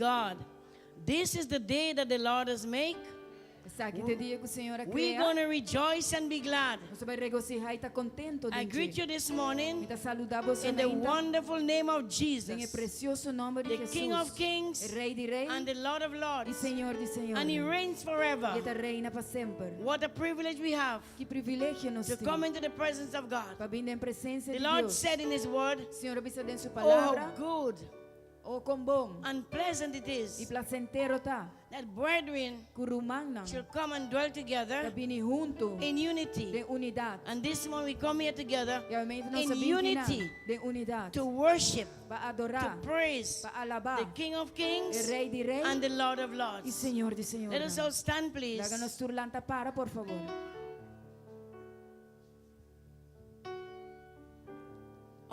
God. This is the day that the Lord has made. Esaki ta e dia ku Señor a We're krea. going to rejoice and be glad. Nos ta bai regosihá i ta kontentu I den greet dje. you this morning Mi ta saludá boso in the mainta wonderful name of den e Jesus, presioso nòmber di the King of Hesus, Kings e Rei di Rei and the Lord of i Lords. Señor di And He Señornan. reigns I e ta forever. reina pa semper. What a privilege we have Ki privilegio nos to tin come into the presence of God. pa bin den presensia The di Lord Dios. said in His word, Señor a bisa den su Oh, how palabra, good O kon bon and pleasant it i is plasentero ta that brethren ku rumannan shall come and dwell ta together bini huntu in unity. den unidat. And this morning we come here together I awemento nos in a bin kinan unity den unidat to worship, pa to adorá, praise pa alabá the King of e Kings Rei di Rei and the Lord of i Lords. Señor di Let us Señornan. all stand, Laga please. nos tur lanta para, por fabor.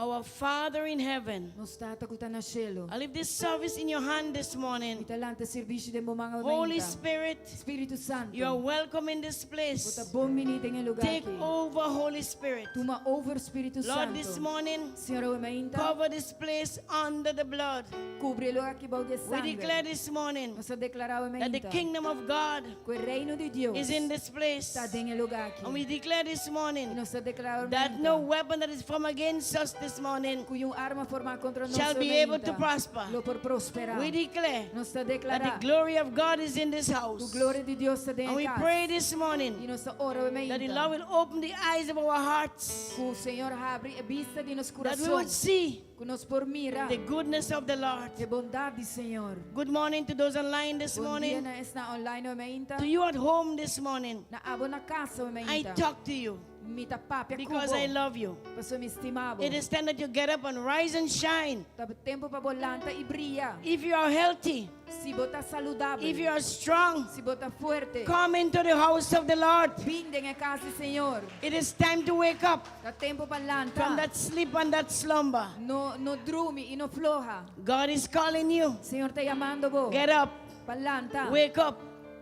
Our Father in heaven, Nos Tata ku ta na shelu. I leave this service in your hand this Mi morning. ta lanta servisio den bo man Holy aumenta. Spirit, Spiritu Santu, you are welcome in this bo ta place. bon bini den e lugar Take aki. over, Holy Spirit. Tuma over, Spiritu Lord, this Santu. morning, Señor, awe mainta, cover this place under the blood. kubri e lugar aki bou di e We declare sanger. this morning Nos ta deklará awe that the mainta kingdom of God ku e reino di Dios is in this place. ta den e lugar aki. And we declare this I morning nos ta deklará awe that no mainta weapon that is formed against us this morning ku niun arma formá kontra nos shall awe be able to mainta prosper. lo por prosperá. We declare Nos ta that the deklará glory of God is in this ku house. gloria di Dios ta den And e we kas. pray this I morning nos ta ora awe that the mainta Lord will open the eyes of our hearts, ku Señor habri e bista di nos that we kurason, would see ku nos por mira the goodness of the Lord. e bondat di Señor. Good morning to those online this Bon dia morning, na esnan online awe mainta. to you at home this morning. Na abo na kas awe I mainta. talk to you Mi ta papia ku because I bo love you. pasobra mi stima bo. It is time that you get up and rise and shine. Ta tempu pa bo lanta i bria. If you are healthy, Si bo ta saludabel, if you are strong, si bo ta fuerte, come into the house of the Lord. bin den e kas di Señor. It is time to wake up Ta tempu pa from lanta. that sleep and that slumber. No, no drumi i no floha. God is calling you. Señor ta yamando bo. Get up, Pa lanta. wake up,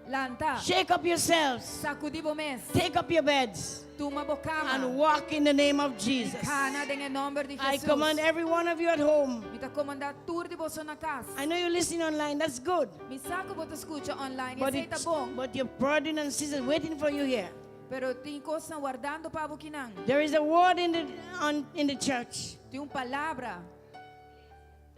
Lanta. shake up yourselves, Sakudí bo mes. take up your beds, Tuma bo kama. and walk in the name of Jesus. Kana den e nòmber di I Hesus. command every one of you at home. Mi ta komandá tur di boso na kas. I know you're listening online, that's good. Mi sa ku bo ta skucha online, But, esei ta it's, bon. but your brother and sisters waiting for you here. Pero tin kos wardando pa bo akinan. There is a word in the, on, in the church. Tin un palabra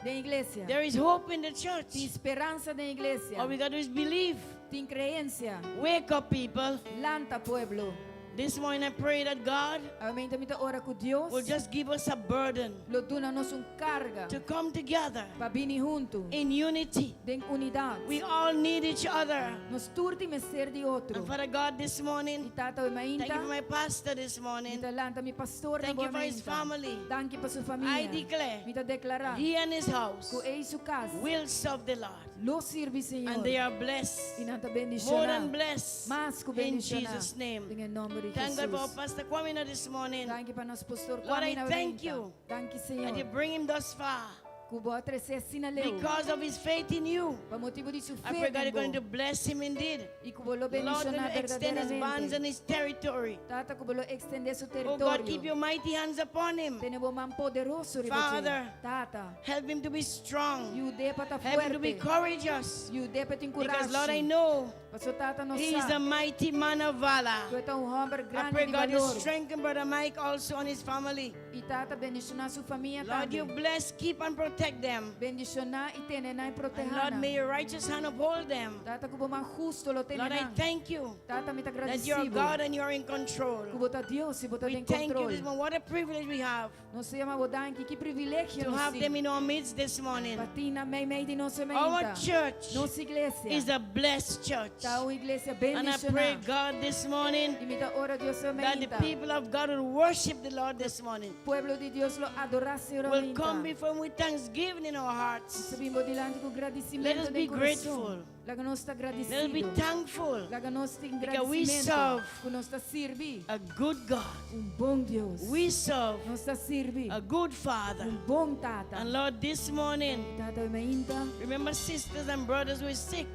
den iglesia. There is hope in the Tin church. speransa den iglesia. All we got to do is believe. Tin kreensia. Wake up, people. Lanta pueblo. This morning I pray that God Awe mainta mi ta ora ku Dios will just give us a burden lo duna nos un karga to come together pa bini huntu in unity. den unidat. We all need each other. Nos tur tin mester di otro. And Father God, this I morning, Tata awe thank you mainta for my pastor this mi morning. ta lanta mi pastor na Thank bo you for his mainta. family. Danki pa su famia. I declare Mi ta deklará he and his house ku e i su kas will serve the Lord. lo sirbi Señor. And they are blessed. I nan ta More bendishoná. than blessed. Mas ku In bendishoná. Jesus' name. Den e nòmber di Thank God for our Hesus. Pastor Kwamina this morning. Danki pa nos pastor Lord, I Kwamina thank mainta. you Danki That you Señor. bring him thus far. Ku bo a tres'é asina leu. Because of his faith in you. Pa motibu di su I fe pray God den you're going bo. to bless him indeed. I ku bo lo Lord, going bendishoná to extend his bands berdaderamente. and his territory. Tata ku bo lo ekstendé su Oh God, keep teritorio. your mighty hands upon him. Tene bo man poderoso riba dje. Father. Tata. Help him to be strong. Yud'é pa ta Help him to be fuerte. courageous. Yud'é pa tin Because Lord, I kurashi. know Paso Tata nos he is sa a mighty man of valor. ku e ta un hòmber I grandi pray di God you balor. strengthen Brother Mike also and his family. I Tata bendishoná su famia Lord, you tambe. bless, keep and protect them. Bendishoná i tene nan i And protehá Lord, nan. may your righteous hand uphold them. Tata ku bo man justo lo tene Lord, I nan. thank you Tata mi ta that you're gradisibo God and you're in control. ku bo ta Dios i bo ta We den thank you kontrol. this morning. What a privilege we have Nos ta yama bo danki, ki privilegio to nos have them tin in our midst this morning. pa tin nan mei mei di nos Our mainta. church Nos iglesia is a blessed church. ta un iglesia And I pray, bendishoná. God, this morning I mi ta ora Dios that the mainta. people of God will worship the Lord this morning. Pueblo di Dios lo adorá Señor Will come mainta. before Him with thanksgiving in our hearts. Nos bin bo dilanti ku Let gradisimentu us den be kurason. grateful. Laga nos ta Let us be gradisido. thankful. Laga nos tin Because we gradisimentu serve ku nos ta sirbi a good God. un bon Dios. We serve Nos ta sirbi a good Father. un bon Tata. And Lord, this morning, Tata mainta, remember sisters and brothers who are sick.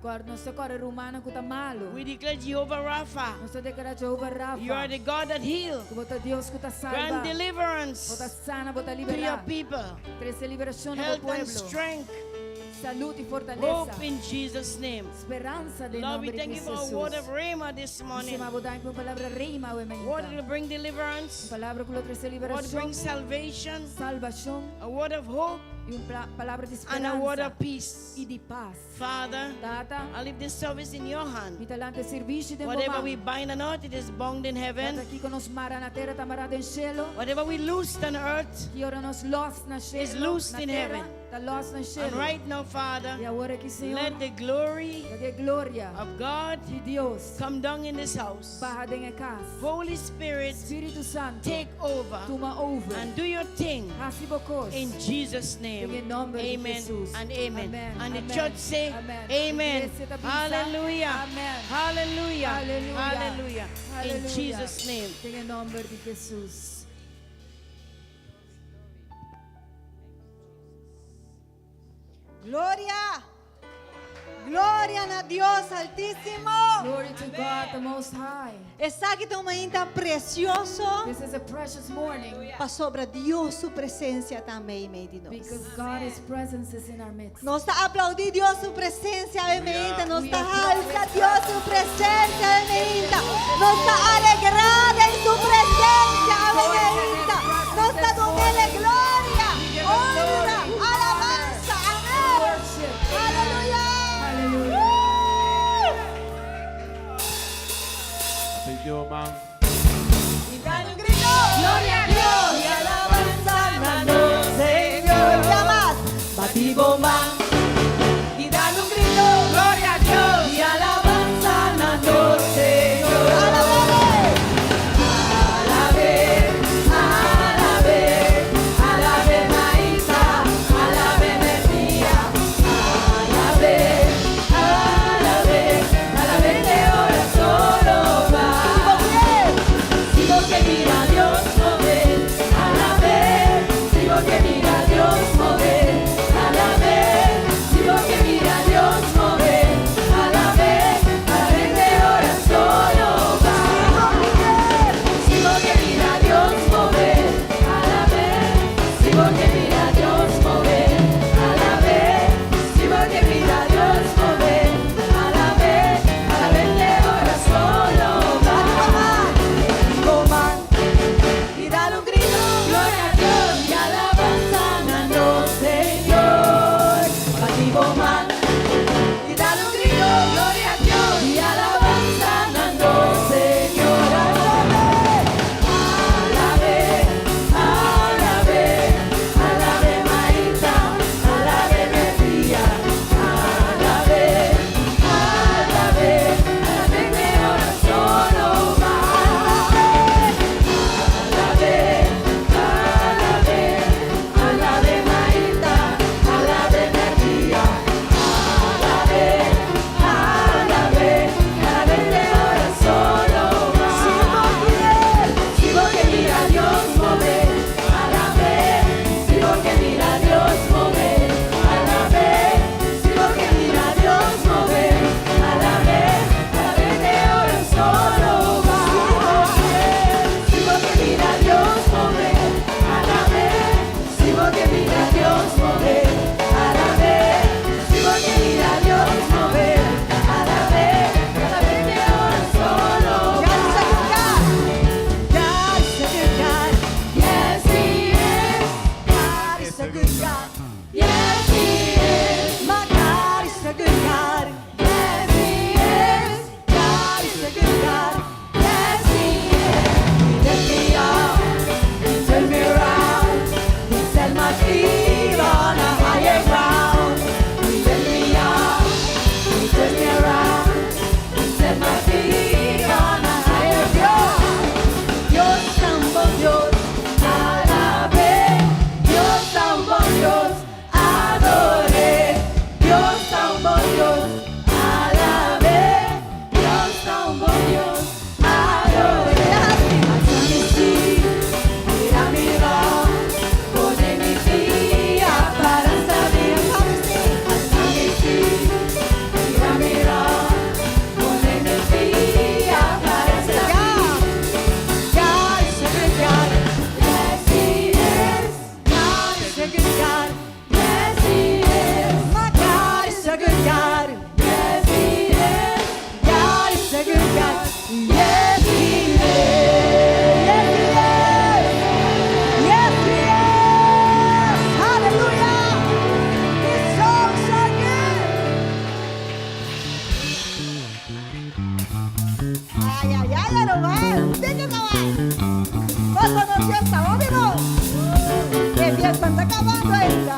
kòrda nos ta kòrda rumannan ku ta malu. We declare Jehovah Rapha. Nos ta deklará Jehovah Rafa. You are the God that heals. Ku bo ta Dios ku ta Grant salba. Bo ta deliverance sana, bo ta to your liberá. people. Trese liberashon na bo Health and pueblo. strength. Salú i fortalesa. Hope in Jesus' name. Speransa den Lord, we nòmber di thank you for Kristu a word of Hesus. Rhema this morning. Stima bo danki pa un palabra Rhema awe Word mainta. will bring deliverance. Un palabra ku lo trese Word liberashon, bring salvation. salbashon A word of hope i un palabra di and a word speransa of peace. i di pas. Father, Tata, I leave this service in your hand. mi ta lanta e servisio den bo Whatever we man. bind on earth, it is bound in heaven. Tata, kiko nos mara na tera ta mará den shelu. Whatever we loose on earth, Ki ora nos lòs na shelu, Is loosed na in tera, heaven. ta lòs na and shelu. right now, Father, I awor aki, Señor, let the glory laga e gloria of God di Dios come down in this house. baha den e kas. Holy Spirit, Spiritu Santu, take over tuma over. and do your thing Hasi bo kos. in Jesus' name. Den nòmber di Amen Hesus. and amen. Amen. And the Amen. church say, Amen. Amen. Iglesia ta bisa, Hallelujah. Amen. Hallelujah. Hallelujah. Hallelujah. In Hallelujah. Jesus' name. Den nòmber di Hesus. Gloria. Gloria na Dios Altísimo. Glory to God the Most High. Esaki ta un mainta presioso. This is a precious morning Pasobra Dios su presensia ta meimei di nos. because God His presence is in our midst. Nos ta aploudí Dios su presensia awe mainta. Nos ta halsa Dios su presensia awe mainta. Nos ta alegrá den su presensia awe mainta. Nos ta dun'é gloria, honra, alabansa. Amèn. Worship. Aleluya. Hallelujah. Atención, man. Y dan un grito. Gloria a Dios. Y alabanza a nos, Señor. Ya más. Bati bo man i dal un gritu. Gloria na Dios i alabansa na nos Señor. Alab'é. Alab'é, Hopi bon. E fiesta ta kabando ainda.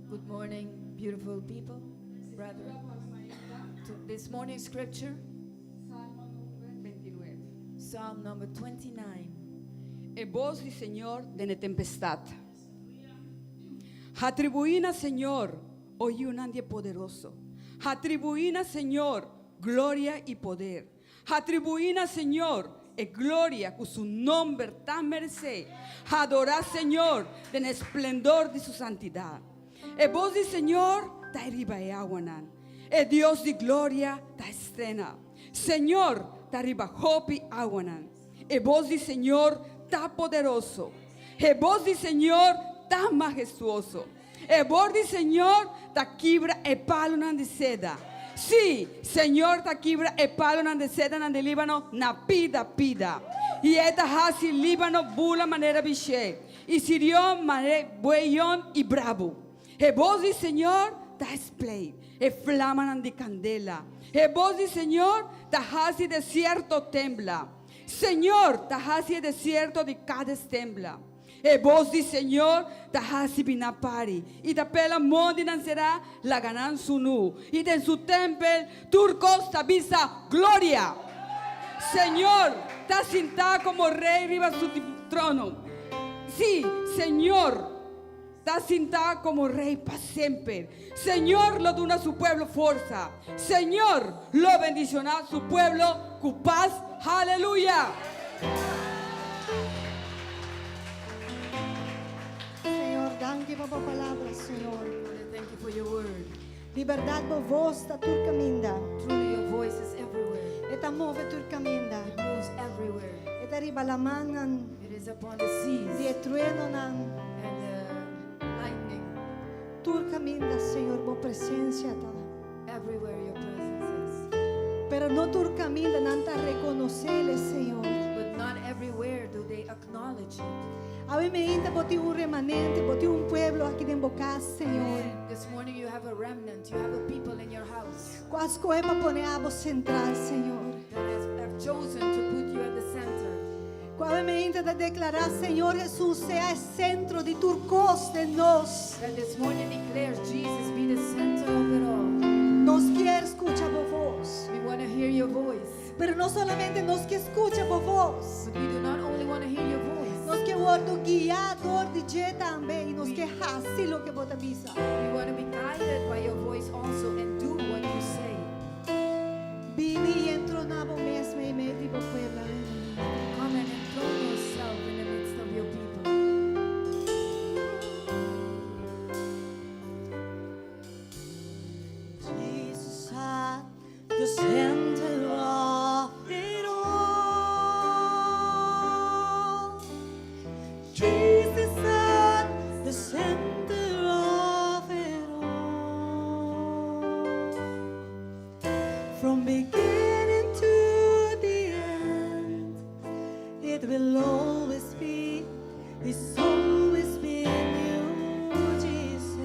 Good morning, beautiful people, brethren. To this morning's scripture, Psalm number 29. E bos di Señor den e tempestat. Atribuí na Señor, o yiunan di e poderoso. Atribuí na Señor gloria i poder. Atribuí na Señor e gloria ku su nomber ta meresé. Adorá Señor den e splendor di su santidat. E bos di Señor ta riba e awanan. E Dios di gloria ta estrena. Señor ta riba hopi awanan. E bos di Señor ta poderoso. E bos di Señor ta mahestuoso. E bos di Señor ta kibra e palunan di seda. Sí, Señor ta kibra e palonan di sedanan di Líbano na pida pida. I e ta hasi Líbano bula manera bishé, i Sirion manera bueyon i brabu. E bos di Señor ta spleit e flamanan di kandela. E bos di Señor ta hasi desierto tembla. Señor ta hasi e desierto di Kades tembla. E bos di Señor ta hasi bina pari, i ta pela mondinan será laga nan sunú, i den su tèmpel tur kos ta bisa, Gloria! Señor ta sintá komo Rei riba su trono. Sí, Señor ta sintá komo Rei pa semper. Señor lo duna su pueblo forsa. Señor lo bendishoná su pueblo ku pas. Haleluya! Señor, danki pa bo palabra, Señor. Father, thank you for your word. Di berdad bo voz ta tur caminda. Truly, your voice is everywhere. E ta move tur caminda. It moves everywhere. E ta riba lamannan It is upon the seas di e truenonan. And the lightning. Tur caminda, Señor, bo presencia ta. Everywhere your presence is. Pero no tur caminda nan ta reconocele, Señor. But not everywhere do they acknowledge it. Awe mainta bo tin un remanente, bo tin un pueblo aki den bo cas, Señor. This morning you have a remnant, you have a people in your house Cu a scohe pa pone abo central, Señor. That have chosen to put you at the center. Cu awe mainta ta declara, Señor Jesus, sea e centro di tur cos den nos. That this morning declares Jesus be the center of it all. Nos kier scucha bo voz. We want to hear your voice. Pero no solamente nos kier scucha bo voz. But we do not only want to hear your voice. Nos kier wordo guia door di dje tambe y nos kier haci loke bo ta bisa. We want to be guided by your voice also and do what you say. Bini y entrona bo mes meimei di bo pueblo awe mainta. Come and enthrone yourself in the midst of your people. Jesus at the center of it all. Jesus at the center of it all. From beginning to the end, it will always be, it's always been you, Jesus.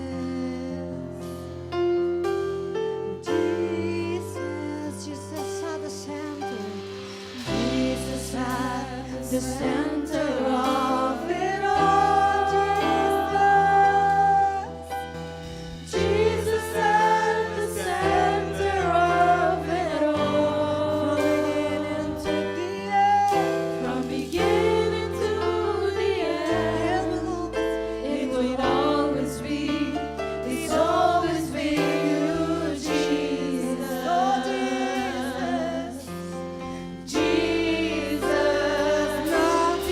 Jesus, Jesus at the center. Jesus at the center of it all. Jesus. Jesus at the center of it all. From beginning to the end. From beginning to the end. It will always be, it's always been you, Jesus. Oh, Jesus. Jesus, nothing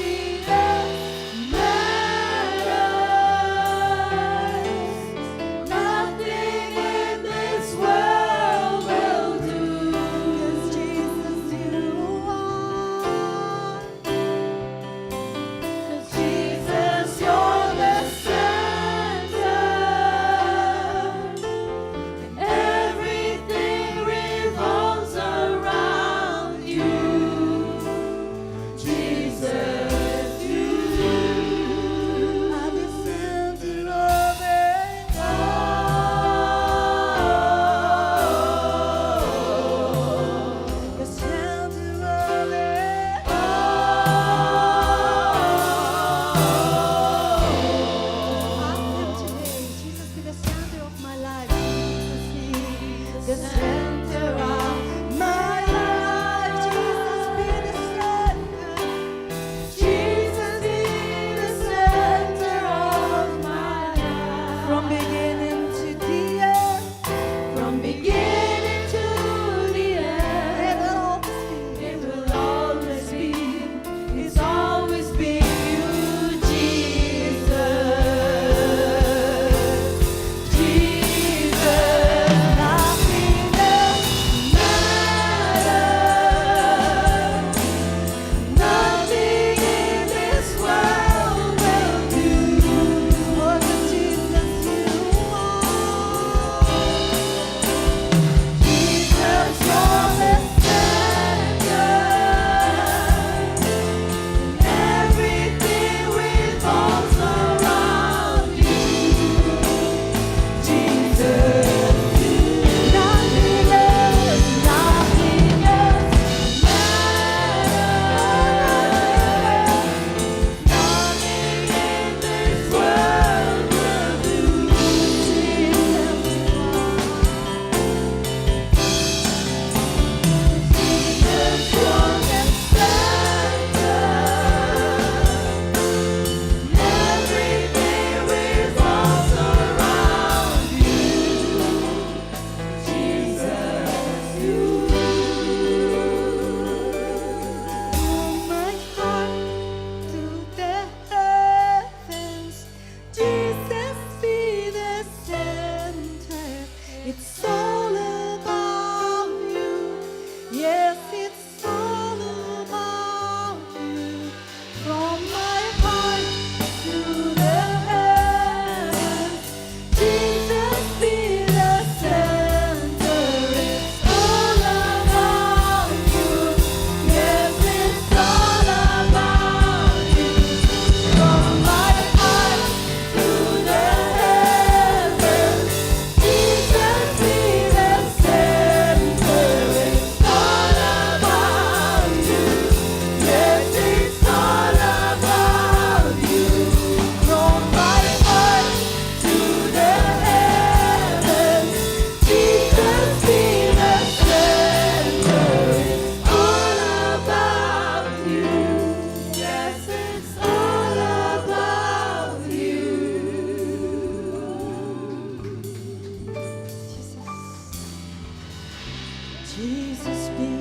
Jesus be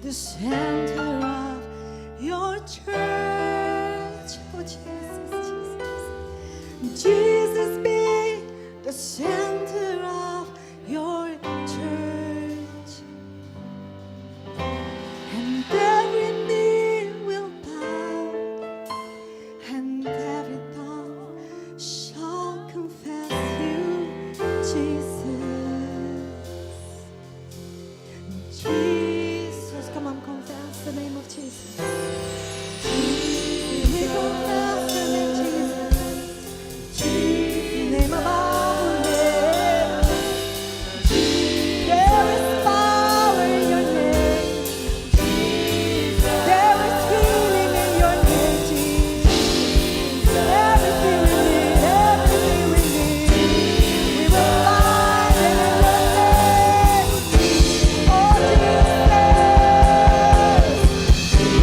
the center of your church. Oh, Jesus, Jesus. Jesus be the center of your church. And every knee will bow, and every tongue shall confess you, Jesus. Jesus, come on, confess the name of Jesus. We confess the name Jesus. Name above all names. There is power in your name. There is healing in your name, Jesus. Everything we need, everything we need, we will find it in your name. Oh, Jesus.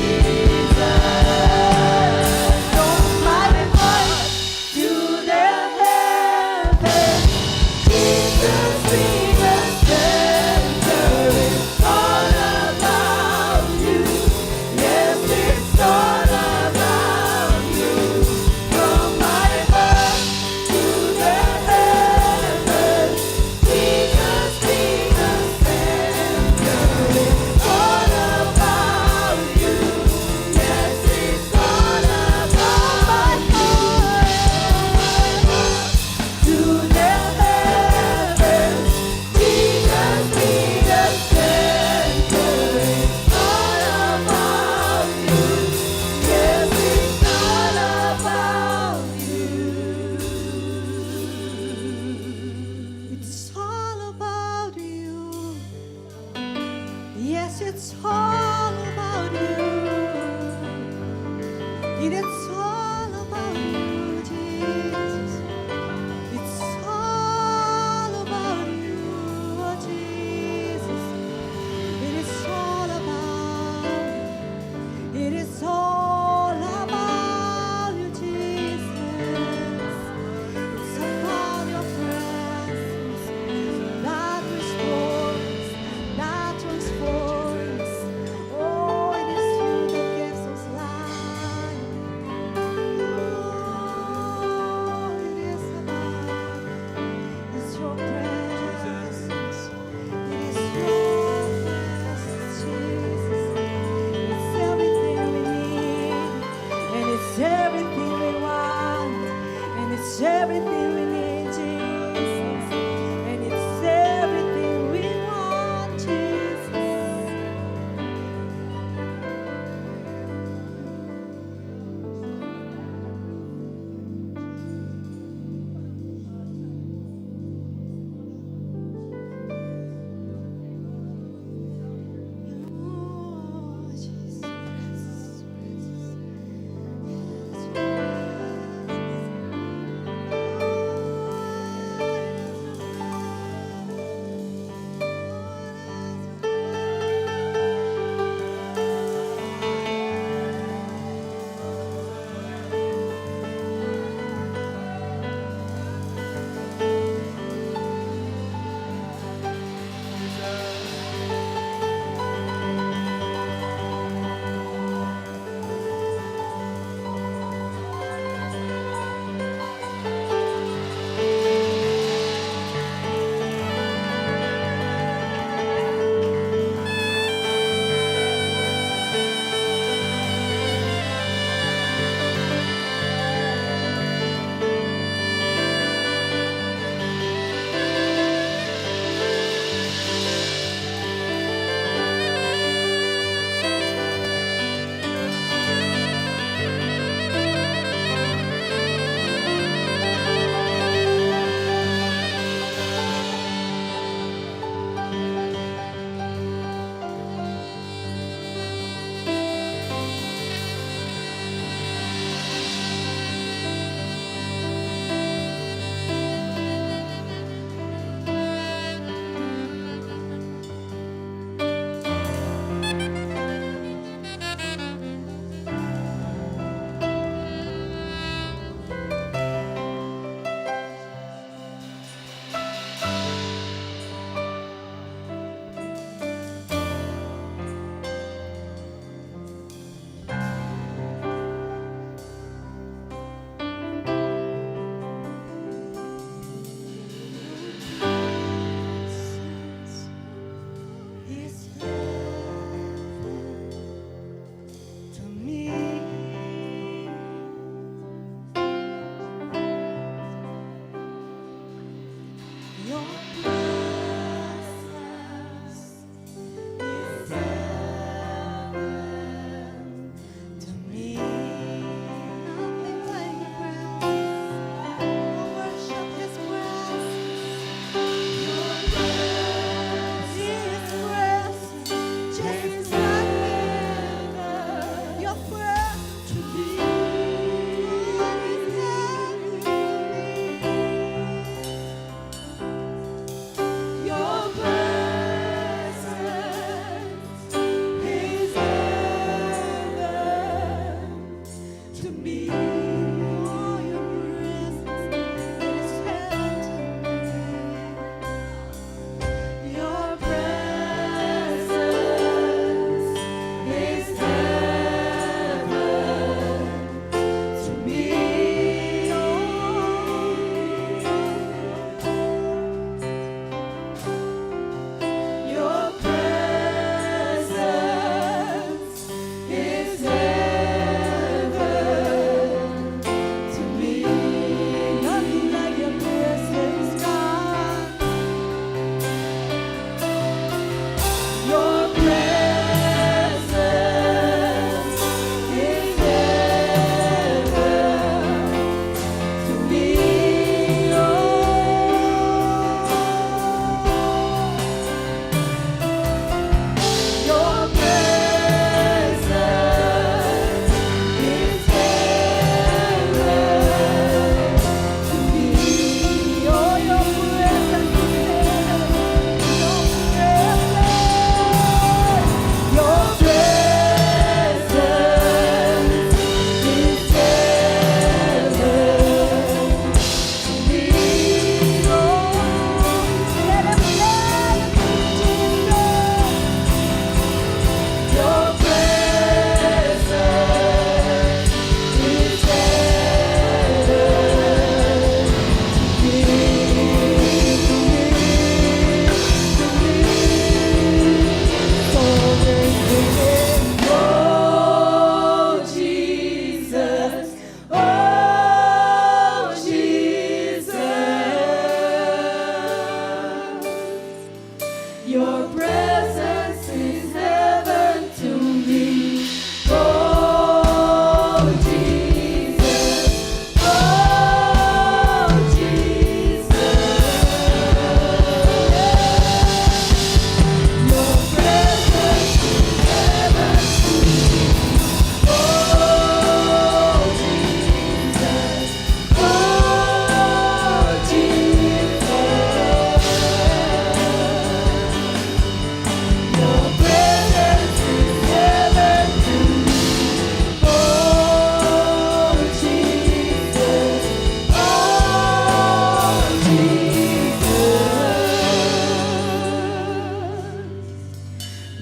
From my voice to the heavens, Jesus be the center. It's all about you. Yes, it's all about you. From my heart to the heavens, Jesus be the center. It's all about you. Yes, it's all about my heart to the heavens. Jesus be the center. It's all about you. Yes, it's all about you. It's all about you. Yes, it's all about you. It is all about you, Jesus. It's all about you, oh Jesus. It is all about you. It is all about you, Jesus. It's about your presence that restores, that transforms. Oh, it is you that gives us life.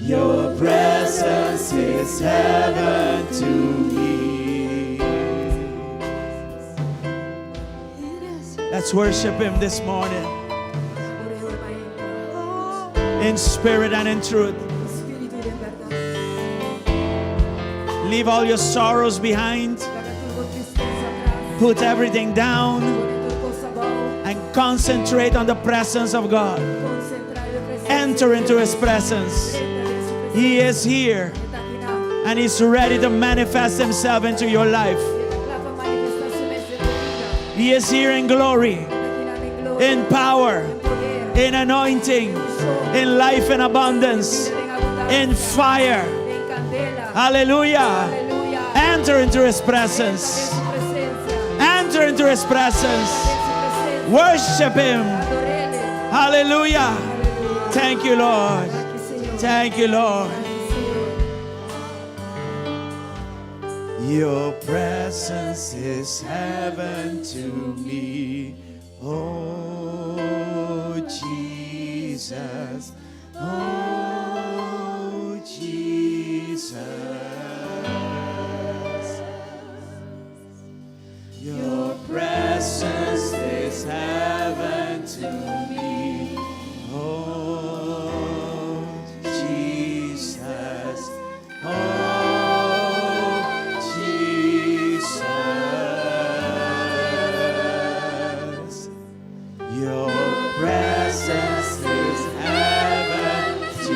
Your presence is heaven to me. Let's worship Him this morning in spirit and in truth. Spiritu i den bèrdat. Leave all your sorrows behind, Laga tur bo tristesa atras. put everything down, Pone tur kos abou. and concentrate on the presence of God. Konsentrá riba presensia. Enter into His presence. Drenta den su presensia. He is here E ta akinan. and He's ready to manifest Himself into your life. E ta kla pa manifestá su mes den bo bida. He is here in glory, E ta akinan den gloria. in power, Den poder. in anointing, in life and abundance, Bida den abundansia. in fire. Den kandela. Hallelujah. Aleluya. Enter into His Drenta den presence. su presensia. Enter into His presence. Den su presensia. Worship Him. Ador'é. Hallelujah. Aleluya. Thank you, Lord. Danki, Señor. Thank you, Lord. Danki, Señor. Your presence is heaven to me. Oh, Jesus. Oh, Jesus. Your presence is heaven to me. Oh, Jesus. Oh, Jesus. Your presence is heaven to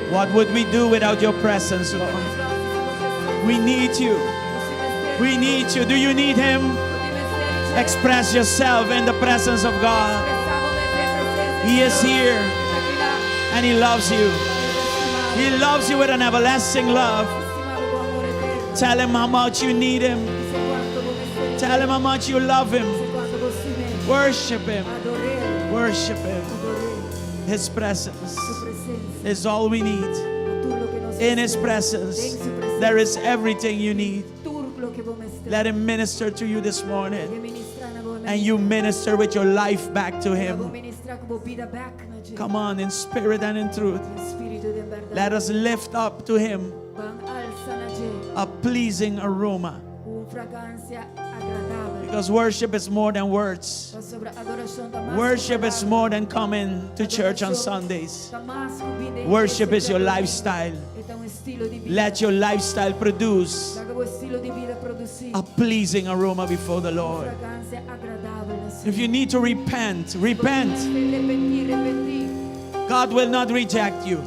me. What would we do without your presence, Lord? We need you. We need you. Do you need him? Express yourself in the presence of God. He is here and He loves you. He loves you with an everlasting love. Tell Him how much you need Him. Tell Him how much you love Him. Worship Him. Worship Him. His presence is all we need. In His presence, there is everything you need. Let Him minister to you this morning. And you minister with your life back to Him. Come on, in spirit and in truth. Let us lift up to Him a pleasing aroma. Because worship is more than words. Worship is more than coming to church on Sundays. Worship is your lifestyle. Let your lifestyle produce a pleasing aroma before the Lord. If you need to repent, repent. God will not reject you.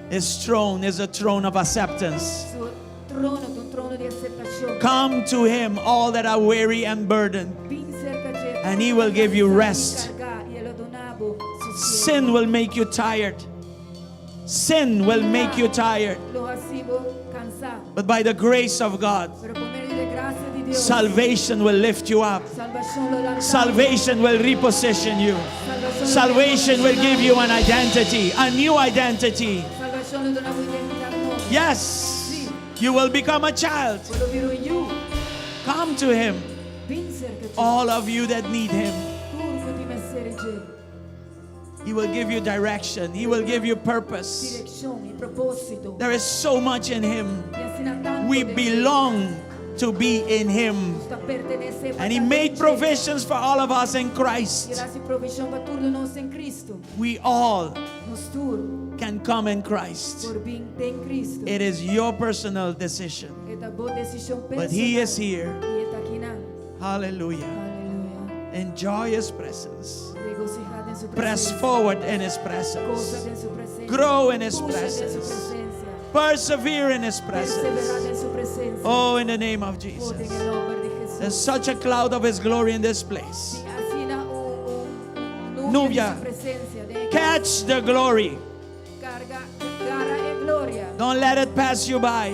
His throne is a throne of acceptance. Come to Him, all that are weary and burdened, and He will give you rest. Sin will make you tired. Sin will make you tired. But by the grace of God, salvation will lift you up. Salvation will reposition you. Salvation will give you an identity, a new identity. Yes, you will become a child. Come to Him, all of you that need Him. He will give you direction, He will give you purpose. There is so much in Him. We belong to be in Him. And He made provisions for all of us in Christ. We all can come in Christ. It is your personal decision. But He is here. Hallelujah. Enjoy His presence. Press forward in His presence. Grow in His presence. Persevere in His presence. Oh, in the name of Jesus. There's such a cloud of His glory in this place. Nubia. Catch the glory. Don't let it pass you by.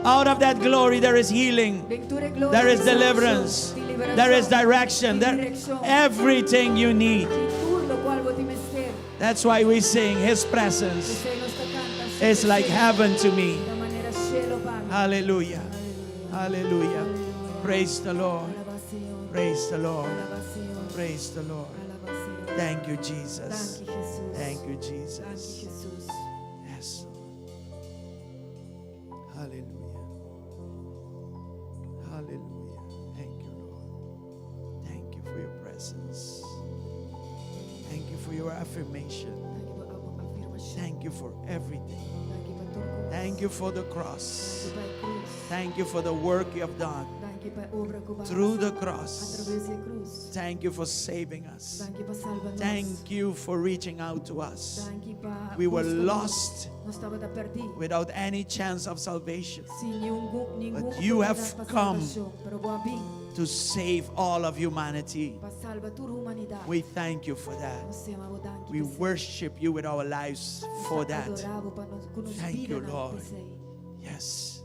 Out of that glory, there is healing, there is deliverance, there is direction, there, everything you need. That's why we sing His presence is like heaven to me. Hallelujah. Hallelujah. Praise the Lord. Praise the Lord. Praise the Lord. Thank you, Jesus. Danki, Jesus. Thank you, Danki, Jesus. Jesus. Yes, Lord. Hallelujah. Hallelujah. Thank you, Lord. Thank you for your presence. Thank you for your affirmation. Danki pa bo afirmashon. Thank you for everything. Danki pa tur kos. Thank you for the cross. Danki pa e krus. Thank you for the work you have done Danki pa e obra ku bo a through the hasi cross. a traves di krus. Thank you for saving us. Danki pa salba nos. Thank you for reaching out to us. Danki pa We were buska nos. lost Nos tabata pèrdí. without any chance of salvation Sin ningun, ningun But you have oportunidat pa come salbashon. Pero bo a bin to save all of humanity. pa salba tur humanidat. We thank you for that. Nos ta yama bo danki We p'esei. worship you with our lives Nos for ta that. adorá bo pa nos, ku nos Thank you, bidanan Lord. p'esei. Yes.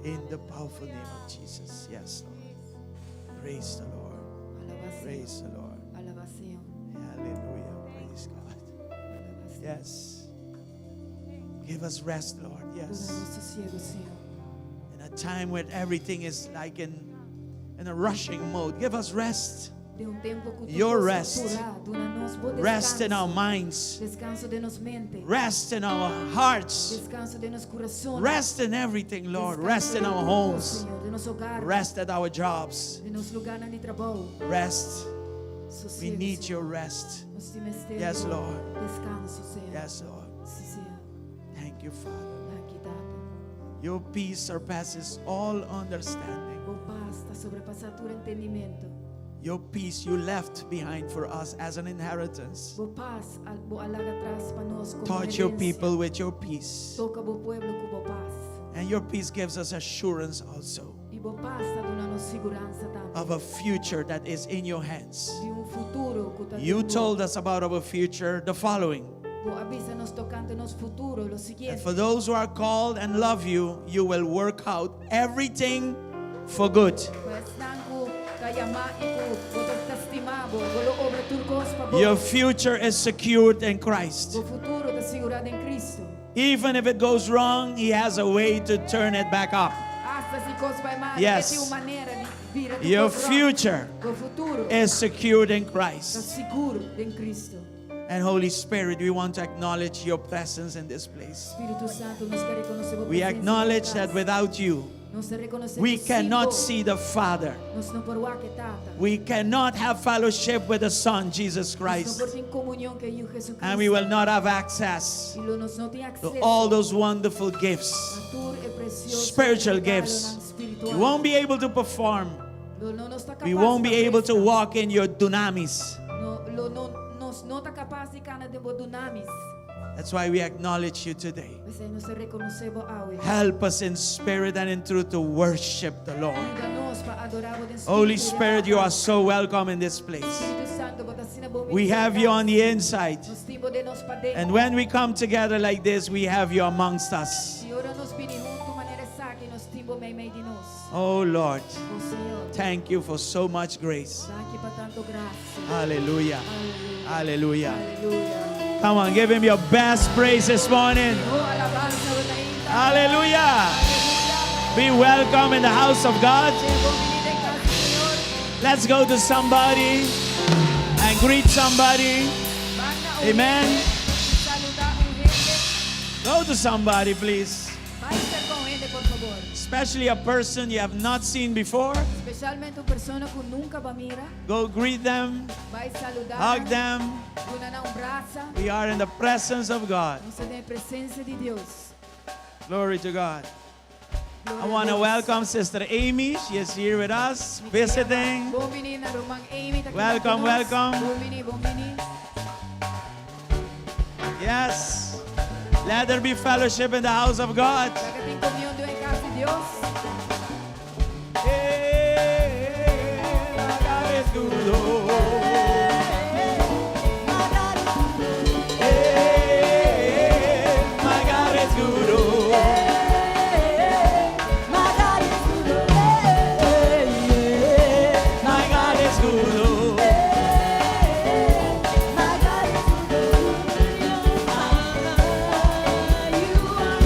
In the powerful name of Jesus. Yes, Lord. Praise the Lord. Alabá Señor. Praise the Lord. Alabá Señor. Hallelujah. Praise God. Alabá Señor. Yes. Give us rest, Lord. Duna Yes. nos sosiegu, Señor. In a time when everything is like in a rushing mode, give us rest. Den un tempu ku Your tur kos rest. purá, duna nos bo Rest in our deskanso. minds. Deskanso den nos mente. Rest in our hearts. Deskanso den nos kurason. Rest in everything, Lord. Rest in our homes. Señor, den nos hogar. Rest at our jobs. Den nos lugánan di trabou. Rest. We Sosiegu, need Señor. your rest. Nos tin mester Yes, bo Lord. Deskanso, Señor. Yes, Lord. Sí, Señor. Thank you, Father. Danki, Tata. Your peace surpasses all understanding. Bo pas ta sobrepasá tur entendimentu. Your peace you left behind for us as an inheritance. Bo pas bo a laga atras pa nos komo Touch your herensia. people with your peace. Toka bo pueblo ku bo pas. And your peace gives us assurance also I bo pas ta duna nos siguransa tambe. of a future that is in your hands. Di un futuro ku ta You den bo. told us about our future, the following. Bo a bisa nos tokante nos futuro, lo And siguiente. for those who are called and love you, you will work out everything for good. Pa esnan ku ta yamá i ku bo ta stima bo, bo lo obra tur kos pa bon. Your future is secured in Christ. Bo futuro ta sigurá den Kristu. Even if it goes wrong, He has a way to turn it back up. Asta si kos bai malu, Yes. e tin un manera di bira tur Your kos rònt. future Bo futuro is secured in ta Christ. sigur den Kristu. And Holy Spirit, we want to acknowledge your presence in this place. Spiritu Santu, nos ke rekonosé bo We presensia acknowledge that without you, Nos ta rekonosé we ku sin cannot bo, see the Father. Nos no por wak e Tata. We cannot have fellowship with the Son, Jesus Nos no Christ. por tin komunion ku e Yu Jesucristo. And we will not have access I lo nos no tin to akseso all those wonderful gifts, na tur e presioso spiritual regalonan gifts. spiritual. We won't be able to perform. Lo no nos ta We kapas won't pa be able to presta. walk in your dunamis. No, lo no, nos no ta kapas di kana den bo dunamis. That's why we acknowledge you today. P'esei nos ta rekonosé bo awe. Help us in spirit and in truth to worship the Lord. Yuda nos pa adorá bo den Holy spiritu i den Spirit, you bèrdat. are so welcome in this place. Spiritu Santu, bo ta asina bon We have you on the inside. Nos tin bo den nos paden. And when we come together like this, we have you amongst us. I ora nos bini huntu manera esaki, nos tin bo meimei di nos. Oh Lord, Oh Señor, thank you for so much grace. danki pa tantu grasia. Hallelujah. Aleluya. Hallelujah. Aleluya. Come on, give him your best praise this morning. Oh, alabansa awe mainta. Hallelujah. Aleluya. Be welcome in the house of God. Sea bon biní den kas di Señor. Let's go to somebody and greet somebody. Bai na un Amen. hende, Saludá un hende. Go to somebody, please. Bai serka un hende, por fabor. Especially a person you have not seen before. Spesialmente un persona ku nunka bo a mira. Go greet them, Bai saludá. hug them. Duna nan un brasa. We are in the presence of God. Nos ta den presensia di Dios. Glory to God. Gloria I want to Dios. welcome Sister Amy. She is here with us, visiting. Bon biní na ruman Amy. Ta aki Welcome, ku nos. welcome. Bon biní, bon biní. Yes. Let there be fellowship in the house of God. Laga tin komunion den kas di Dios. Hey, my God is good. Oh. Hey, my God is good. Oh. My God is good. My God is good. Oh. My God is good.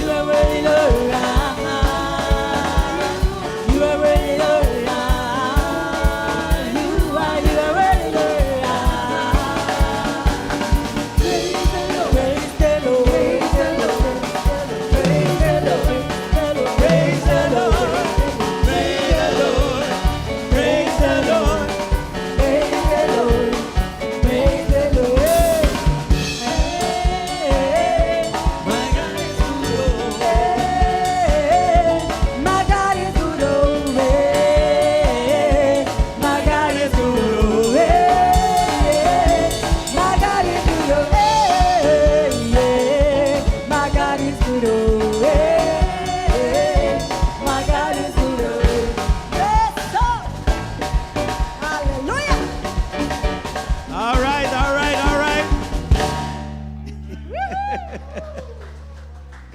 You are worthy, Lord.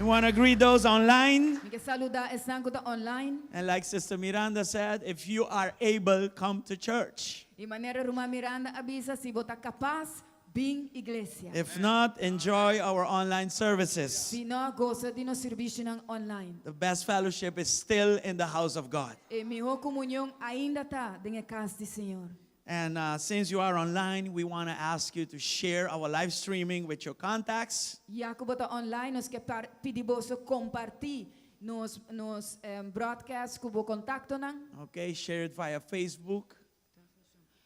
We want to greet those online. Mi ke saludá esnan ku ta online. And like Sister Miranda said, if you are able, come to church. I manera Ruman Miranda a bisa, si bo ta kapas, bin iglesia. If not, enjoy our online services. Si no, gosa di nos servisionan online. The best fellowship is still in the house of God. E mihó komunion ainda ta den e kas di Señor. And since you are online, we want to ask you to share our live streaming with your contacts. Ya ku bo ta online, nos ke pidi boso kompartí nos nos broadcast ku bo kontaktonan. Okay, share it via Facebook,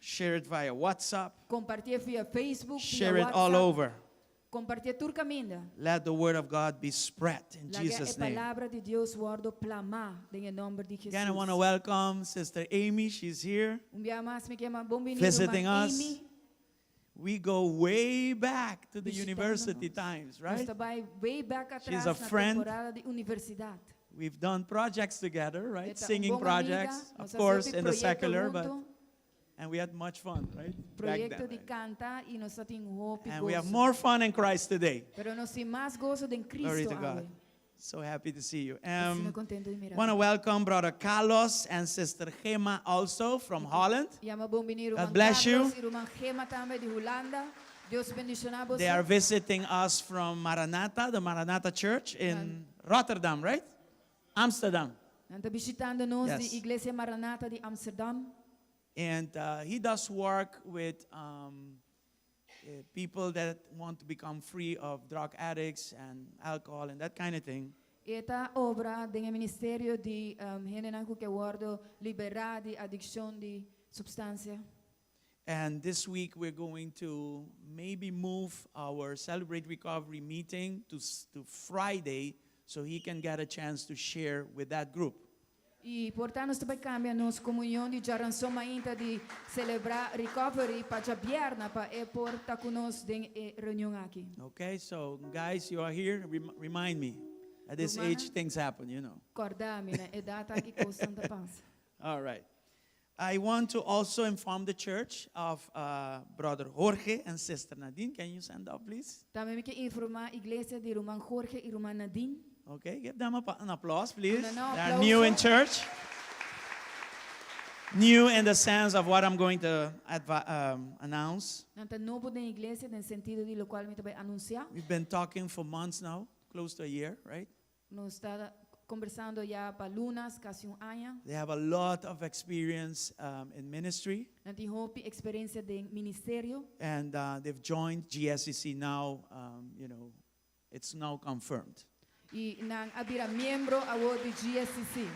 share it via WhatsApp, Kompartié via Facebook, via share it all WhatsApp. over. Kompartié tur kaminda. Let the word of God be spread in Laga Jesus' e name. palabra di Dios wòrdu plamá den e nòmber di Again, I want to Hesus. welcome Sister Amy. She's here Un bia mas mi ke yama bon biní visiting ruman us. Amy. We go way back to the Bishitando university nos. times, Nos right? ta bai way back She's atras a na friend. temporada di universidat. We've done projects together, right? E ta un Singing bon amiga. projects, of Nos a course, hasi in the proyekto secular, but huntu. and we had much fun, right? Back Proyekto then, di right? kanta i nos tin hopi And we have goso. more fun in Christ today. Pero nos tin mas goso den Glory Cristo to God. awe. So happy to see you. Asina kontentu di mira. Want to welcome Brother Carlos and Sister Gemma also from Holland. Yama bon biní God Ruman bless you. Carlos i Ruman Gemma tambe di Hulanda. Dios bendishoná boso. They are visiting us from Maranatha, the Maranatha Church in Rotterdam, right? Amsterdam. Nan ta bishitando nos Yes. di Iglesia Maranatha di Amsterdam. And he does work with people that want to become free of drug addicts and alcohol and that kind of thing. E ta obra den e ministerio di hendenan ku ke wòrdu liberá di adikshon di supstansia. And this week we're going to maybe move our Celebrate Recovery meeting to Friday so he can get a chance to share with that group. I por ta nos ta bai kambia nos komunion di djaranson mainta di Selebrá Recovery pa djabièrnè pa e por ta ku nos den e reunion aki. Okay, so guys, you are here, remind me. At this Rumannan, age, things happen. Kòrda mi, na e edat aki kosnan ta pasa. All right. I want to also inform the church of Brother Jorge and Sister Nadine. Can you stand up, please? Tambe mi ke informá iglesia di Ruman Jorge i Ruman Nadine. Okay, give them an applause, please. Duna nan They are aplauso. new in church. New in the sense of what I'm going to announce. Nan ta nobo den iglesia den sentido di lokual mi ta bai anunsiá. We've been talking for months now, close to a year, right? Nos ta kombersando ya pa lunas, kasi un aña. They have a lot of experience in ministry. Nan tin hopi eksperensia den ministerio. And they've joined GSCC now, it's now confirmed. I nan a bira miembro awor di GSCC.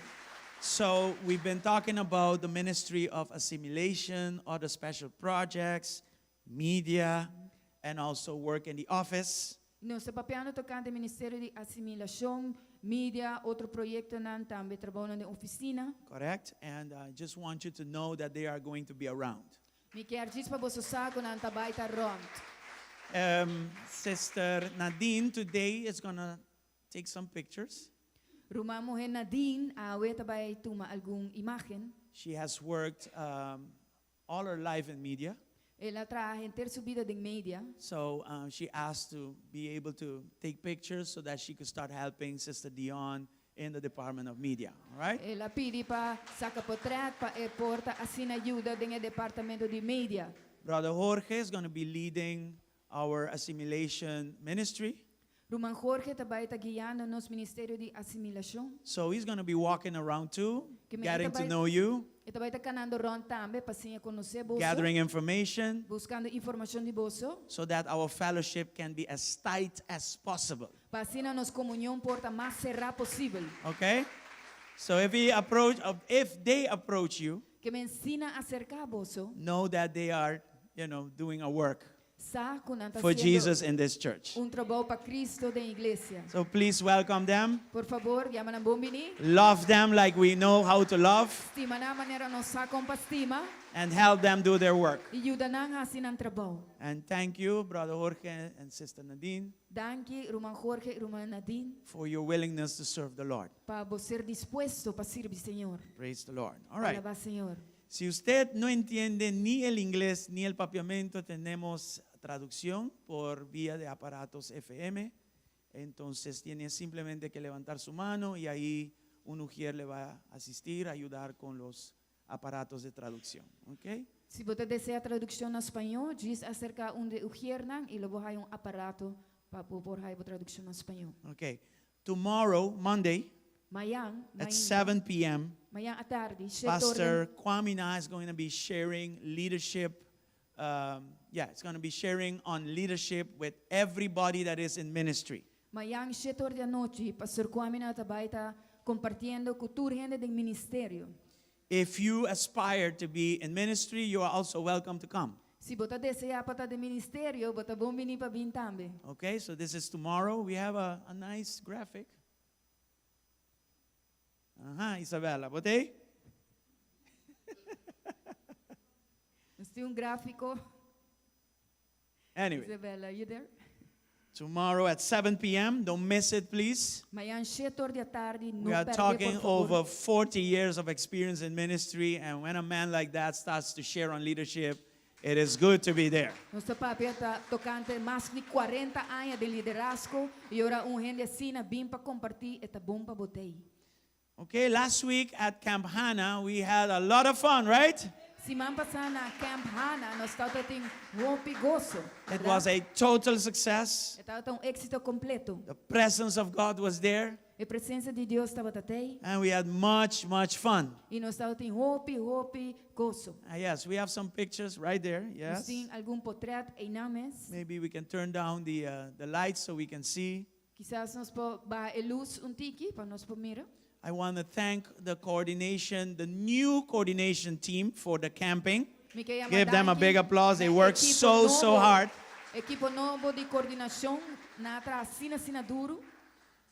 So we've been talking about the ministry of assimilation, other special projects, media, and also work in the office. Nos ta papiando tokante ministerio di asimilashon, media, otro proyektonan, tambe trabou den ofisina. Correct? And I just want you to know that they are going to be around. Mi kier djis pa boso sa ku nan ta bai ta rònt. Sister Nadine today is going to take some pictures. Ruman muhé Nadine awe ta bai tuma algun imágen. She has worked all her life in media. El a traha henter su bida den media. So she asked to be able to take pictures so that she could start helping Sister Dion in the Department of Media. All right? El a pidi pa saka potrèt pa e por ta asina yuda den e departamento di media. Brother Jorge is going to be leading our assimilation ministry. Ruman Jorge ta bai ta guiando nos ministerio di asimilashon. So he's going to be walking around too, Ke men getting to e ta bai know you, E ta bai ta kanando rònt tambe pa siña konosé boso, gathering information, buskando informashon di boso, so that our fellowship can be as tight as possible. pa asina nos komunion por ta mas será posibel. Okay? So if he approach, if they approach you, Ke men si nan aserká boso, know that they are doing a work sa ku nan ta for hasiendo Jesus in this church. un trabou pa Cristo den iglesia. So please welcome them. Por fabor, yama nan bon biní. Love them like we know how to love. Stima nan manera nos sa kon pa stima. And help them do their work. I yuda nan hasi nan trabou. And thank you, Brother Jorge and Sister Nadine, Danki, Ruman Jorge i Ruman Nadine, for your willingness to serve the Lord. pa bo ser dispuesto pa sirbi Señor. Praise the Lord. All right. Alabá Señor. Si usted no entiende ni el inglés ni el papiamento, tenemos traducción por vía de aparatos FM. Entonces tiene simplemente que levantar su mano y ahí un ujier le va a asistir, a ayudar con los aparatos de traducción. ¿Ok? Si bo ta desea tradukshon na spañó, djis aserká un di e ujiernan i lo bo haya un aparato pa bo por haya bo tradukshon na spañó. Ok. Tomorrow, Monday, Mayan, at mainta, 7 p.m., mayan atardi, shet'or den Pastor Kwamina is going to be sharing leadership. Yeah, it's going to be sharing on leadership with everybody that is in ministry. Mayan shet'or di anochi, Pastor Kwamina ta bai ta kompartiendo ku tur hende den ministerio. If you aspire to be in ministry, you are also welcome to come. Si bo ta deseá pa ta den ministerio, bo ta bon bini pa bin tambe. Okay, so this is tomorrow. We have a nice graphic. Aha, Isabella, bo t'ei? Nos tin un gráfiko. Anyway, Isabella, you there? tomorrow at 7 p.m., don't miss it, please. Mayan shet'or di atardi, no We are pèrdè, por talking fabor. over 40 years of experience in ministry, and when a man like that starts to share on leadership, it is good to be there. Nos ta papia ta tokante mas di 40 aña di liderazgo i ora un hende asina bin pa kompartí e ta bon pa bo t'ei. Okay, last week at Camp Hannah, we had a lot of fun, right? Siman pasá na Camp Hannah nos tabatin hopi goso. It was a total success. E tabata un éksito kompleto. The presence of God was there, E presensia di Dios tabata t'ei. and we had much, much fun. I nos tabatin hopi, hopi goso. Yes, we have some pictures right there. Nos Yes. tin algun potrèt einan mes. Maybe we can turn down the lights so we can see. Kisas nos por baha e lus un tiki pa nos por mira. I want to thank the coordination, the new coordination team for the camping. Mi ke yama Give them a danki big applause. They na worked ekipo so, so nobo, hard. Ekipo nobo di koordinashon nan a traha asina, asina duru.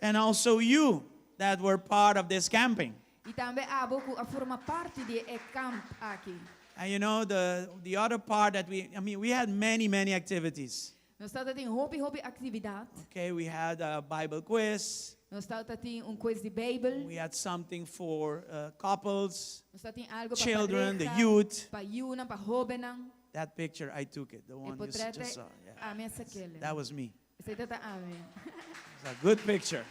And also you that were part of this camping. I tambe abo ku a forma parti di e camp aki. And the other part that we, I mean, we had many, many activities. Nos tabatin hopi, hopi aktividat. Okay, we had a Bible quiz. Nos tabatin un quiz di Beibel. We had something for couples, Nos tabatin algu pa children, the pareha, youth. pa yunan, pa hóbennan. That picture, I took it, the E one you potrèt just saw. Yeah. ami a sak'é. That was me. Esei tabata ami. It's a good picture.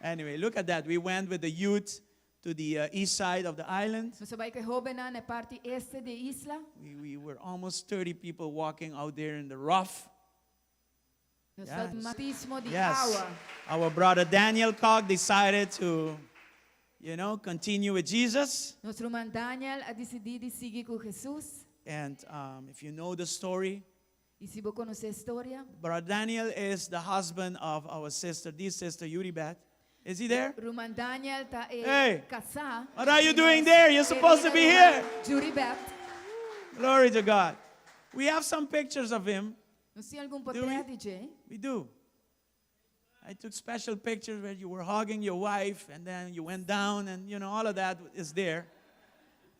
Anyway, look at that. We went with the youth to the east side of the island. Nos a bai ku e hóbennan na e parti este di e isla. We were almost 30 people walking out there in the rough. Nos Yes. Boutismo di Yes. awa. Our brother Daniel Koch decided to continue with Jesus. Nos ruman Daniel a disidí di sigui ku Jesus. And if you know the story, I si bo konosé e historia, Brother Daniel is the husband of our sister, this sister Yuribet. Is he there? Ruman Daniel ta e Hey. kasá. What are you doing there? You're supposed to be here. Yuribet. Glory to God. We have some pictures of him. Nos tin algun Do we? potrèt di dje? We do. I took special pictures where you were hugging your wife and then you went down and all of that is there.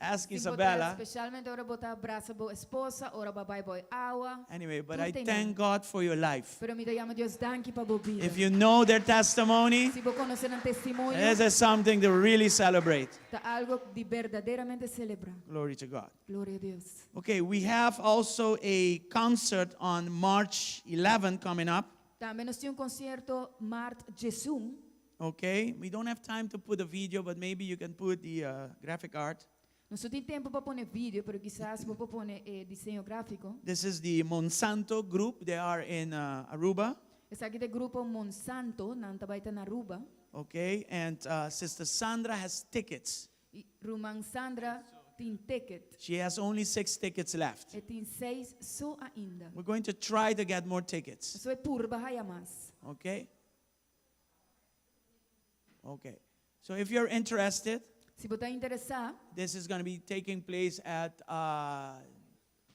Ask Tin potrèt Isabella. spesialmente ora bo ta brasa bo esposa, ora bo a bai bou awa. Anyway, but I Tur thank God for your life. Pero mi ta yama Dios danki pa bo bida. If you know their testimony, Si bo konosé nan testimonio, this is something to really celebrate. ta algu di berdaderamente selebrá. Glory to God. Gloria na Dios. Okay, we have also a concert on March 11 coming up. Tambe nos tin un konsierto mart 11. Okay, we don't have time to put a video, but maybe you can put the graphic art. Nos no tin tempu pa pone video, pero kisas bo por pone diseño gráfiko. This is the Monsanto group. They are in Aruba. Esaki ta e grupo Monsanto, nan ta bai ta na Aruba. Okay, and Sister Sandra has tickets. I ruman Sandra tin ticket. She has only 6 tickets left. E tin 6 so ainda. We're going to try to get more tickets. Nos ta bai purba haya mas. Okay? Okay. So if you're interested, Si bo ta interesá, this is going to be taking place at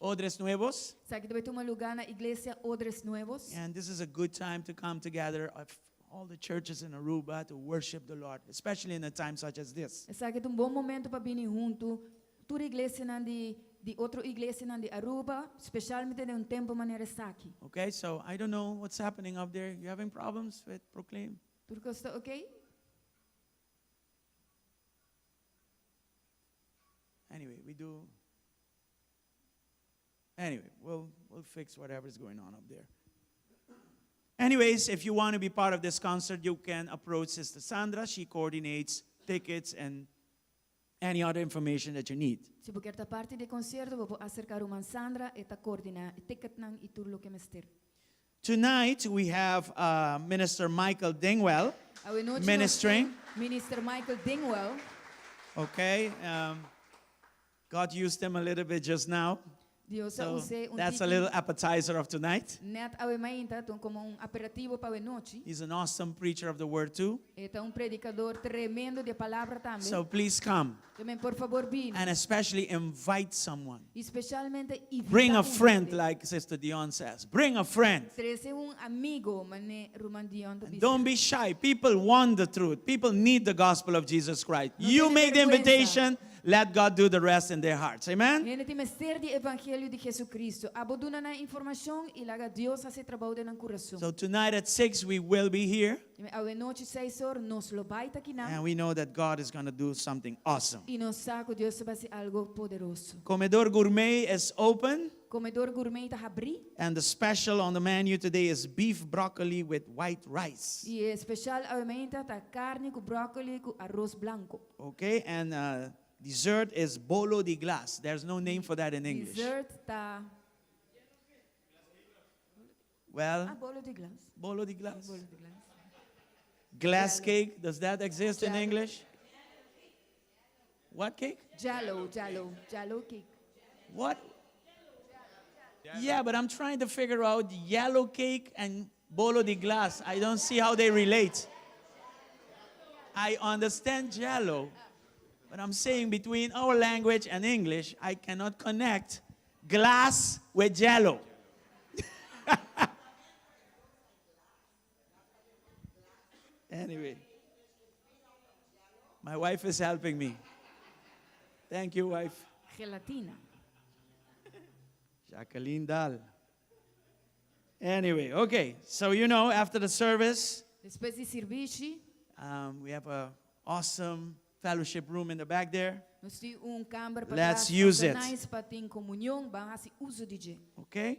Odres Nuevos. esaki ta bai tuma lugá na Iglesia Odres Nuevos. And this is a good time to come together of all the churches in Aruba to worship the Lord, especially in a time such as this. Esaki ta un bon momento pa bini huntu. Tur iglesianan di di otro iglesianan di Aruba, spesialmente den un tempu manera esaki. Okay, so I don't know what's happening up there. You having problems with Proclaim? Tur kos ta okay? Anyway, we do. Anyway, we'll fix whatever's going on up there. Anyways, if you want to be part of this concert, you can approach Sister Sandra. She coordinates tickets and any other information that you need. Si bo kier ta parti di e concierto, bo por acerca Ruman Sandra, e ta coordina ticketnan y tur loke mester. Tonight we have Minister Michael Dingwell Awe nochi nos ministering. tin Minister Michael Dingwell. Okay, God used him a little bit just now. Dios a So us'é un that's a tiki little appetizer of tonight. net awe mainta, ton como un aperitivo pa awe nochi. He's an awesome preacher of the word too. E ta un predicador tremendo di palabra tambe. So please come Tambe por fabor bini. and especially invite someone. Y specialmente invita Bring a un friend, hende. like Sister Dion says. Bring a friend. Trece un amigo, mane Ruman Dion ta And bisa. don't be shy. People want the truth. People need the gospel of Jesus Christ. No You tene make the vergüenza. invitation. Let God do the rest in their hearts. Amen? Hende tin mester di evangelio di Jesucristo. Abo duna nan informacion y laga Dios haci trabou den nan curason. So tonight at 6, we will be here. Awe nochi 6 or nos lo bay ta akinan. And we know that God is going to do something awesome. Y nos sa cu Dios ta bay haci algo poderoso. Comedor Gourmet is open. Comedor Gourmet ta habri. And the special on the menu today is beef broccoli with white rice. Y e special awe mainta ta carni cu broccoli cu aros blanco. Okay, and dessert is bolo di glas. There's no name for that in English. Dessert ta Well, Ah, bolo di glas. Bolo di glas. Bolo di glas. Glass cake, does that exist in Jello. English? What cake? Jello, jello, jello cake. What? Yeah, but I'm trying to figure out yellow cake and bolo di glas. I don't see how they relate. I understand jello, but I'm saying between our language and English, I cannot connect glass with jello. Anyway, my wife is helping me. Thank you, wife. Gelatina. Jacqueline Dahl. Anyway, okay. So, you know, after the service, Despues di servicio, we have a awesome fellowship room in the back there. Nos tin un camber pa Let's tras, use it. nice pa tin comunion, ban haci uso di dje. Okay?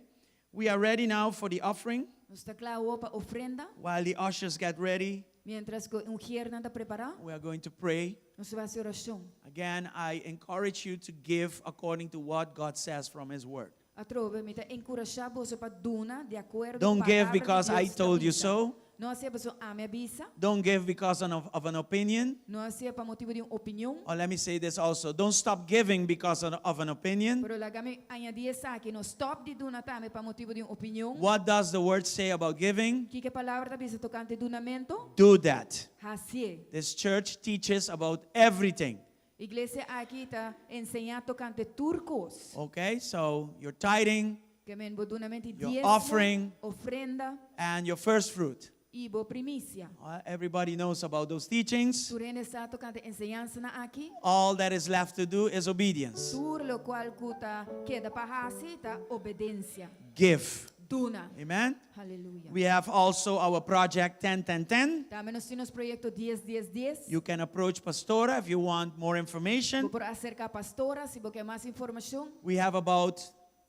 We are ready now for the offering. Nos ta cla pa ofrenda. While the ushers get ready, Mientras cu ushiernan ta prepara, we are going to pray. nos ta bay haci oracion. Again, I encourage you to give according to what God says from His Word. Atrobe, mi ta encurasha boso pa duna di acuerdo Don't give palabra di because I Dios ta told you bisa. so. No haci'e paso ami a bisa. Don't give because of an opinion. No haci'e pa motibo di un opinion. Or let me say this also. Don't stop giving because of an opinion. Pero lagami añadi esaki, no stop di duna tambe pa motibo di un opinion. What does the word say about giving? Kico e palabra ta bisa tocante dunamento? Do that. Haci'e. This church teaches about everything. Iglesia aki ta enseña tocante tur cos. Okay, so your tithing, Kemen bo dunamento your diezmo, offering, ofrenda and your first fruit. y bo primicia. Everybody knows about those teachings. Tur hende sa tocante enseñansanan aki. All that is left to do is obedience. Tur locual cu ta keda pa haci ta obedencia. Give. Duna. Amen. Aleluya. We have also our project 10-10-10. Tambe nos tin proyecto 10 10 10. You can approach Pastora if you want more information. Bo por acerca Pastora si bo kier mas informacion. We have about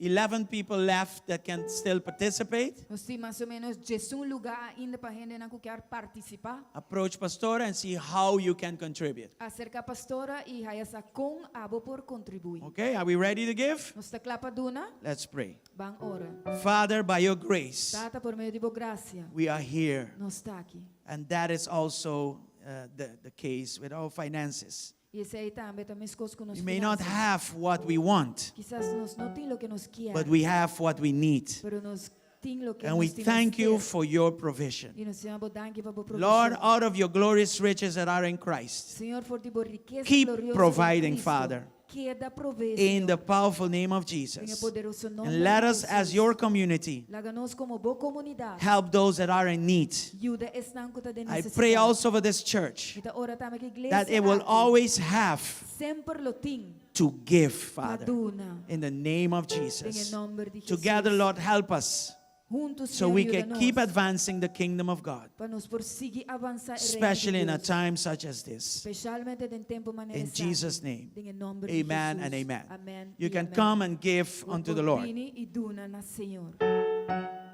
11 people left that can still participate. Nos tin mas o menos 11 lugar ainda pa hendenan cu kier participa. Approach Pastora and see how you can contribute. Acerca Pastora y haya sa con abo por contribui. Okay, are we ready to give? Nos ta cla pa duna? Let's pray. Ban ora. Father, by your grace, Tata, por medio di bo gracia, we are here. nos ta aki. And that is also the case with our finances. Y esey tambe ta mescos cu nos We may not finanzas. have what we want, Kisas nos no tin loke nos kier, but we have what we need. pero nos tin loke And we nos tin thank you mester. for your provision. Y nos ta yama bo danki pa bo provision. Lord, out of your glorious riches that are in Christ, Señor, for di bo rikesa keep glorioso providing, Cristo, Father, Keda provee, in the Señor. powerful name of Den e Jesus. poderoso nomber And let di us, as Jesus. your community, Laga nos como bo comunidad. help those that are in need. Yuda esnan cu ta den I necesidad. pray also for this church Mi ta ora tambe cu e iglesia that it will aki always have semper lo tin to give, pa Father. duna. In the name of Den e Jesus. nomber di Jesus. Together, Lord, help us Hunto, so Señor, we yuda can nos. keep advancing the kingdom of God, Pa nos por sigui avansa e reino especially di in a Dios. time such as this. Specialmente den tempo manera In esaki. Jesus' name. Den e nomber di Amen Jesus. and amen. Amen You y can amen. come and give Bo unto por the Lord. bini y duna na Señor.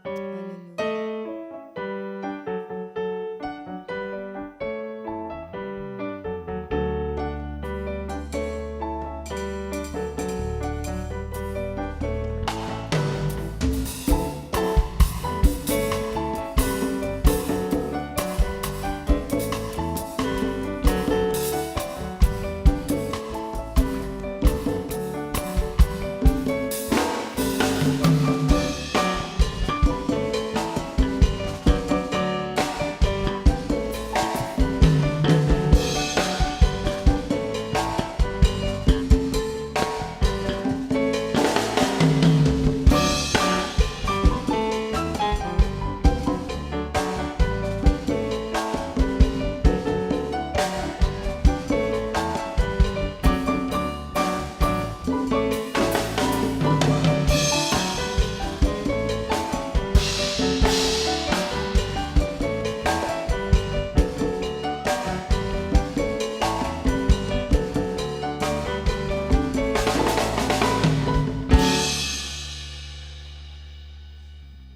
Aleluya.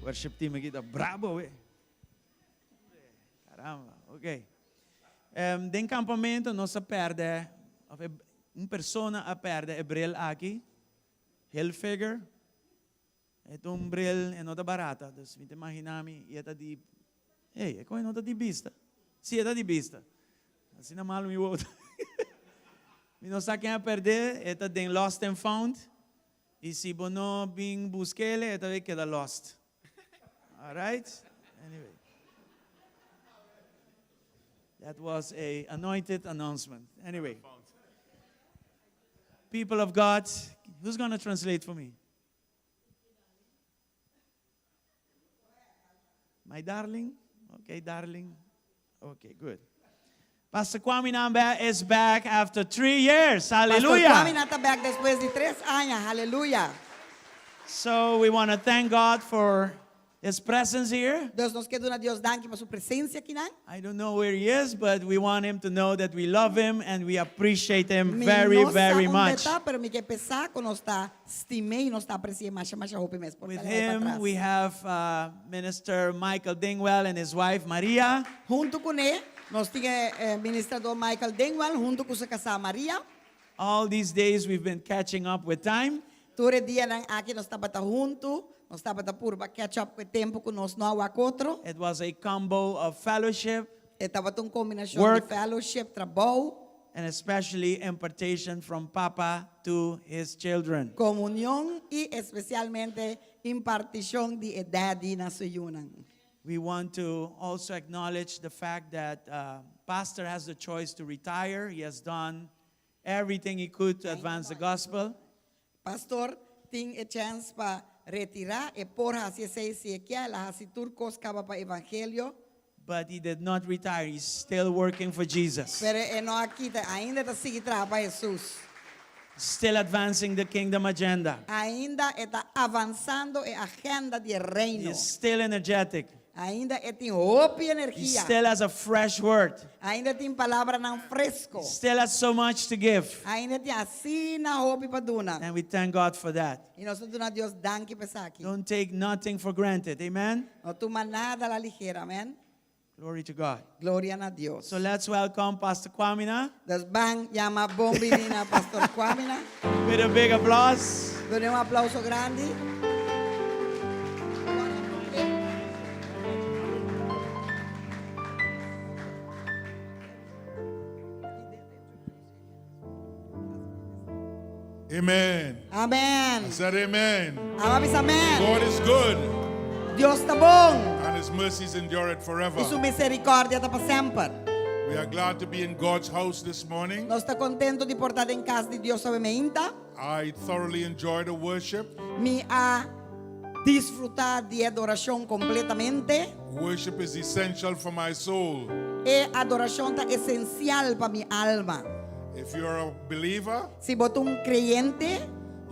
Worship team aki ta brabo, eh. Caramba, ok. Den campamento nos a perde, of un persona a perde e bril aki, Hilfiger. E ta un bril, e no ta barata, dus mi ta imagina mi, y e ta di, hey, e con e no ta di bista? Si, e ta di bista. Asina malo mi wowo ta. Mi no sa ken a perde, e ta den lost and found. Y si bo no bin busquele, e ta bay keda lost. Alright? Anyway. That was a anointed announcement. Anyway. People of God, who's going to translate for me? My darling? Okay, darling. Okay, good. Pastor Kwame Namba is back after 3 years. Hallelujah. Pastor Kwame ta back despues di 3 aña. Hallelujah. So we want to thank God for his presence here. Dus nos ke duna Dios danki pa su presensia akinan. I don't know where he is, but we want him to know that we love him and we appreciate him Mi very, no sa very unda much. ta, pero mi ke p'e sa ku nos ta stim'é i nos ta apresi'é masha masha hopi mes por With ta ei him, patras. we have Minister Michael Dingwell and his wife Maria. Huntu kuné, nos tin ministradó Michael Dingwell huntu ku su kasá Maria. All these days we've been catching up with time. Tur e dianan aki nos tabata huntu, nos tabata purba catch up ku e tempu ku nos no a wak otro. It was a combo of fellowship E tabata un kombinashon work. di fellowship, trabou, and especially impartation from Papa to his children. Komunion i espesialmente impartishon di e Daddy na su yunan. We want to also acknowledge the fact that Pastor has the choice to retire. He has done everything he could to advance the gospel. Pastor tin e chèns pa retirá, e por hasi esei si e ke, el a hasi tur kos kaba pa evangelio. But he did not retire. He's still working for Jesus. Pero e no a kita, ainda e ta sigui traha pa Hesus. Still advancing the kingdom agenda. Ainda e ta avansando e agenda di He reino. is still energetic. Ainda e tin hopi He energia. still has a fresh word. Ainda tin palabranan fresku. He still has so much to give. Ainda tin asina hopi pa duna. And we thank God for that. I nos ta duna Dios danki pa esaki. Don't take nothing for granted. Amen. No tuma nada a la ligera, amèn. Glory to God. Gloria na Dios. So let's welcome Pastor Kwamina Dus ban yama bon biní na Pastor Kwamina. with a big applause. Dun'é un aplouso grandi. Amen. Amèn. I said amen. Ami a bisa amèn. God is good Dios ta bon. and his mercies endure it forever. I su miserikòrdia ta pa semper. We are glad to be in God's house this morning. Nos ta kontentu di por ta den kas di Dios awe mainta. I thoroughly enjoyed the worship. Mi a disfrutá di adorashon kompletamente. Worship is essential for my soul. E adorashon ta esensial pa mi alma. If you're a believer, Si bo ta un kreyente,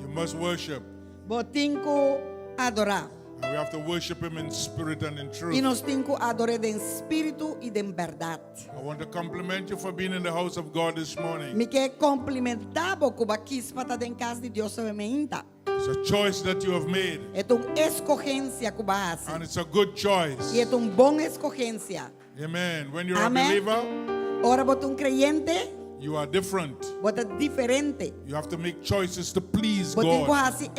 you must worship. bo tin ku adorá. And we have to worship him in spirit and in I truth. nos tin ku ador'é den spiritu i den bèrdat. I want to compliment you for being in the house of God this morning. Mi ke komplimentá bo ku bo a kis pa ta den kas di Dios awe mainta. It's a choice that you have made, E ta un eskohensia ku bo a hasi. and it's a good choice. I e ta un bon eskohensia. Amen. When you're Amen. a believer, Ora bo ta un kreyente, you are different. bo ta diferente. You have to make choices to please Bo tin ku God. hasi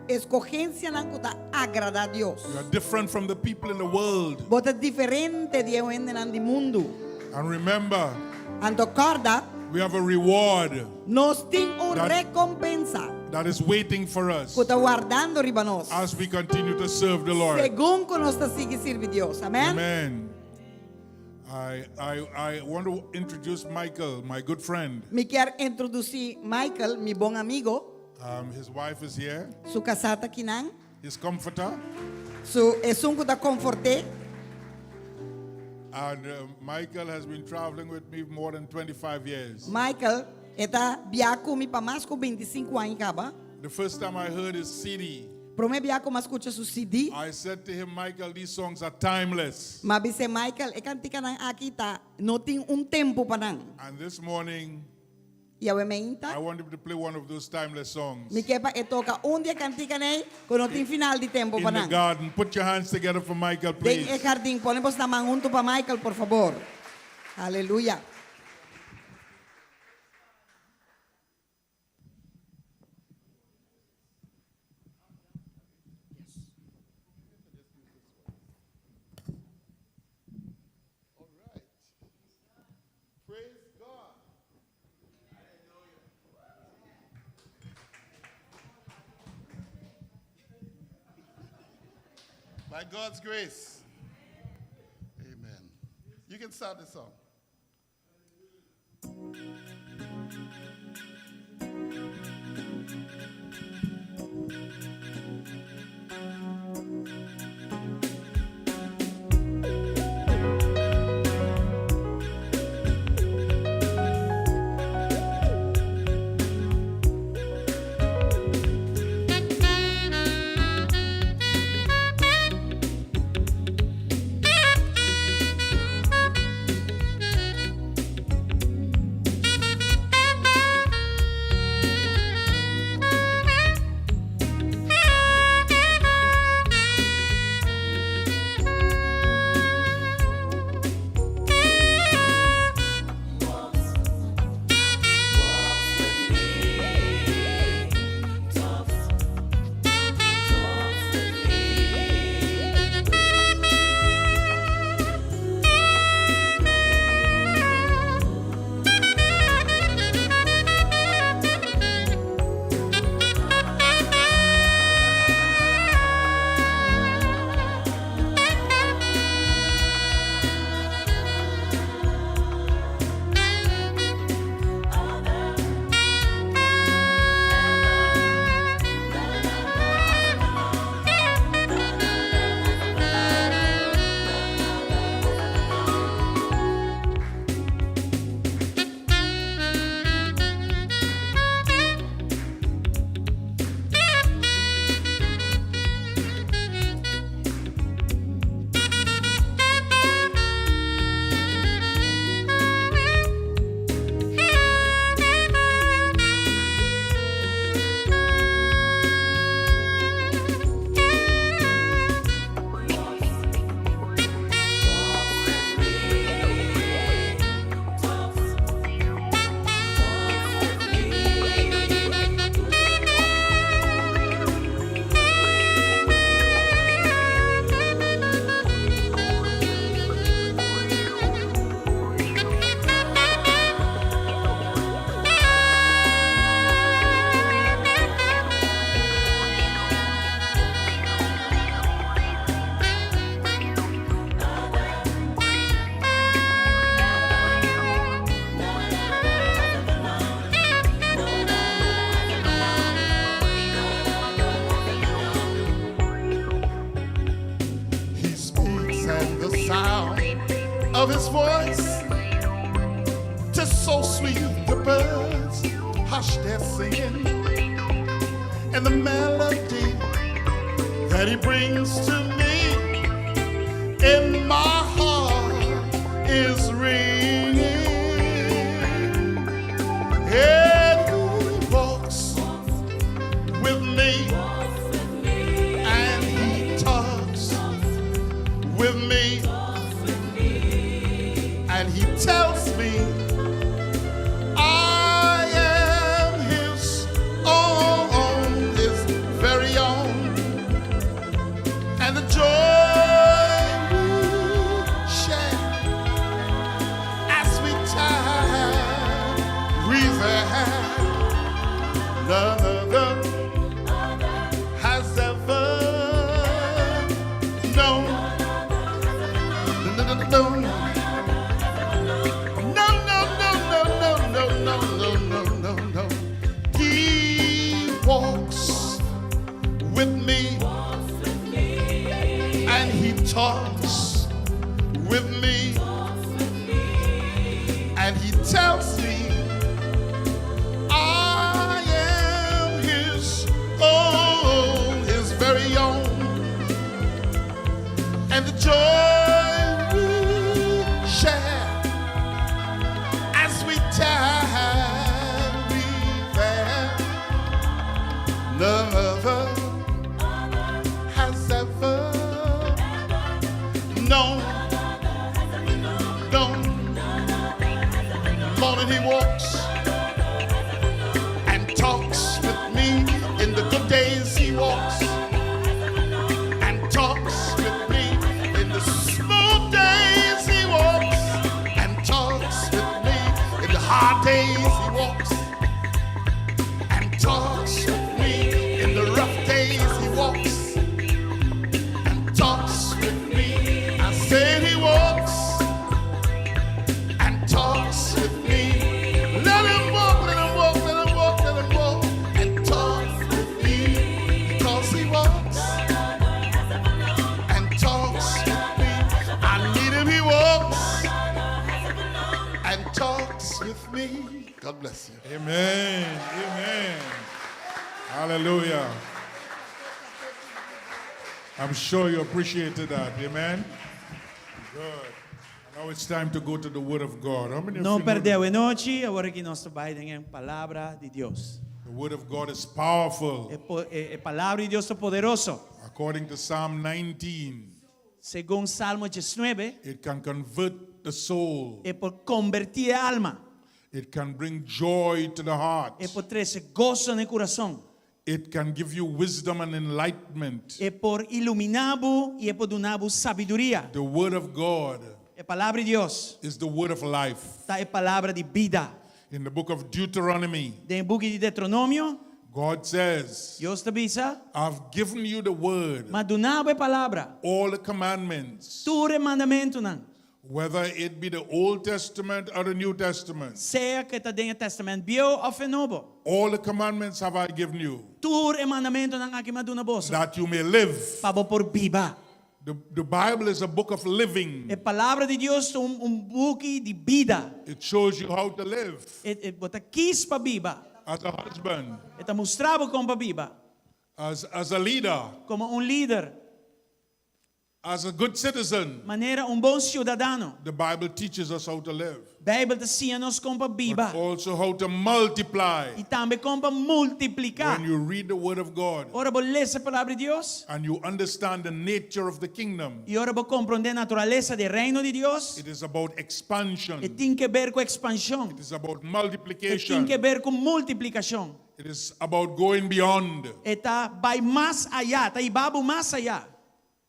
eskohensianan ku ta agradá Dios. You are different from the people in the world. Bo ta diferente di e hendenan di mundu. And remember, Anto kòrda, we have a reward nos tin un That- rekompensa that is waiting for us ku ta wardando riba nos. as we continue to serve the Lord. Segun ku nos ta sigui sirbi Dios. Amèn? Amen. I want to introduce Michael, my good friend. Mi ke introdusí Michael, mi bon amigu. His wife is here, Su kasá ta akinan. his comforter. Su esun ku ta konfort'é. And Michael has been traveling with me more than 25 years. Michael ta biaha ku mi pa mas ku 25 aña kaba. The first time I heard his CD, Promé biaha ku m'a skucha su CD. I said to him, Michael, these songs are timeless. M'a bis'é Michael, e kantikanan aki ta no tin un tempu pa nan. And this morning, I awe mainta. I want him to play one of those timeless songs. Mi ke pa e toka un di e kantikanan ei ku no tin final di tempu pa In the nan. garden. Put your hands together for Michael, Den e please. hardin, pone boso man huntu pa Michael, por fabor. Aleluya. All right. Praise God. By God's grace. Amen. You can start the song. He speaks and the sound of his voice Tis so sweet the birds hush their singing and the melody that he brings to me in my heart is ringing. And he walks with me and he talks with me and he tells me I am his own, his very own. And the joy we share as we time reason, none other has ever known. No, no, no, no. No, no, no, no, no, no, no, no, no, no, no. He walks with me and he talks with me and he tells me I am his own, his very own. And the joy we share as we time me. God bless you. Amen. Amen. Hallelujah. I'm sure you appreciated that. Amen. Good. Now it's time to go to the Word of God. How many of No you know pèrdè e anochi, awor ku nos ta bai den palabra di Dios. the Word of God is powerful. E, e palabra di Dios ta poderoso. According to Psalm 19, Segun Salmo 19, it can convert the soul. e por konvertí e alma. It can bring joy to the heart. E por trese goso na kurason. It can give you wisdom and enlightenment. E por iluminá bo i e por duna bo sabiduria. The Word of God E palabra di Dios is the word of life. ta e palabra di bida. In the book of Deuteronomy, Den buki di Deuteronomio, God says, Dios ta bisa, I've given you the word, M'a duna bo e palabra, all the commandments, tur e mandamentunan, whether it be the Old Testament or the New Testament. sea ku ta den Tèstamènt Bieu òf e Nobo. All the commandments have I given you, Tur e mandamentunan aki m'a duna boso, that you may live. pa bo por biba. The Bible is a book of living. E palabra di Dios ta un buki di bida. It shows you how to live E, e, bo ta kies pa biba. as a husband, E ta mustra bo kon pa biba. as a leader, Komo un lider, as a good citizen. manera un bon siudadano. The Bible teaches us how to live, Beibel ta siña nos kon pa but biba. also how to multiply. I tambe kon pa multipliká. When you read the Word of God Ora bo lesa e palabra di Dios and you understand the nature of the kingdom, i ora bo komprondé naturalesa di reino di Dios, it is about e expansion, tin ke ber ku ekspanshon. it is about E tin multiplication, ke ber ku multiplikashon. it is about going beyond. E ta bai mas ayá, ta hiba bo mas ayá.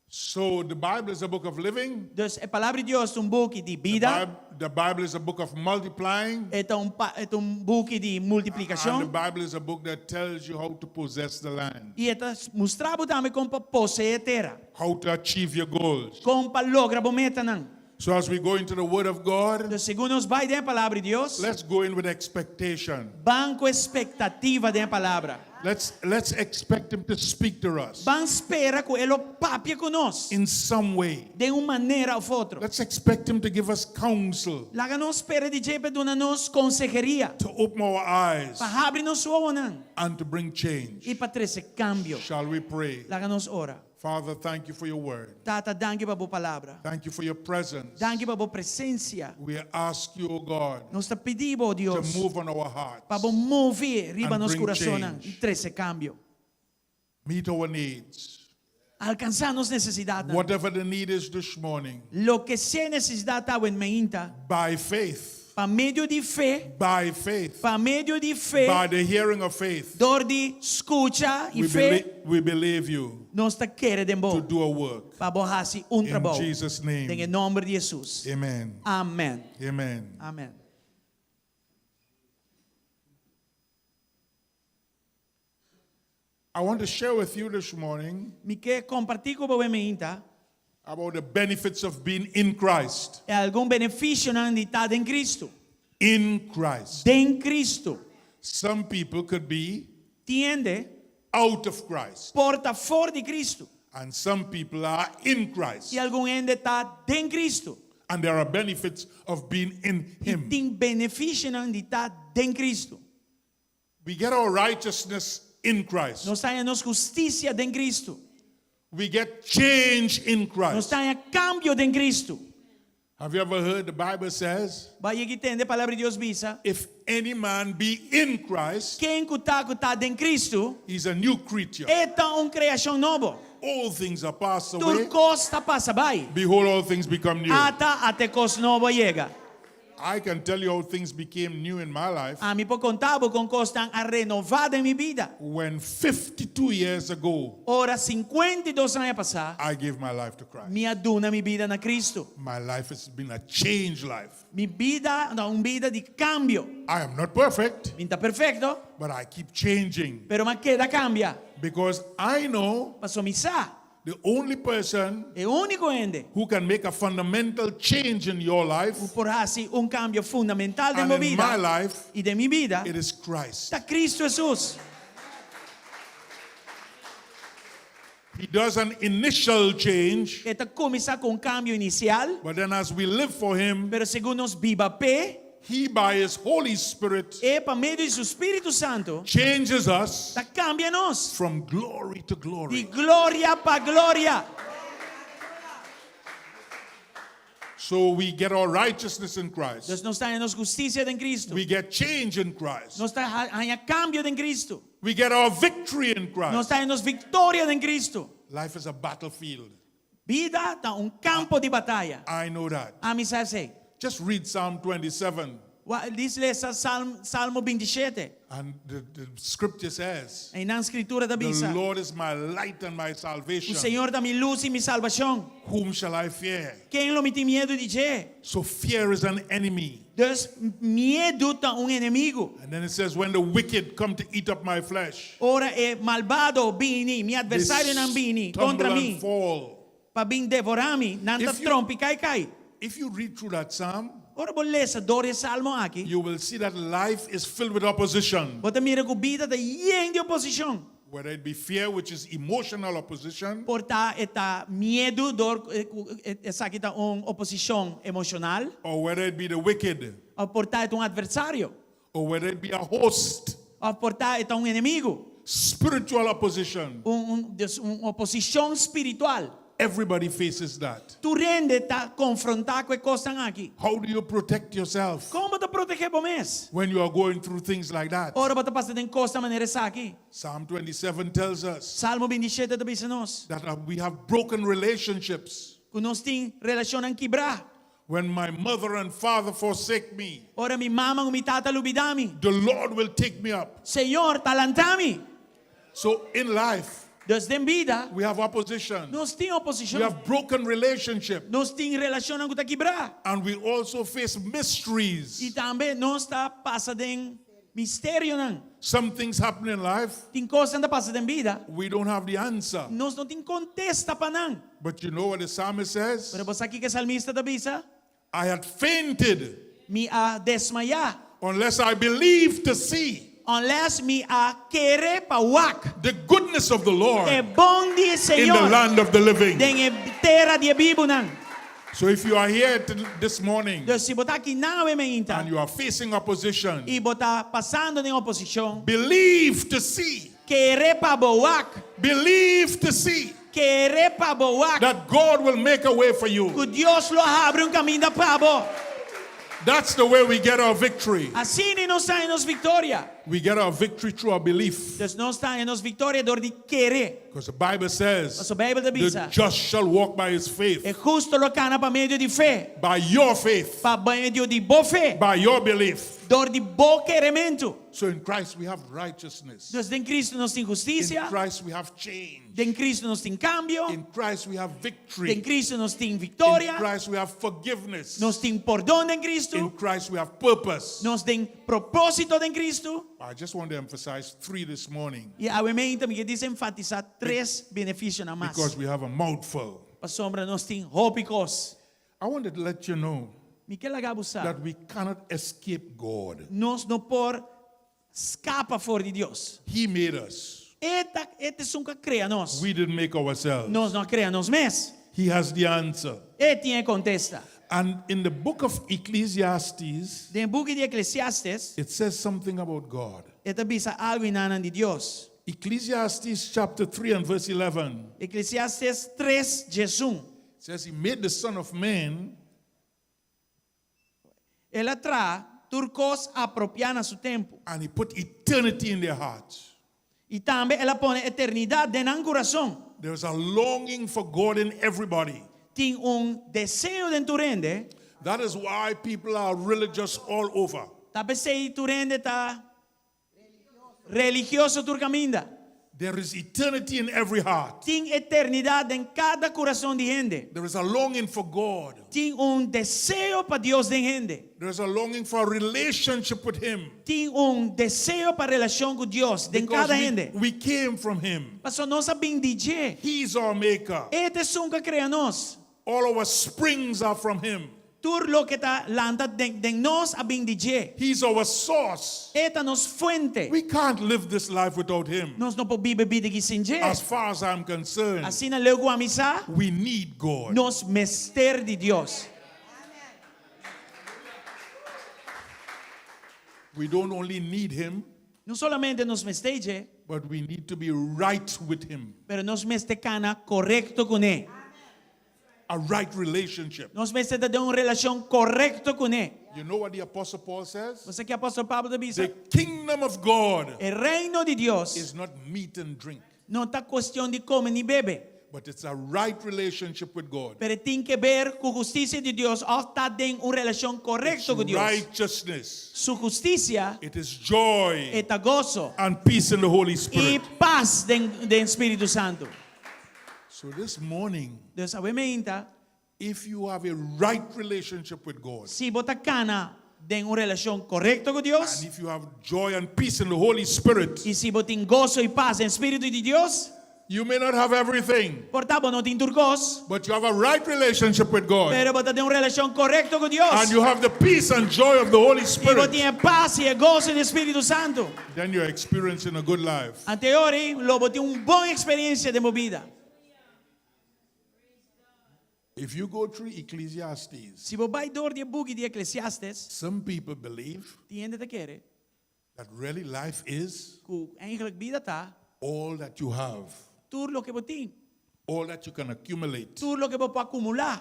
So the Bible is a book of living. Dus e palabra di Dios ta un buki di The bida, Bible is a book of multiplying. e ta un, e ta un buki di And the multiplikashon. Bible is a book that tells you how to possess the land, I e ta mustra bo tambe kon pa poseé tera, how to achieve your goals. kon pa logra bo metanan. So as we go into the Word of God, Dus segun nos bai den e palabra di Dios, let's go in with expectation. ban ku ekspektativa den e palabra. Let's expect Him to speak to us Ban spera ku e lo papia ku nos in some way. den un manera òf otro. Let's expect Him to give us counsel, Laga nos spera di dje pa e duna nos konseheria, to open our eyes, pa habri nos wowonan and to bring change. i pa trese kambio. Shall we pray? Laga nos ora. Father, thank you for your word. Tata, danki pa bo palabra. Thank you for your presence. Danki pa bo presensia. We ask you, O God, Nos ta pidi bo, to Dios, move on our hearts, pa bo move riba And nos bring kurasonnan change. i trese kambio. Meet our needs. Alkansá nos nesesidatnan. Whatever the need is this morning, Loke sea e nesesidat ta awe mainta, by faith, Pa medio di fe, by faith, pa medio di fe, by the hearing of faith, dor di skucha i we, fe, we believe you nos ta kere den to bo do a work. pa bo hasi un In trabou. Jesus' name. Den e nòmber di Hesus. Amen. Amen. Amen. Amen. I want to share with you this morning Mi ke kompartí ku bo awe mainta about the benefits of being in Christ. e algun benefisionan di ta den Kristu. In Christ. Den Kristu. Some people could be Tin hende out of Christ, por ta for di Kristu. and some people are in Christ. I algun hende ta den Kristu. And there are benefits of being in I Him. tin benefisionan di ta den Kristu. We get our righteousness in Christ. Nos ta haña nos hustisia den Kristu. We get change in Nos Christ. ta haña kambio den Kristu. Have you ever heard the Bible says, Bo a yega di tende palabra di Dios bisa, if any man be in Christ, ken ku ta ku ta den Kristu, he's a new creature. e ta un kreashon nobo. All things are passed Tur away. kos ta pasa bai. Behold, all things become new. Ata ate kos nobo a yega. I can tell you how things became new in my life Ami por konta bo kon kosnan a renová den mi bida. when 52 years ago Ora 52 aña pasá, I gave my life to Christ. mi a duna mi bida na Kristu. My life has been a changed life. Mi bida ta un bida di kambio. I am not perfect, Mi n' ta perfekto, but I keep changing pero m'a keda kambia. because I know Paso mi sa, the only person e úniko hende who can make a fundamental change in your life ku por hasi un kambio fundamental den and bo in my bida life, i den mi bida it is Christ. ta Kristu Hesus. He does an initial change, E ta kuminsá ku un kambio inisial, but then as we live for Him, pero segun nos biba p'e, He, by His Holy Spirit, E pa medio di su Spiritu Santu changes us ta kambia nos from glory to di glory. gloria pa gloria. So we get our righteousness in Christ. Dus nos ta haña nos hustisia den Kristu. We get change in Christ. Nos ta haña kambio den Kristu. We get our victory in Nos Christ. ta haña nos viktoria den Kristu. Life is a battlefield. Bida ta un kampo di bataya. I know that. Ami sa esei. Just read Psalm 27. Djis lesa Salmo 27. And the scripture says, Einan Skritura ta The bisa. Lord is my light and my salvation. Señor ta mi lus i mi salbashon. Whom shall I fear? Ken lo mi tin miedu di dje? So fear is an enemy. Dus miedu ta un enemigu. And then it says, when the wicked come to eat up my flesh, Ora e malbado bini, mi they adversarionan bini stumble kontra and mi fall. pa bin devorá mi, nan ta If you- trompiká i kai. If you read through that psalm, Ora bo lesa dor e salmo aki, you will see that life is filled with opposition. bo ta mira ku bida ta yen di oposishon. Whether it be fear, which is emotional opposition, Por ta e ta miedu dor ku esaki ta un oposishon emoshonal, or whether it be the wicked, òf por ta e ta un atversario, or whether it be a host, òf por ta e ta un enemigu. Spiritual opposition. Un, un, dus un oposishon spiritual. Everybody faces that. Tur hende ta konfrontá ku e kosnan aki. How do you protect yourself Kon bo ta protegé bo mes? when you are going through things like that? Ora bo ta pasa den kosnan manera esaki. Psalm 27 tells us Salmo 27 ta bisa nos. that uh, we have broken relationships. Ku nos tin relashonnan kibrá. When my mother and father forsake me, Ora mi mama ku mi tata lubidá mi. The Lord will take me up. Señor ta lanta mi. So in life, Dus den bida, we have opposition. nos tin We oposishon. have broken relationship. Nos tin relashonnan ku ta kibrá. And we also face mysteries. I tambe nos ta pasa den misterionan. Some things happen in life, Tin kosnan ta pasa den bida. we don't have the answer. Nos no tin kontesta pa nan. But you know what the psalmist says? Pero bo sa kiko e salmista ta bisa? I had fainted. Mi a desmayá. Unless I believe to see. Unless mi a kere pa wak. The goodness of the Lord. E bon di In the Señor. land of the living. Den e tera di e bibunan. So if you are here this morning. Dus si bo ta akinan awe mainta. And you are facing opposition. I bo ta pasando den oposishon. Believe to see. Kere pa bo wak. Believe to see. Kere pa bo wak. That God will make a way for you. Ku Dios lo habri un kaminda pa bo. That's the way we get our victory. Asina nos ta haña nos viktoria. We get our victory through our belief. Dus nos ta haña nos viktoria dor di kere. Because the Bible says, Pasobra Beibel ta the bisa. just shall walk by his faith. E hustu lo kana pa medio di fe. By your faith. Pa medio di bo fe. By your belief. Dor di bo kerementu. So in Christ we have righteousness. Dus den Kristu nos tin hustisia. In Christ we have change. Den Kristu nos tin kambio. In Christ we have victory. Den Kristu nos tin viktoria. In Christ we have forgiveness. Nos tin pordon den Kristu. In Christ we have purpose. Nos tin propósito den Kristu. I just want to emphasize three this morning. I awe mainta mi ke djis enfatisá tres benefisionan mas. Because we have a mouthful. Pasobra nos tin hopi kos. I wanted to let you know Mi ke laga bo sa. that we cannot escape God. Nos no por skapa for di Dios. He made us. E ta e ta esun ku a krea nos. We didn't make ourselves. Nos no a krea nos mes. He has the answer. E tin e kontesta. And in the book of Ecclesiastes, Den buki di Eklesiastes, it says something about God. e ta bisa algu einan di Dios. Ecclesiastes chapter 3 and verse 11. Eklesiastes 3, 11. It says he made the son of man. El a traha tur kos apropiá na su tempu. And he put eternity in their hearts. I tambe el a pone eternidat den nan kurason. There is a longing for God in everybody. Tin un deseo den tur hende. That is why people are religious all over. Ta p'esei tur hende ta religioso tur kaminda. There is eternity in every heart. Tin eternidat den kada kurason di hende. There is a longing for God. Tin un deseo pa Dios den hende. There is a longing for a relationship with Him. Tin un deseo pa relashon ku Dios den Because kada hende. we came from Him. Pasobra nos a bin di dje. He is our maker. E ta esun ku a krea nos. All our springs are from Him. Tur loke ta lanta den, den nos a bin di dje. He's our source. E ta nos fuente. We can't live this life without Him. Nos no por biba e bida aki sin dje. As far as I'm concerned, Asina leu ku ami sa, we need God. nos mester di Dios. We don't only need him, No solamente nos mester dje, but we need to be right with him. pero nos mester kana korekto kuné. A right relationship. Nos mester ta den un relashon korekto kuné. You know what the Apostle Paul says? Bo sa kiko Apòstel Pablo ta bisa? The kingdom of God E reino di Dios is not meat and drink, no ta kuestion di kome ni bebe, but it's a right relationship with God. pero tin ke ber ku hustisia di Dios òf ta den un relashon It's korekto ku Dios. righteousness. Su hustisia It is joy e ta goso and peace in the Holy i Spirit. pas den den Spiritu Santu. So this morning, Dus awe meinta, if you have a right relationship with God, si bo ta kana den un relashon korekto ku Dios, and if you have joy and peace in the Holy Spirit, i si bo tin goso i pas den Spiritu di Dios, you may not have everything, por ta bo no tin tur kos, but you have a right relationship with God. pero bo ta den un relashon korekto ku Dios. And you have the peace and joy of the Holy I bo Spirit. tin e pas i e goso di Spiritu Santu. Then you're experiencing a good life. Anto e ora ei lo bo tin un bon eksperensia den bo bida. If you go through Ecclesiastes, Si bo bai dor di e buki di Eklesiastes, some people believe tin hende ta kere that really life is ku eigenlijk bida ta all that you have, tur loke bo tin, all that you can accumulate. tur loke bo por akumulá.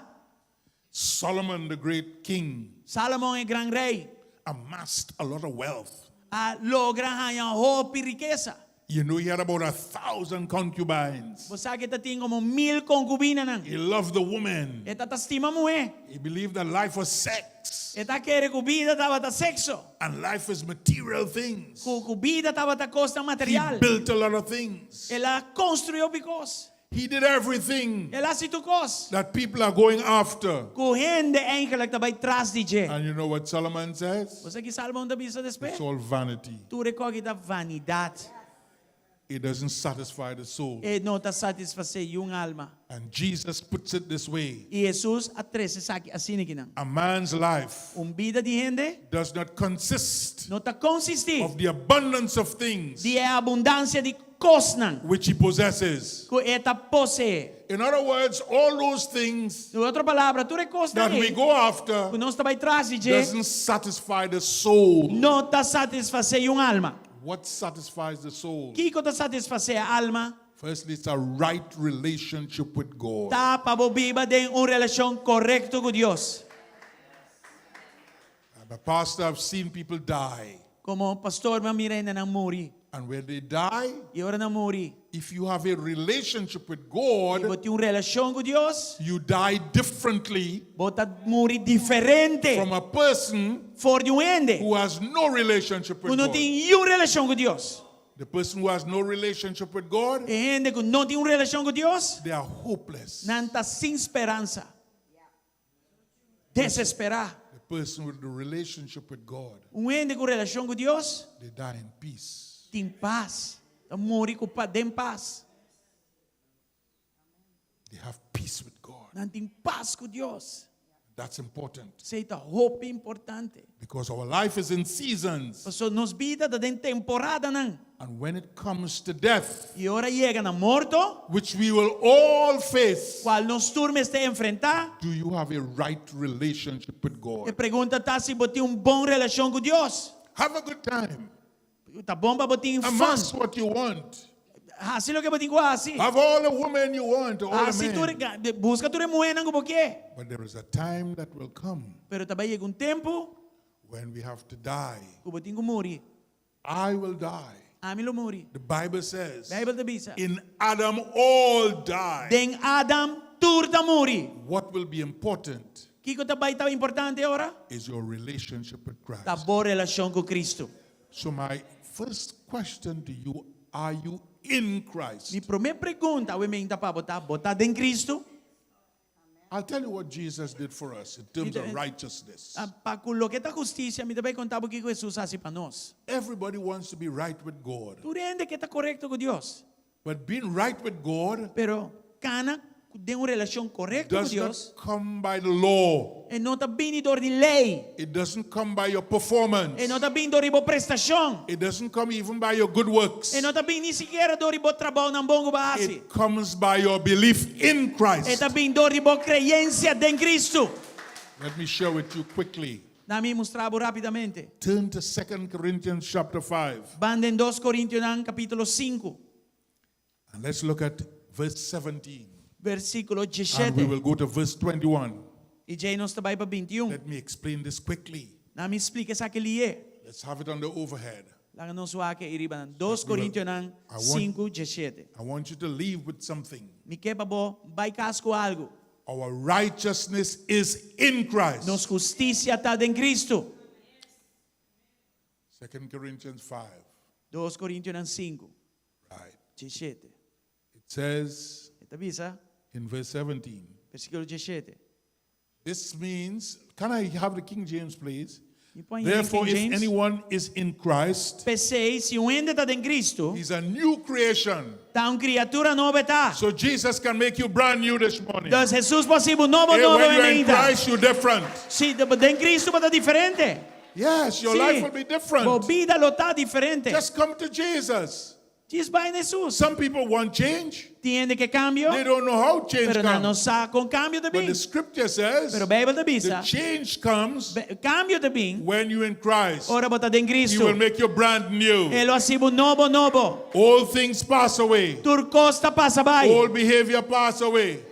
Solomon, the great king, Salomon, e gran rei, amassed a lot of wealth. a logra haña hopi rikesa. You know, he had about 1,000 concubines. Bo sa ku e tatin komo mil konkubinanan. He loved the woman. E tabata stima muhé. He believed that life was sex E ta kere ku bida tabata sekso. and life is material things. Ku ku bida tabata kosnan He material. built a lot of things. El a konstruí hopi kos. He did everything El a hasi tur kos. that people are going after. Ku hende eigenlijk ta bai tras di dje. And you know what Solomon says? Bo sa ki Salomon ta bisa despues? It's all vanity. Tur e kos aki ta vanidat. It doesn't satisfy the soul. E no ta satisfasé niun alma. And Jesus puts it this way. I Hesus a trese esaki asina akinan. A man's life Un bida di hende does not consist no ta konsistí of the abundance of things di e abundansia di kosnan which he possesses. ku e ta poseé. In other words, all those things Ku otro palabra, tur e kosnan that we ei go after ku nos ta bai tras di dje doesn't satisfy the soul. no ta satisfasé niun alma. What satisfies the soul? Kiko ta satisfasé e alma? Firstly, it's a right relationship with God. Ta pa bo biba den un relashon korekto ku Dios. I'm a pastor, I've seen people die. Komo pastor, mi a mira hendenan muri. And when they die, I ora nan muri, if you have a relationship with i God, bo tin un relashon ku Dios, you die differently bo ta muri diferente from a person for di un hende who has no relationship ku with no God. tin niun relashon ku Dios. The person who has no relationship with God, E hende ku no tin un relashon ku Dios, they are hopeless. nan ta sin speransa. Desesperá. The person with the relationship with God, Un hende ku relashon ku Dios they die in peace. tin pas. Ta muri ku pa den pas. They have peace with God. Nan tin pas ku Dios. That's important. Esei ta hopi importante. Because our life is in seasons. Pasobra nos bida ta den temporadanan. And when it comes to death, I ora yega na morto, which we will all face, kual nos tur mester enfrentá, do you have a right relationship with e God? pregunta ta si bo tin un bon relashon ku Dios. Have a good time. Ta bon pa bo tin fun. Amass what you want. Hasi loke bo tin ku hasi. Have all the women you want, all the Hasi tur, men. buska tur e muhénan ku bo ke. But there is a time that will come Pero ta bai yega un tempu when we have to die. ku bo tin ku muri. I will die. Ami lo muri. The Bible says, Beibel ta bisa. in Adam all die. Den Adam tur ta muri. What will be important Kiko ta bai ta importante ora? is your relationship with Ta Christ. bo relashon ku Kristu. So my first question to you, are you in Christ? Mi promé pregunta awe mainta pa bo ta, bo ta den Kristu? I'll tell you what Jesus did for us in terms of righteousness. Ah, pa ku loke ta hustisia, mi ta bai konta bo kiko Hesus a hasi pa nos. Everybody wants to be right with God. Tur hende ke ta korekto ku Dios. But being right with God Pero kana den un relashon korekto ku does not Dios come by the law. e no ta bini dor di lei. It doesn't come by your performance. E no ta bini dor di bo prestashon. It doesn't come even by your good works. E no ta bini ni sikiera dor di bo trabounan bon ku bo a hasi. It comes by your belief in E Christ. ta bini dor di bo kreyensia den Kristu. Let me share with you quickly. Laga mi mustra bo rápidamente. Turn to 2 Corinthians chapter 5. Ban den 2 Korintionan kapítulo 5, And let's look at verse 17. versíkulo And we 17. will go to verse 21. I djei nos ta bai pa 21. Let me explain this quickly. Laga mi splika esaki lihé. Let's have it on the overhead. Laga nos wak e riba nan. 2 Korintionan 5, 17. I want you to leave with something. Mi ke pa bo bai kas ku algu. Our righteousness is in Christ. Nos hustisia ta den Kristu. 2 Corinthians 5. 2 Korintionan 5, Right. 17. It says E ta bisa, in verse 17. versíkulo 17. This means, can I have the King James, please? Mi por Therefore, King if James. anyone is in Christ, P'esei, si un hende ta den Kristu, he's a new creation. ta un kriatura nobo e ta. So Jesus can make you brand new this morning. Entonses, Hesus por hasi bo nobo Hey, nobo when you're in mainta. Christ, you're different. Si, den Kristu bo ta diferente. Yes, your Si. life will be different. Bo bida lo ta diferente. Just come to Jesus. Djis bai na Hesus. Some people want change. Tin hende ke kambio, They don't know how change pero nan no comes. sa kon kambio ta But bin. the scripture says Pero Beibel ta the bisa, change comes kambio ta bin when you're in Christ. ora bo ta den He Kristu. will make you brand new. E lo hasi bo nobo nobo. All things pass away. Tur kos ta pasa bai. All behavior pass away.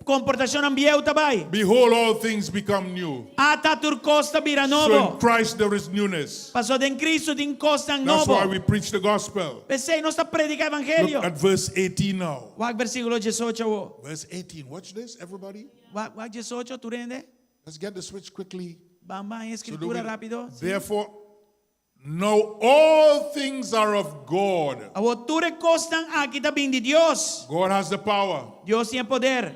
Komportashonnan bieu ta bai. Behold, all things become new. Ata tur kos ta bira So in nobo. Christ there is newness. Paso den Kristu tin kosnan That's why nobo. we preach the gospel. P'esei nos ta prediká Look evangelio. at verse 18 now. Wak versíkulo 18 awo. Verse 18. Watch this, everybody. Wak wak 18 tur hende. Let's get the switch quickly. Ban ban e So do skritura we- rápido. Therefore, now all things are of God. Awo tur e kosnan aki ta bin di Dios. God has the power. Dios tin e poder.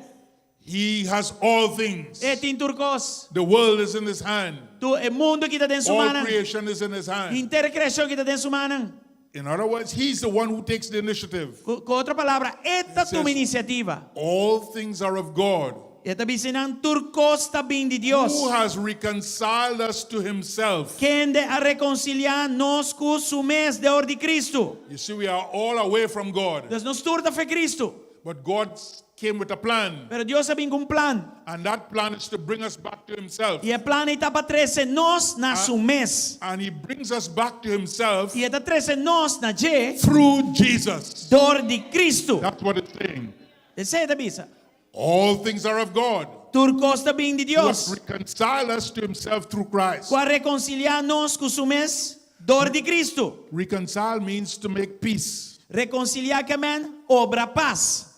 He has all things. E tin tur kos. The world is in his hand. Tur e mundu aki ta den su All mannan. creation is in his hand. Henter kreashon aki ta den su mannan. In other words, he's the one who takes the initiative. Ku otro palabra, e ta Says- tuma inisiativa. All things are of God. E ta bisa einan tur kos ta bin di Dios. Who has reconciled us to himself. Kende a rekonsiliá nos ku su mes dor di Kristu. You see, we are all away from God. Dus nos tur ta fo'i Kristu. But God came with a plan. Pero Dios a bin ku un plan. And that plan is to bring us back to himself. I e plan ei ta pa trese nos na su mes. And he brings us back to himself I e ta trese nos na dje through Jesus. dor di Kristu. That's what it's saying. Esei e ta bisa. All things are of God. Tur kos ta bin di Who has Dios. reconciled us to himself through Christ. Ku a rekonsiliá nos ku su mes dor di Kristu. Reconcile means to make peace. Rekonsiliá ke men obra pas.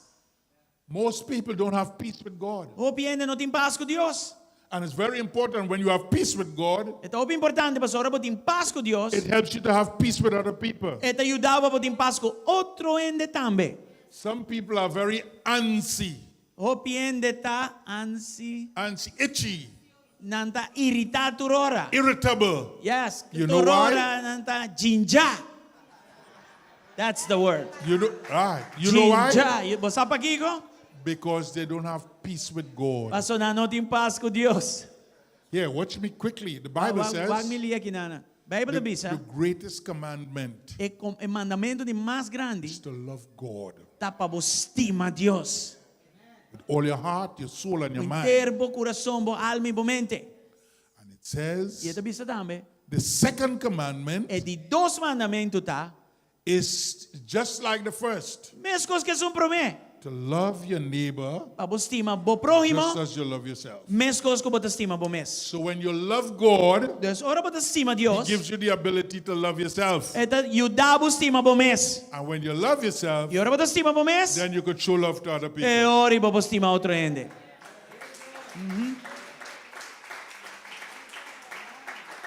Most people don't have peace with God. Hopi hende no tin pas ku Dios. And it's very important when you have peace with God, E ta hopi importante pasobra ora bo tin pas ku Dios, it helps you to have peace with other people. e ta yuda bo pa bo tin pas ku otro hende tambe. Some people are very antsy, Hopi hende ta ansi, antsy, itchy, nan ta iritá tur ora. irritable. Yes, You know tur why? ora nan ta djinja. That's the word. You know, right. You know why? Djinja. Bo sa pakiko? Because they don't have peace with God. Paso nan no tin pas ku Dios. Here, watch me quickly. The Bible Wak says wak mi lihé aki nan. Beibel the, ta bisa the greatest commandment e kom- e mandamentu di mas grandi is to love God ta pa bo stima Dios. with all your heart, your soul, and your mind. Henter bo kurason, bo alma i bo mente. And it I e says ta bisa tambe the second commandment e di dos mandamentu ta is just like the first meskos ku esun promé. to love your neighbor Pa bo stima bo próhimo just as you love yourself. meskos ku bo ta stima bo mes. So when you love God, Dus ora bo ta stima He Dios, gives you the ability to love yourself. E ta yuda bo stima bo mes. And when you love yourself, I ora bo ta stima bo mes, then you could show love to other people. e ora bo por stima otro hende.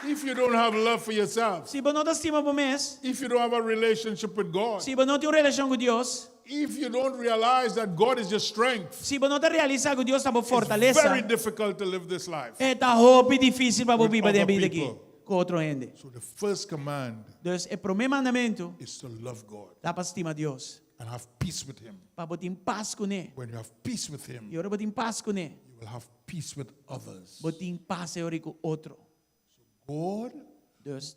If you don't have love for yourself, Si bo no ta stima bo mes, if you don't have a relationship with God, si bo no tin un relashon ku Dios, if you don't realize that God is your strength, si bo no ta realisá ku Dios ta bo it's very fortalesa, difficult to live this life. e ta hopi difísil pa bo With biba den other e bida aki people. ku otro hende. So the first command Dus e promé mandamentu is to love God ta pa stima Dios, and have peace with Him. pa bo tin pas kuné. When you have peace with Him, I ora bo tin pas kuné, you will have peace with others. bo tin pas e ora ku otro. God Dus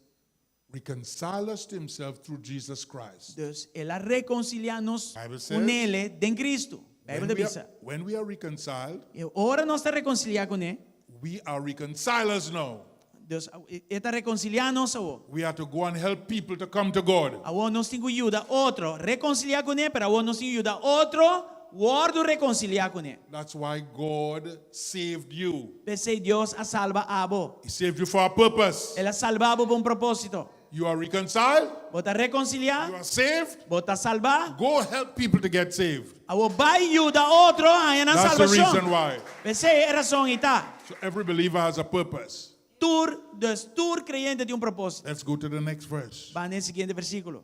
reconciled us to Himself through Jesus Christ. Dus el a rekonsiliá nos Bible says, kuné den Kristu. When Beibel ta we, are, bisa. when we are reconciled, I ora nos ta rekonsiliá kuné, we are reconcilers now. Dus e ta rekonsiliá nos awor. We are to go and help people to come to God. Awor nos tin ku yuda otro rekonsiliá kuné, pero awor nos tin ku yuda otro wòrdu rekonsiliá kuné. That's why God saved you. P'esei Dios a salba abo. He saved you for a purpose. El a salba bo pa un propósito. You are reconciled. Bo ta rekonsiliá. You are saved. Bo ta salbá. Go help people to get saved. Awor bai yuda otro haña nan That's the salbashon. reason why. P'esei e rason ei ta. So every believer has a purpose. Tur, dus tur kreyente tin un propósito. Let's go to the next verse. Ban na e siguiente versíkulo.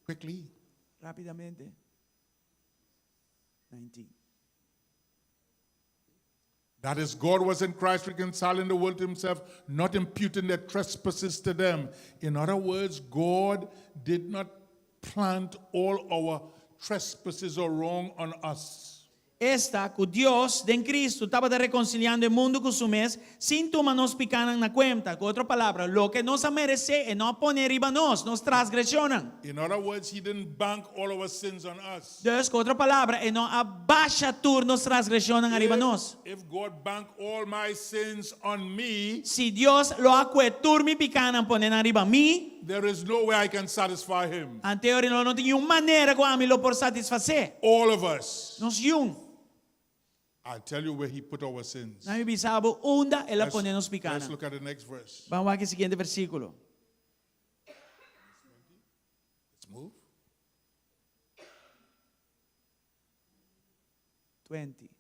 Quickly. Rápidamente. 19. That is, God was in Christ reconciling the world to himself, not imputing their trespasses to them. In other words, God did not plant all our trespasses or wrong on us. Esta, ku Dios den Kristu tabata rekonsiliando e mundu ku su mes, sin tuma nos pikánan na kuenta. Ku otro palabra, loke nos a meresé, e no a pone riba nos, nos transgreshonnan. In other words, He didn't bank all our sins on us. Dus, ku otro palabra, e no a basha tur nos transgreshonnan ariba nos. If God bank all my sins on me, Si Dios lo a kue tur mi pikánan pone nan riba mi, there is no way I can satisfy Him. anto e ora lo no tin niun manera ku ami lo por satisfasé. All of us. Nos yun. I'll tell you where He put our sins. Laga mi bisa bo unda el a Let's, pone nos let's pikánan. look at the next verse. Ban wak e siguiente versíkulo. Let's move. 20.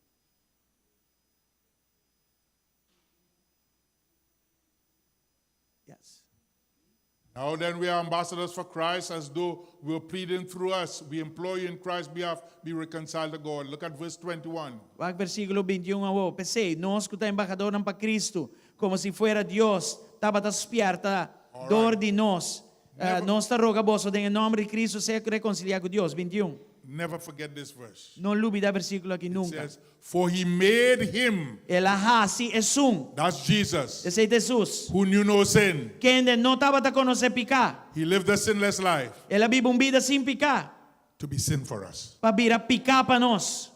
Yes. Now then, we are ambassadors for Christ, as though we were pleading through us. We implore you in Christ's behalf, be reconciled to God. Look at verse 21. Wak versíkulo 21 awor. P'esei, nos ku ta embahadornan pa Kristu, komo si fuera Dios tabata spièrta dor di nos. Nos ta roga boso den e nòmber di Kristu sea rekonsiliá ku Dios. 21. Never forget this verse. No lubidá e versíkulo aki It nunka. says, For he made him, El a hasi esun, that's Jesus, esei ta Hesus, who knew no sin. kende no tabata konosé piká. He lived a sinless life El a biba un bida sin piká, to be sin for us. pa bira piká pa nos.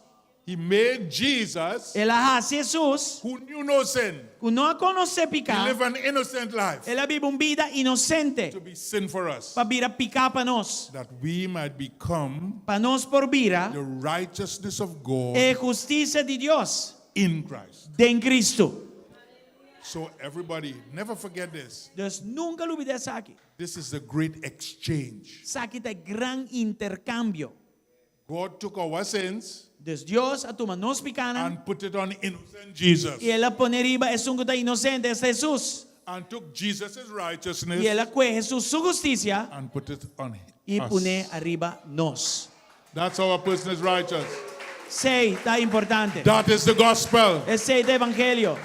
He made Jesus, El a hasi Hesus, who knew no sin, ku no a konosé he piká, lived an innocent life el a biba un bida inosente to be sin for us, pa bira piká pa nos, that we might become pa nos por bira the righteousness of God e hustisia di Dios in Christ. den Kristu. So everybody, never forget this. Dus nunka lubidá esaki. This is the great exchange. Esaki ta e gran interkambio. God took our sins Dus Dios a tuma nos pikánan and put it on innocent Jesus i el a pone riba esun ku ta inosente, esta Hesus. and took Jesus' righteousness I el a kue Hesus su hustisia and put it on i pone us. ariba nos. That's how a person is righteous. Esei ta importante. That is the gospel. Esei ta evangelio.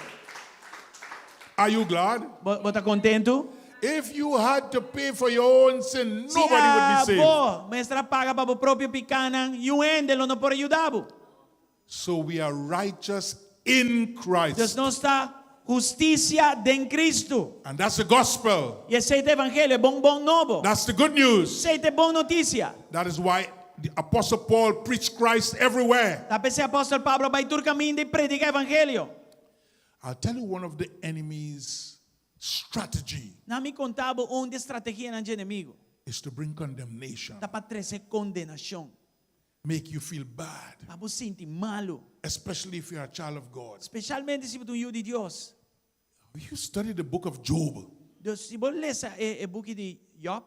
Are you glad? Bo, bo ta kontentu? If you had to pay for your own sin, Si nobody would be saved. abo mester a paga pa bo propio pikánan, niun hende lo no por a yuda bo. So we are righteous in Dus Christ. nos ta hustisia den Kristu. And that's the gospel. I esei ta evangelio, e bon bon nobo. That's the good news. Esei ta e bon notisia. That is why the Apostle Paul preached Christ everywhere. Ta p'esei apòstel Pablo a bai tur kaminda i prediká evangelio. I'll tell you one of the enemy's strategy Na mi konta bo un di e strategianan dje enemigu is to bring condemnation, ta pa trese kondenashon, make you feel bad, pa bo sinti malu, especially if you're a child of God. spesialmente si bo ta un yu di Dios. You study the book of Job. Dus si bo lesa e e buki di Job,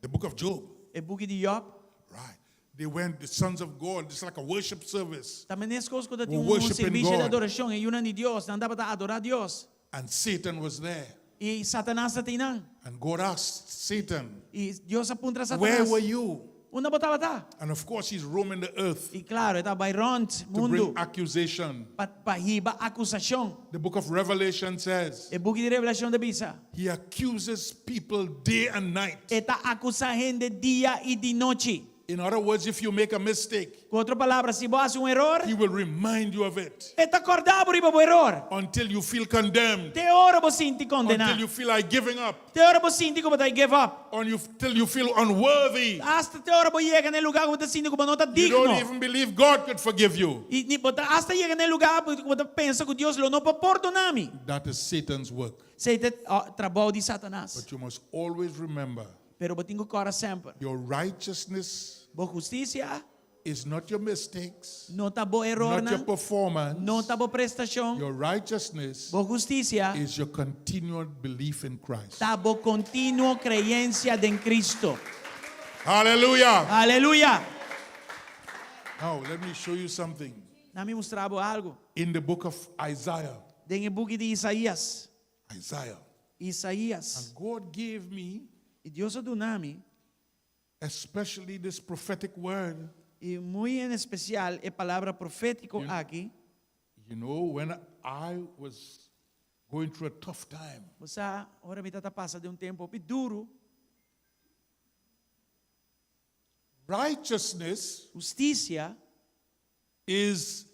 The book of Job. e buki di Job, Right. They went, the sons of God, it's like a worship service. Ta meskos ku tabatin We're un worshiping servisio di God. adorashon, e yunan di Dios, nan tabata adorá Dios. And Satan was there. I Satanas tabatin nan. And God asked Satan, I Dios a puntra Where Satanas, were you? Unda bo tabata? And of course, he's roaming the earth I klaro, e ta bai rònt to bring mundu accusation. pa pa hiba akusashon. The book of Revelation says E buki di Revelashon ta bisa, he accuses people day and night. E ta akusá hende dia i di nochi. In other words, if you make a mistake, Ku otro palabra, si bo hasi un eror, he will remind you of it e ta kòrda bo riba bo eror. until you feel condemned, Te ora bo sinti kondená. until you feel like giving up, Te ora bo sinti ku bo ta give up. until you feel unworthy. Asta te ora bo yega na e lugá ku bo ta sinti ku bo no ta You don't digno. even believe God could forgive you. I ni bo ta asta yega na e lugá ku bo ta pensa ku Dios lo no por pordoná mi. That is Satan's work. Esei ta trabou di Satanas. But you must always remember Pero bo tin ku kòrda semper. your righteousness Bo hustisia is not your mistakes, no ta bo not your erornan, performance. no ta bo prestashon. Your righteousness Bo hustisia is your continual belief in Christ. ta bo kontinuo kreensia den Kristu. Hallelujah. Aleluya! Now, let me show you something. Na mi mustra bo algu. In the book of Isaiah. Den e buki di Isaías. Isaiah. Isaías. And God gave me I Dios a duna mi. Especially this prophetic word. I muy en espesial e palabra profétiko aki. You know, when I was going through a tough time. Bo sa, ora mi tabata pasa den un tempu hopi duru. Righteousness Hustisia is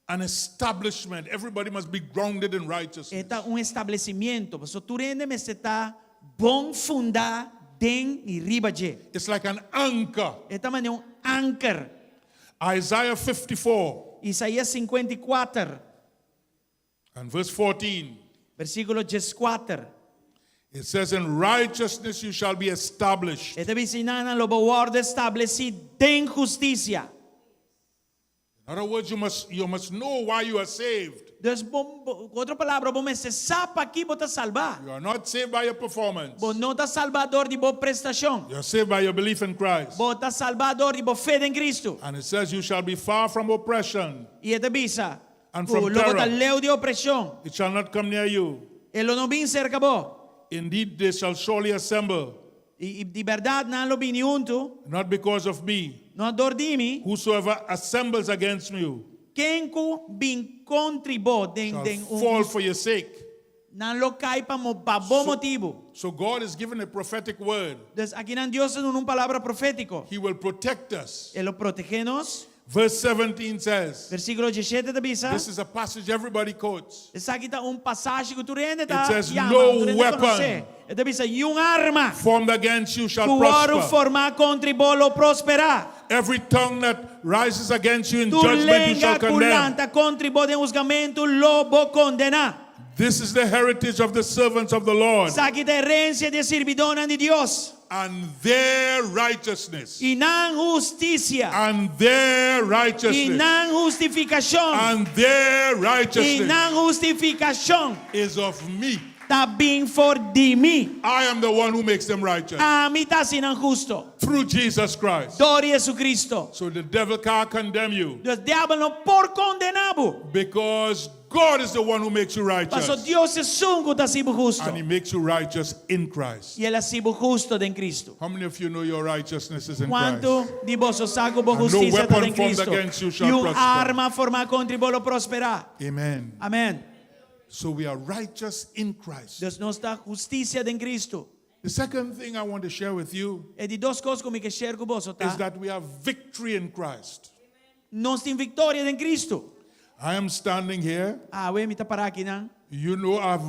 an establishment. Everybody must be grounded in righteousness. E ta un establesimiento. Pasobra tur hende mester ta bon fundá den i riba dje. It's like an anchor. E ta manera un anker. Isaiah 54. Isaías 54. And verse 14. Versíkulo 14. It says, In righteousness you shall be established. E ta bisa, Einan lo bo wòrdu establesí den hustisia. In other words, you must, you must know why you are saved. Dus bo, bo, ku otro palabra, bo mester sa pakí bo ta salbá. You are not saved by your performance. Bo no ta salbá dor di bo prestashon. You are saved by your belief in Christ. Bo ta salbá dor di bo fe den Kristu. And it says you shall be far from oppression. I e ta bisa And ku from lo bo ta terror. leu di opreshon. It shall not come near you. E lo no bin serka bo. Indeed, they shall surely assemble. I, i di bèrdat nan lo bini huntu. Not because of me. No dor di mi. Whosoever assembles against you. Ken ku bin kontri bo den Shall den un fall for your sake. Nan lo kai pa mo pa bo motibu. So God is giving a prophetic word. Dus akinan Dios ta duna un palabra profétiko. He will protect us. E lo protegé nos. Verse 17 says. Versíkulo 17 ta bisa. This is a passage everybody quotes. Esaki ta un pasashi ku tur hende ta It says, yama, No tur hende weapon konosé. E ta bisa, Niun arma formed against you shall ku wòrdu prosper. formá kontra bo lo prosperá. Every tongue that rises against you in Tur judgment you lenga shall ku condemn. lanta kontra bo den husgamentu lo bo kondená. This is the heritage of the servants of the Lord. Esaki ta herensia di e sirbidónan di Dios. And their righteousness. I nan hustisia. And their righteousness. I nan hustifikashon. And their I righteousness. nan hustifikashon. Is of me. Ta bin for di mi. I am the one who makes them righteous. Ami ta hasi nan husto. Through Jesus Christ. Dor di Jesucristo. So the devil can't condemn you. Dus diabel no por kondená bo. Because God is the one who makes you righteous. Paso Dios esun ku ta hasi bo husto. And he makes you righteous in Christ. I el hasi bo husto den Cristo. How many of you know your righteousness is in Christ? Kuantu di boso sa ku bo And no hustisia ta weapon den formed Cristo? against you shall I un prosper. arma formá kontra bo lo prosperá. Amen. Amen. So we are righteous in Christ. Dus nos ta hustisia den Cristo. The second thing I want to share with you E di dos kos ku mi ke share ku boso ta is that we have victory in Christ. Nos tin viktoria den Cristo. I am standing here. Awe mi ta pará akinan. You know I've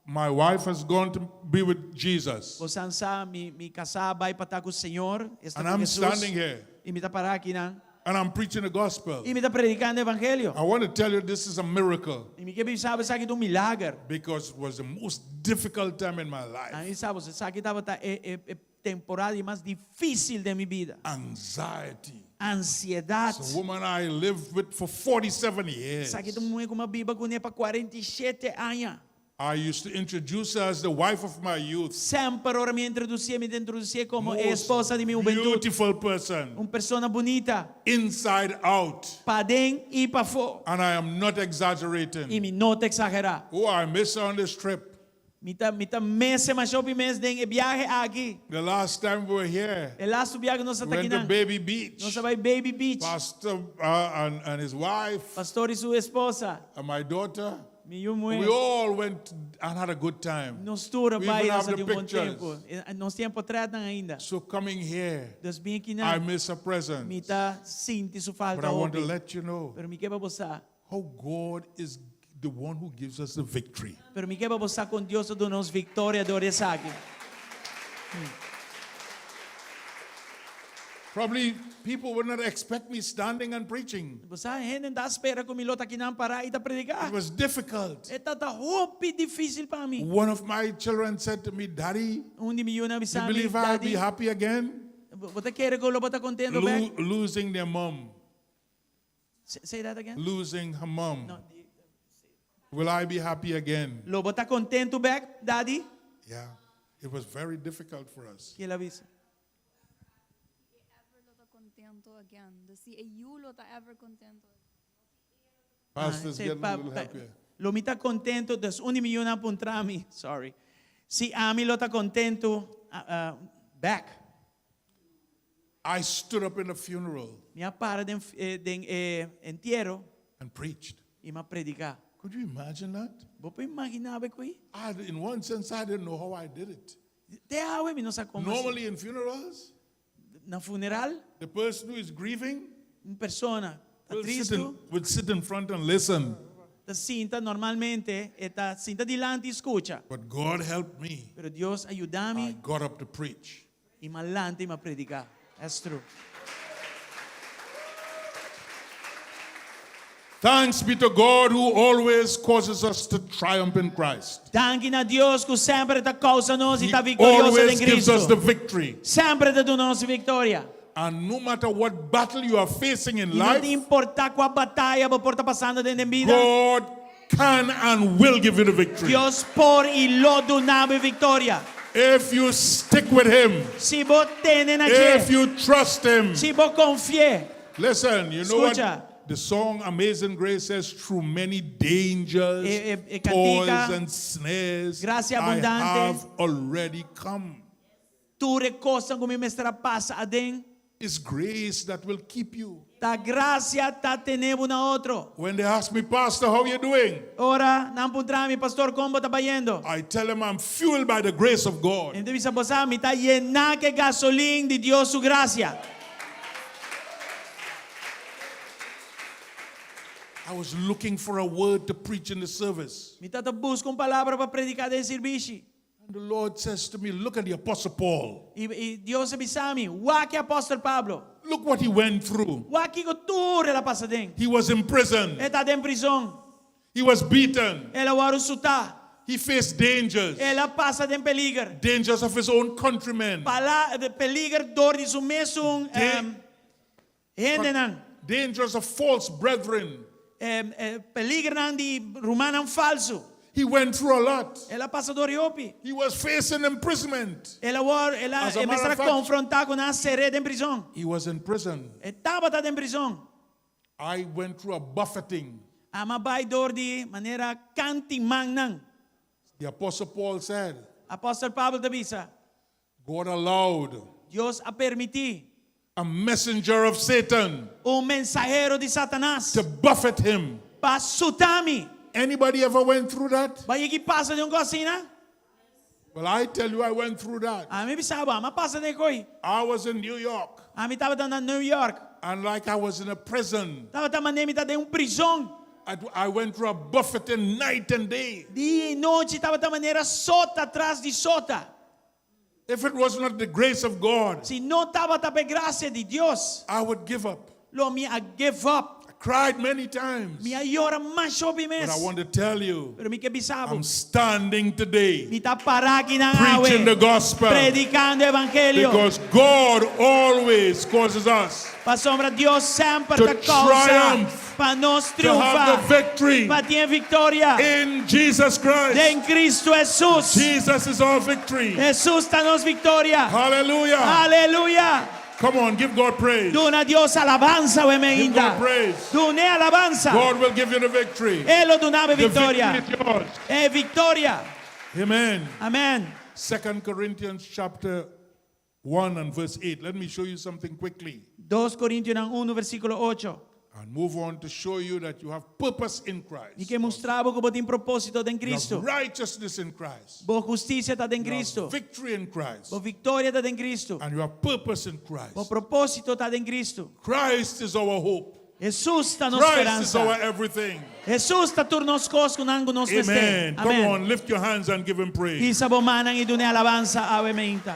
my wife has gone to be with Jesus. Bosan sa mi mi kasá a bai pa ta ku Señor, esta And ku I'm Jesus. standing here. I mi ta pará akinan. And I'm preaching the gospel. I mi ta predikando evangelio. I want to tell you this is a miracle. I mi ke bisa bo esaki ta un milager. Because it was the most difficult time in my life. Ami sa bo esaki tabata e e e temporada di mas difísil den mi bida. Anxiety. Ansiedat. It's a woman I lived with for 47 years. Esaki ta un muhé ku mi a biba kuné pa 47 aña. I used to introduce her as the wife of my youth. Semper ora mi introducié, mi ta introducié como e Most esposa di mi hubentud. Beautiful person. Un persona bunita. Inside out. Paden i pafó. And I am not exaggerating. I mi no ta exagerá. Oh, I miss her on this trip. Mi ta mi ta miss e masha hopi mes den e biahe aki. The last time we were here. E lastu biahe ku nos a We ta went to akinan. Baby Beach. Nos a bai Baby Beach. Pastor uh, and, and his wife. Pastor i su esposa. And my daughter. Mi yu muhé. We all went and had a good time. Nos tur a We bai even nos have a the tin un bon pictures. tempu. Nos tin potrètnan ainda. So coming here, Dus bin aki I nan, miss her mi presence. ta sinti su falta But I want to hopi. let you know Pero mi ke pa bo sa. how God is the one who gives us the victory. Pero mi ke pa bo sa kon Dios ta duna nos viktoria dor di esaki. Probably people would not expect me standing and preaching. Bo sa, hende no ta spera ku mi lo ta akinan pará i ta prediká. It was difficult. E tabata hopi difísil pa mi. One of my children said to me, Daddy, Un di mi yunan a you bisa mi, believe I'll Daddy, be happy again? bo ta kere ku lo bo ta kontentu bèk? Losing their mom. Say that again. Losing her mom. No, Will I be happy again? Lo bo ta kontentu bèk, Daddy? Yeah. It was very difficult for us. Ki el a bisa? Ever lo ta contento again. Dus si e yu lo ta ever contento. Pastor's Ah, getting a little happier. Lo mi ta contento, dus un di mi yunan a puntra mi, sorry. Si ami lo ta contento, ah, back. I stood up in the funeral Mi a para den, eh, den eh, entiero and preached. i m'a prediká. Could you imagine that? Bo por imaginá bo esei? I, in one sense, I didn't know how I did it. Te awe mi no sa kon. Normally in funerals, Na funeral, the person who is grieving un persona ta will sit tristu, in, would sit in front and listen. ta sinta normalmente, e ta sinta dilanti i skucha. But God helped me. Pero Dios a yuda mi I got up to preach. i m'a lanta i m'a prediká. That's true. Thanks be to God who always causes us to triumph in Christ. Danki na Dios ku semper ta kousa nos i He ta viktorioso always den gives us the Kristu. victory. Semper ta duna nos viktoria. And no matter what battle you are facing in I no ta life, importá kua bataya bo por ta pasando den den bida. God can and will give you the victory. Dios por i lo duna bo viktoria. If you stick with Him, Si bo tene na if dje, you trust Him. si bo konfi'é. Listen, you know what? Skucha. The song Amazing Grace says, through many dangers, E, e, e toils, kantika, and snares, Grasia I abundante. have already come. Tur e kosnan ku mi mester a pasa aden. It's grace that will keep you. Ta grasia ta tene bo na otro. When they ask me, Pastor, how you doing? Ora nan puntra mi, Pastor, kon bo ta bayendo? I tell them I'm fueled by the grace of God. Mi ta bisa bo sa, mi ta yená ku gasolin di Dios su grasia. I was looking for a word to preach in the service. Mi tabata buska un palabra pa prediká den servisio. And the Lord says to me, Look at the Apostle Paul. I, i Dios a bisa mi, wak Apòstel Pablo. Look what he went through. Wak kiko tur el a pasa aden. He was in prison, E ta den prizòn. he was beaten, El a wòrdu sutá. he faced dangers, El a pasa den peliger. dangers of his own countrymen, Pala, peliger dor di su mesun um, hendenan. dangers of false brethren. Um, eh, peligernan di rumannan falsu. He went through a lot. El a pasa dor di hopi. He was facing imprisonment. El a wòrdu, el a As a matter mester of fact- konfrontá ku nan a ser'é den prizòn. He was in prison. E tabata den prizòn. I went through a buffeting. Ami a bai dor di manera kant'i mannan. The Apostle Paul said, Apòstel Pablo ta bisa, God allowed Dios a permití a messenger of Satan un mensahero di Satanas to buffet him. pa suta mi. Anybody ever went through that? Bo a yega di pasa den un kos asina? Well, I tell you, I went through that. Ami bisa bo, m'a pasa den koi. I was in New York, Ami tabata na New York. and like I was in a prison, Tabata manera mi ta den un prizòn. I, I went through a buffeting night and day. Dia i nochi tabata manera sota tras di sota. If it was not the grace of God, Si no tabata pa grasia di Dios, I would give up. lo mi a give up. I cried many times. Mi a yora masha hopi But I mes. want to tell you, Pero mi ke bisa bo. I'm standing today Mi ta pará akinan preaching the awe. gospel Predikando evangelio. because God always causes us Pasobra Dios semper To ta kousa triumph. pa nos to have the triunfá. victory Pa tin viktoria. in Jesus Christ. Den Kristu Hesus. Jesus is our victory. Hesus ta nos viktoria. Hallelujah. Aleluya. Come on, give God praise. Duna Dios alabansa, Give mainta. God praise. Dun'é alabansa. God will give you the victory. E lo duna bo The viktoria. victory is yours. E viktoria. Amen. Amèn. Second Corinthians chapter 1 and verse 8. Let me show you something quickly. 2 Korintionan 1, versíkulo 8. And move on to show you that you have purpose in Mi Christ. ke mustra bo ku bo tin propósito den You have Kristu. righteousness in Christ. Bo hustisia ta den You have Kristu. victory in Christ. Bo viktoria ta den Kristu. And you have purpose in Bo Christ. propósito ta den Kristu. Christ is our hope. Hesus ta nos Christ is our speransa. everything. Hesus ta tur nos kos ku nan ku nos mester. Amen. Come Amèn. on, lift your hands and give him praise. Hisa bo mannan i dun'é alabansa awe meinta.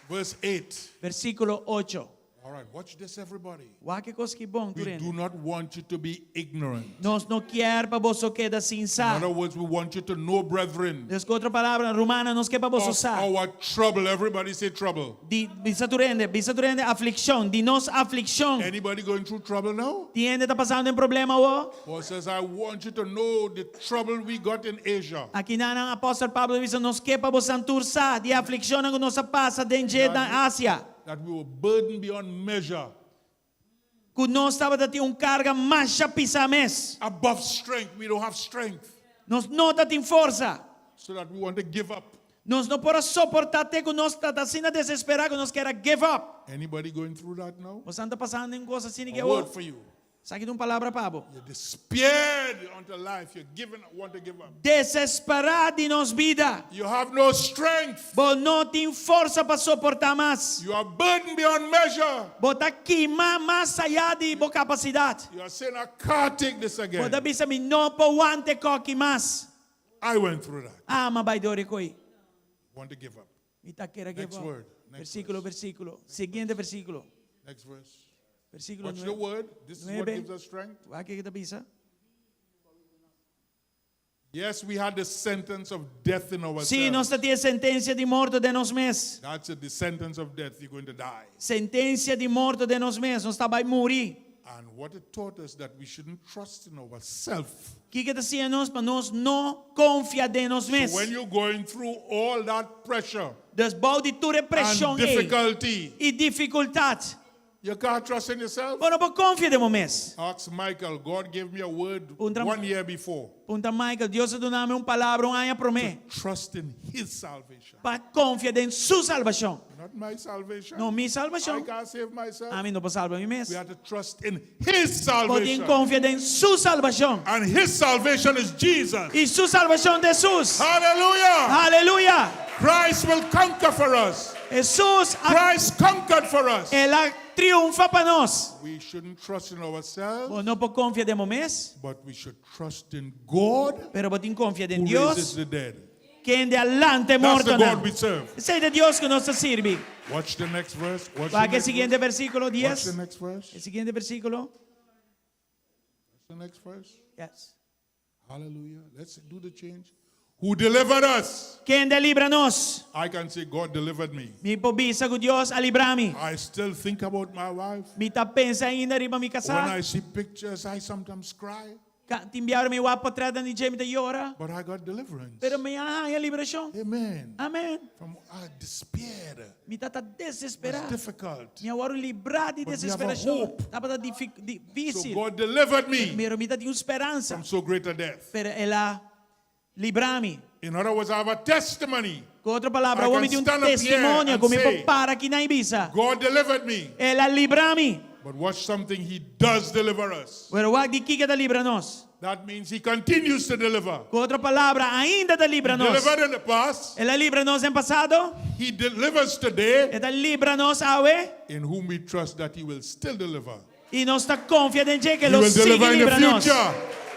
Verse 8. Versíkulo ocho. All right, watch this, everybody. Wak e kos ki bon, We tur do hende. not want you to be ignorant. Nos no kier pa boso keda sin In sa. other words, we want you to know, brethren, Dus ku otro palabra, rumannan, nos ke pa boso of sa. our trouble. Everybody say trouble. Di, bisa tur hende, bisa tur hende aflikshon, di nos aflikshon. Anybody going through trouble now? Tin hende ta pasando den problema awor? Paul says, I want you to know the trouble we got in Asia. Aki nan Apòstel Pablo ta bisa nos ke pa boso tur sa di e aflikshonnan ku nos a pasa den dje na Asia. That we were burdened beyond measure. Ku nos tabata tin un karga masha pisá mes. Above strength. We don't have strength. Nos no tatin forsa. So that we want to give up. Nos no por a soportá te ku nos ta asina desesperá ku nos kier a give up. Anybody going through that now? Boso ta pasando den kos asina A ke word awor? for you. Esaki ta un palabra pa bo. You're despaired unto life. You're giving, want to give up. Desesperá di nos bida. You have no strength. Bo no tin forsa pa soportá mas. You are burdened beyond measure. Bo ta kimá mas ayá di bo kapasidat. You are saying, I can't take this Bo again. ta bisa mi no por wanta e kos aki mas. I went through that. Ami a bai dor e kos ei. Want to give up. Mi ta kier a give Next up. word. Next Versíkulo, verse. versíkulo. Siguiente versíkulo. Next verse. Versíkulo Watch the 9. word. This is what Nuebe. gives us strength. Wak kiko e ta bisa. Yes, we had the sentence of death in ourselves. Sí, nos tatin sentensia di morto den nos mes. That's it, the sentence of death. You're going to die. Sentensia di morto den nos mes. Nos ta bai muri. And what it taught us that we shouldn't trust in ourselves. Kiko e ta siña nos pa nos no konfia den nos mes. So when you're going through all that pressure Dus bou di tur e and preshon ei difficulty, i difikultat. You can't trust in yourself. Bo no por konfia den bo mes. Ask Michael. God gave me a word Puntra, one year before. Puntra Michael, Dios a duna mi un palabra un aña promé. Trust in his salvation. Pa konfia den su salbashon. Not my salvation. No mi salbashon. I can't save myself. Ami no por salba mi mes. We have to trust in his Bo tin salvation. konfia den su salbashon. And his salvation is Jesus. I su salbashon ta Hesus. Hallelujah. Aleluya. Christ will conquer for us. Hesus a Christ conquered for us. El a triunfá pa nos. We shouldn't trust in ourselves, Bo no por konfia den bo mes, but we should trust in God pero bo tin konfia den who Dios, raises the dead. kende a lanta e That's the mortonan. God we serve. Esei ta e Dios ku nos ta sirbi. Watch the next verse. Watch the Wak e next siguiente verse. versíkulo Watch 10. the next verse. E siguiente versíkulo. Watch the next verse. Yes. Hallelujah. Let's do the change. Who delivered us? Kende a libra nos? I can say God delivered me. Mi por bisa ku Dios a libra mi. I still think about my wife. Mi ta pensa ainda riba mi When kasá. I see pictures, I sometimes cry. Tin biaha ora mi wak potrètnan di dje mi ta yora. But I got deliverance. Pero mi a haña liberashon. Amen. Amen. From I despaired. Mi tabata desesperá. It's difficult. Mi a wòrdu librá di But we have a desesperashon. hope. Tabata difísil. So God delivered me. Pero mi tatin un speransa. From so great a death. Pero el a libra mi. In other words, I have a testimony. Ku otro palabra, I awor can mi tin un stand up here testimonio and ku mi por say, para aki na i bisa. God delivered me. El a libra mi. But watch something, He does deliver us. Pero wak di kiko e ta libra nos. That means He continues to deliver. Ku otro palabra, ainda e ta libra nos. Delivered in the past. El a libra nos den pasado. He delivers today. E ta libra nos awe. In whom we trust that He will still deliver. I nos ta konfia den dje ke He lo will sigui deliver in the libra nos. future.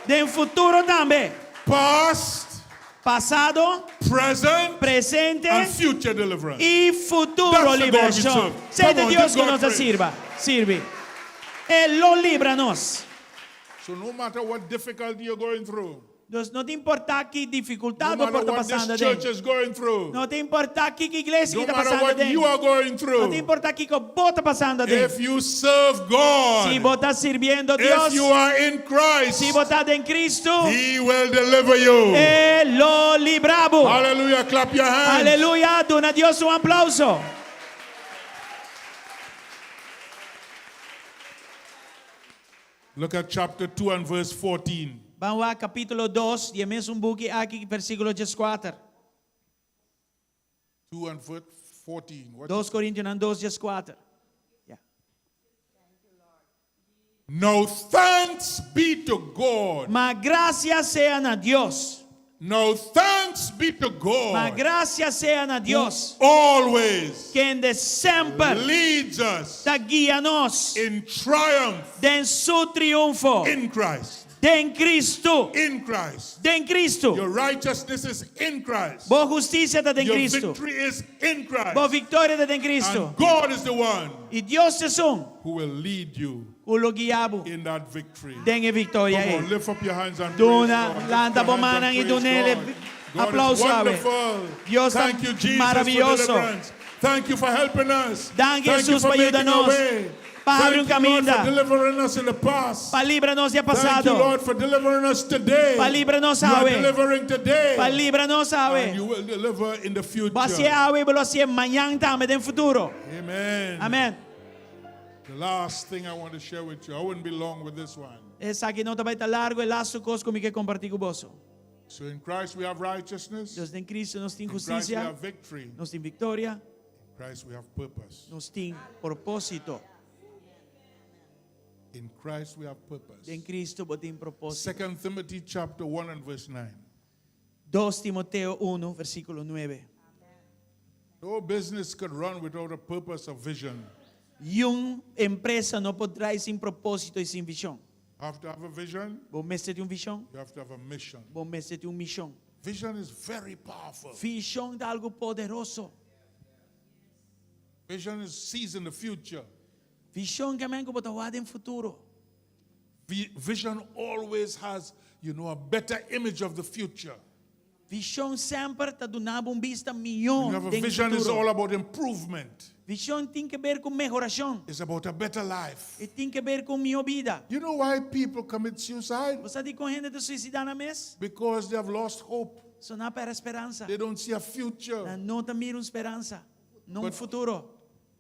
Den futuro tambe. Past, Pasado, present, presente and future deliverance. i futuro That's the God we liberashon. serve. Esei ta Come on, Dios give ku God nos ta praise. sirba, sirbi. E lo libra nos. So no matter what difficulty you're going through, Dus no ta importá ki no difikultat bo matter por ta what this pasando church den. is going through, No ta importá kiko iglesia no ki ta matter pasando what den. you are going No ta through, importá kiko bo ta pasando den. if you serve God, Si bo ta sirbiendo if Dios, you are in Christ, si bo ta den Cristo, He will deliver you. E lo libra bo. Hallelujah. Clap your hands. Aleluya. Duna Dios un aplouso. Look at chapter 2 and verse 14. Ban wak kapítulo dos di e mesun buki aki, versíkulo dieskuater. 2 and verse 14. What Dos Korintionan dos dieskuater. Ya. Now thanks be to God. Ma grasia sea na Dios. Now thanks be to Ma God. grasia sea na Dios. Always Kende semper leads us ta guia nos in triumph den su triunfo. in Christ. Den Kristu. In Christ. Den Kristu. Your righteousness is in Christ. Bo hustisia ta den Your Kristu. victory is in Christ. Bo viktoria ta den Kristu. And God is the one I Dios ta esun who will lead you ku lo guia bo in that victory. den e viktoria Come on, ei. lift up your hands and praise Duna, God. Lift lanta your bo hands and mannan i praise dun'é God. God is aplauso awe. wonderful. Dios ta Thank you, Jesus, for maravioso. deliverance. Thank you for helping us. Danki, Thank you Jesus, for pa yuda making a nos. way. Pa habri un Thank you, Lord, kaminda. for delivering us in the past. Pa libra nos di Thank you, pasado. Lord, for delivering us today. Pa libra nos You are awe. delivering today. Pa libra nos And awe. you will deliver in the future. Bo a hasié awe i bo lo hasié mañan tambe den futuro. Amen. Amen. The last thing I want to share with you, I wouldn't be long with this one. Esaki no ta bai ta largu, e lastu kos ku mi ke kompartí ku boso. So in Christ we have righteousness. Dus den Cristo nos tin In Christ we hustisia, have victory. nos tin viktoria, In Christ we have purpose. nos tin propósito. In Christ we have purpose. Den Cristo bo tin propósito. Second Timothy chapter 1 and verse 9. 2 Timoteo 1, versíkulo 9. No business could run without a purpose or vision. Niun empresa no por drai sin propósito i sin vishon. You have to have a vision, Bo mester tin un vishon, you have to have a mission. bo mester tin un mishon. Vision is very powerful. Vishon ta algu poderoso. Vision is sees in the future. Vishon ke men ku bo ta wak den futuro. Vision always has, you know, a better image of the future. Vishon semper ta duna bo un bista mihó You have a den vision is futuro. all about improvement. Vishon tin ke ber ku mehorashon. It's about a better life. E tin ke ber ku un mihó bida. You know why people commit suicide? Bo sa dikon hende ta suisidá nan mes? Because they have lost hope. So nan a pèrdè speransa. They don't see a future. Nan no ta mira un speransa, no un But futuro.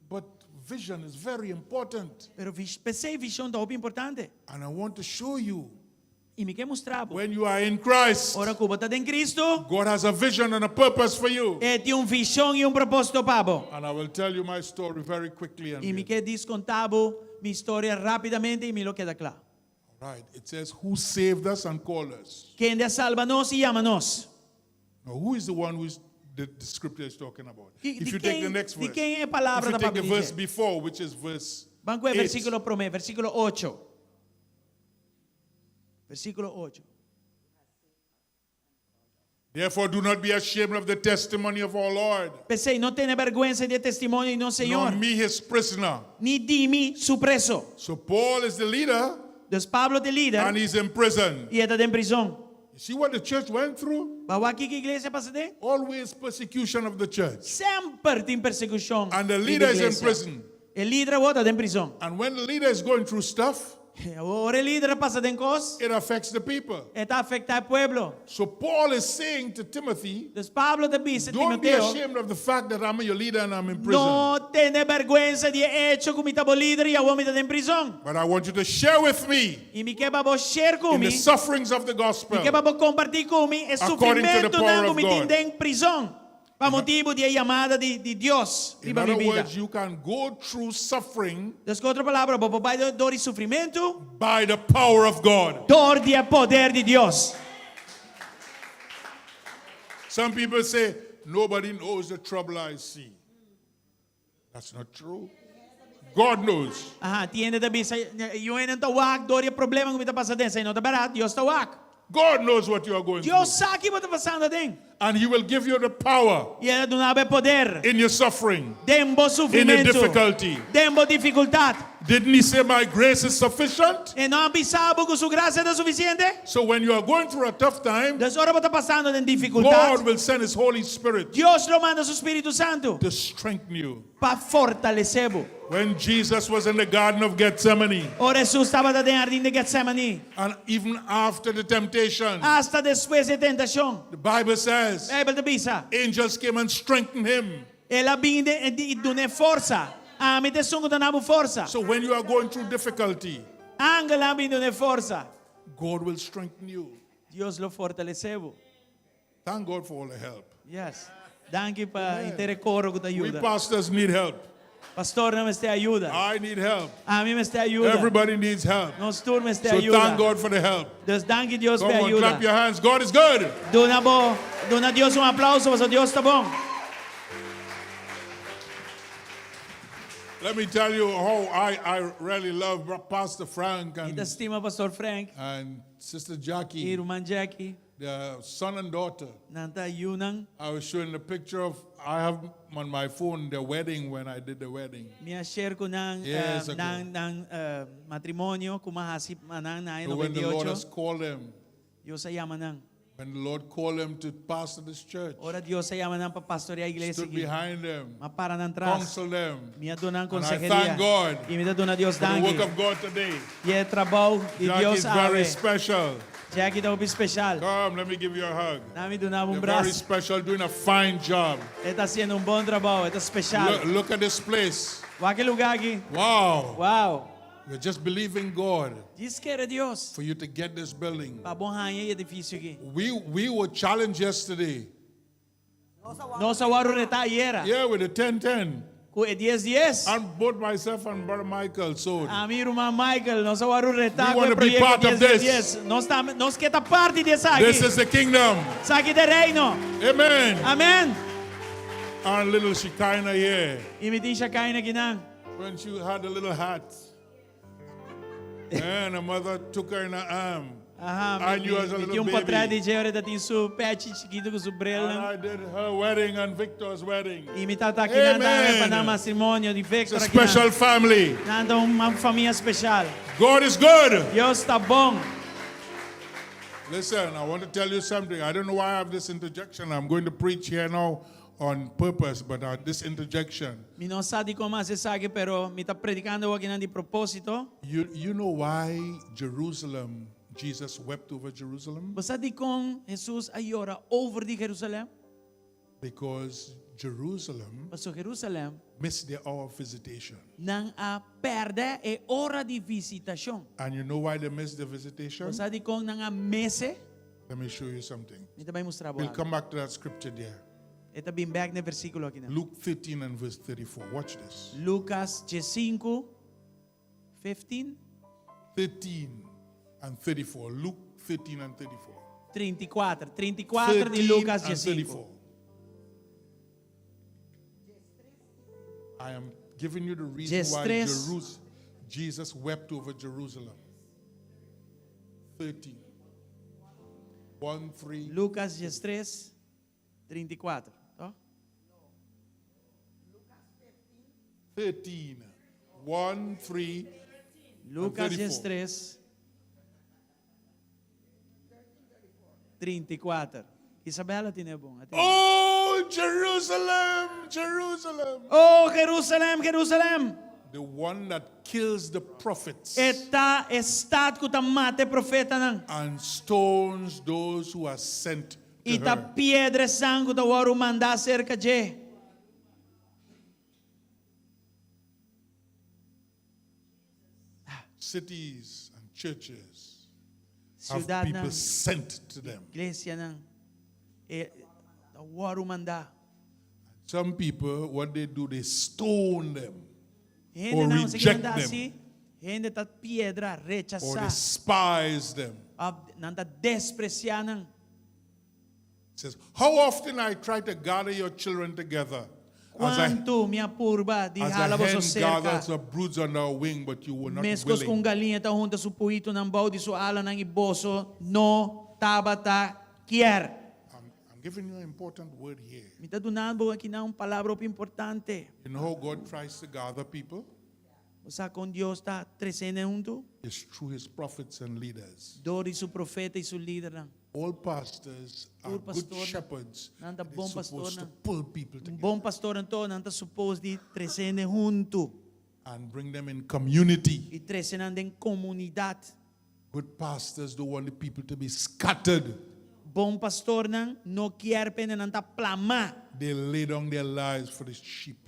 But vision is very important. Pero p'esei vishon ta hopi importante. And I want to show you. I mi ke mustra bo. When you are in Christ, Ora ku bo ta den Cristo, God has a vision and a purpose for you. E tin un vishon i un propósito pa bo. And I will tell you my story very quickly and I mi ke dis konta bo mi historia rápidamente i mi lo keda kla. All right. It says, who saved us and called us. Kende a salba nos i yama nos. Now, who is the one who is the, the scripture is talking about? Di, If di you take the ken, next di verse, ken e palabra if you ta take the papia verse di dje? before, which is verse Ban ku e 8. versíkulo promé, versíkulo ocho. Versíkulo ocho. Therefore, do not be ashamed of the testimony of our Lord. P'esei, no tene bèrgwensa di e testimonio di nos Nor Señor, me his prisoner. ni di mi su preso. So Paul is the leader. Dus Pablo ta e lider. And he's in prison. I e ta den prizon. You see what the church went through? Bo a wak kiko iglesia a pasa den? Always persecution of the church. Semper tin persekushon And the riba leader is in iglesia. prison. E lider awor ta den prizon. And when the leader is going through stuff, Ora e lider a pasa den kos, it affects the people. e ta afektá e pueblo. So Paul is saying to Timothy, Dus Pablo ta bisa Don't be Timoteo, ashamed of the fact that I'm your leader and I'm in prison. No tene bèrgwensa di e echo ku mi ta bo lider i awor mi ta den prizon. But I want you to share with me I mi ke pa bo share ku in mi, the sufferings of the gospel. mi ke pa bo kompartí ku mi e According to the sufrimentunan power ku of mi tin God. den prizon pa motibu di e yamada di di Dios In riba mi other bida. words, you can go through suffering Dus ku otro palabra, bo por bai dor di sufrimentu by the power of God. dor di e poder di Dios. Some people say, nobody knows the trouble I see. That's not true. God knows. Aha, tin hende ta bisa, niun hende no ta wak dor di e problema ku mi ta pasa aden. Esei no ta bèrdat, Dios ta wak. God knows what you are going Dios through. sa ki bo ta pasando aden. And he will give you the power I e ta duna bo e poder. in your suffering. Den bo In your sufrimentu. difficulty. Den bo difikultat. Didn't he say my grace is sufficient? E no a bisa bo ku su grasia ta sufisiente? So when you are going through a tough time, Dus ora bo ta pasando den difikultat, God will send his Holy Spirit Dios lo manda su Spiritu Santu to strengthen you. pa fortalesé bo. When Jesus was in the Garden of Gethsemane, Ora Hesus tabata den hardin di Getsemaní, and even after the temptation, asta despues di e tentashon, the Bible says, Beibel ta bisa, angels came and strengthened him. El a bin i dun'é forsa. Ami ta esun ku ta duna bo forsa. So when you are going through difficulty, Angel a bin dun'é forsa. God will strengthen you. Dios lo fortalesé bo. Thank God for all the help. Yes. Danki pa inter e koro ku ta We yuda. pastors need help. Pastornan mester ayuda. I need help. Ami mester ayuda. Everybody needs help. Nos tur mester So ayuda. thank God for the help. Dus danki Dios pa Come e on, clap your ayuda. hands. God is good. Duna bo, duna Dios un aplauso pasobra Dios ta bon. Let me tell you how I, I really love Pastor Frank Mi ta and, stima Pastor Frank and Sister i Jackie, ruman Jackie. the son and daughter. Nan ta yunan. I was showing the picture of, I have on my phone the wedding when I did the wedding. Mi a share ku nan, Years eh, ago. nan, nan eh, matrimonio ku m'a hasi nan na So when the Lord has 98. called them, Dios a yama nan. when the Lord called them to pastor this church, Ora Dios a yama nan pa pastoreá iglesia stood aki. behind them, M'a para nan tras. counsel them Mi a duna nan And I conseheria. thank God I mi ta duna Dios for the work danki. of God today. I e trabou di Jackie Dios is very awe. special. Jackie ta hopi special. Come, let me give you a hug. Laga mi duna bo un You're very brasa. special, doing a fine job. E ta hasiendo un bon trabou, e ta special. Look, look at this place. Wak e lugá aki. Wow. Wow. You're just believing God Djis kere Dios for you to get this building. pa bo haña e edifisio aki. We, we were challenged yesterday. Nos a wòrdu retá ayera Yeah, with the 1010. ku e dies dies. And both myself and Brother Michael sold. Ami ruman Michael, nos a wòrdu retá We ku e want to be proyekto part of dies dies this. dies. Nos ta, nos ke ta parti di esaki. This is the kingdom. Esaki ta e reino. Amen. Amen. And little Shekinah here. I mi tin Shekinah akinan. When she had a little hat. And her mother took her in her arm. Aha, I mi, knew as a mi, mi little tin un portret baby. di dje ora e ta tin su pechi chikitu ku su And brelnan. I did her wedding and Victor's wedding. I mi tata akinan tambe pa Amen. nan matrimonio di It's Victor a akinan. special family. Nan ta un famia special. God is good. Dios ta bon. Listen, I want to tell you something. I don't know why I have this interjection. I'm going to preach here now on purpose, but uh, this interjection. Mi no sa dikon m'a hasi esaki, pero mi ta predikando akinan di propósito. You, you know why Jerusalem, Jesus wept over Jerusalem? Bo sa dikon Hesus a yora over di Jerusalèm? Because Jerusalem Pasobra Jerusalèm missed their hour of visitation. nan a pèrdè e ora di visitashon. And you know why they missed the visitation? Bo sa dikon nan a miss e? Let me show you something. Mi ta bai mustra bo We'll algu. come back to that scripture there. E ta bin bèk na e versíkulo akinan. Luke 13 and verse 34. Watch this. Lucas diesinku, 15. 13 and 34. Luke 13 and 34. 34. 34 di 13 Lucas and diesinku. 34. I am giving you the reason why Diestres. Jerus- Jesus wept over Jerusalem. 13. 1, 3. Lucas diestres, 34. Toh? 13. 1, 3. Lucas 34. diestres, 34. Isabela tine bon. A tene. Oh, Jerusalem, Jerusalem. Oh, Jerusalem, Jerusalem. The one that kills the prophets E ta e stat ku ta mata e profetanan. and stones those who are sent I to ta her. piedra esnan ku ta wòrdu mandá serka dje. Cities and churches have Siudatnan, people sent to them. iglesianan, e ta wòrdu mandá. Some people, what they do, they stone them Hende or nan, se reject manda them. así, hende ta piedra, or rechasá. despise them. Of nan ta despresiá nan. It says, How often I try to gather your children together as a, Kuantu mi a purba di as a hala boso hen serka. gathers her broods under her wing, but you were not Meskos ku un willing. galiña ta hunta su puitunan bou di su alanan i boso no tabata kier. I'm, I'm giving you an important word here. Mi ta duna bo akinan un palabra hopi importante. You know how God tries to gather people? Bo sa kon Dios ta trese hende huntu? It's through his prophets and leaders. Dor di su profeta i su lidernan. All pastors are Tur good pastornan shepherds. nan ta They're bon supposed to pastornan. pull people Un together bon pastor anto nan ta supos di trese hende huntu and bring them in community. i trese nan den komunidat. Good pastors don't want the people to be scattered. Bon pastornan no kier pa hendenan ta plamá. They lay down their lives for the sheep.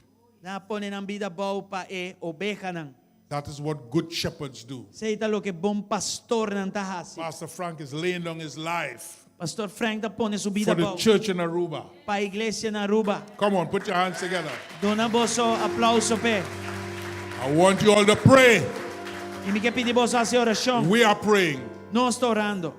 Nan a pone nan bida abou pa e obehanan. That is what good shepherds do. Esei ta loke bon pastornan ta hasi. Pastor Frank is laying down his life. Pastor Frank ta pone su bida for the abou church in Aruba. pa iglesia na Aruba. Come on, put your hands together. Duna boso aplauso p'e. I want you all to pray. I mi ke pidi boso hasi orashon. We are praying. Nos ta orando.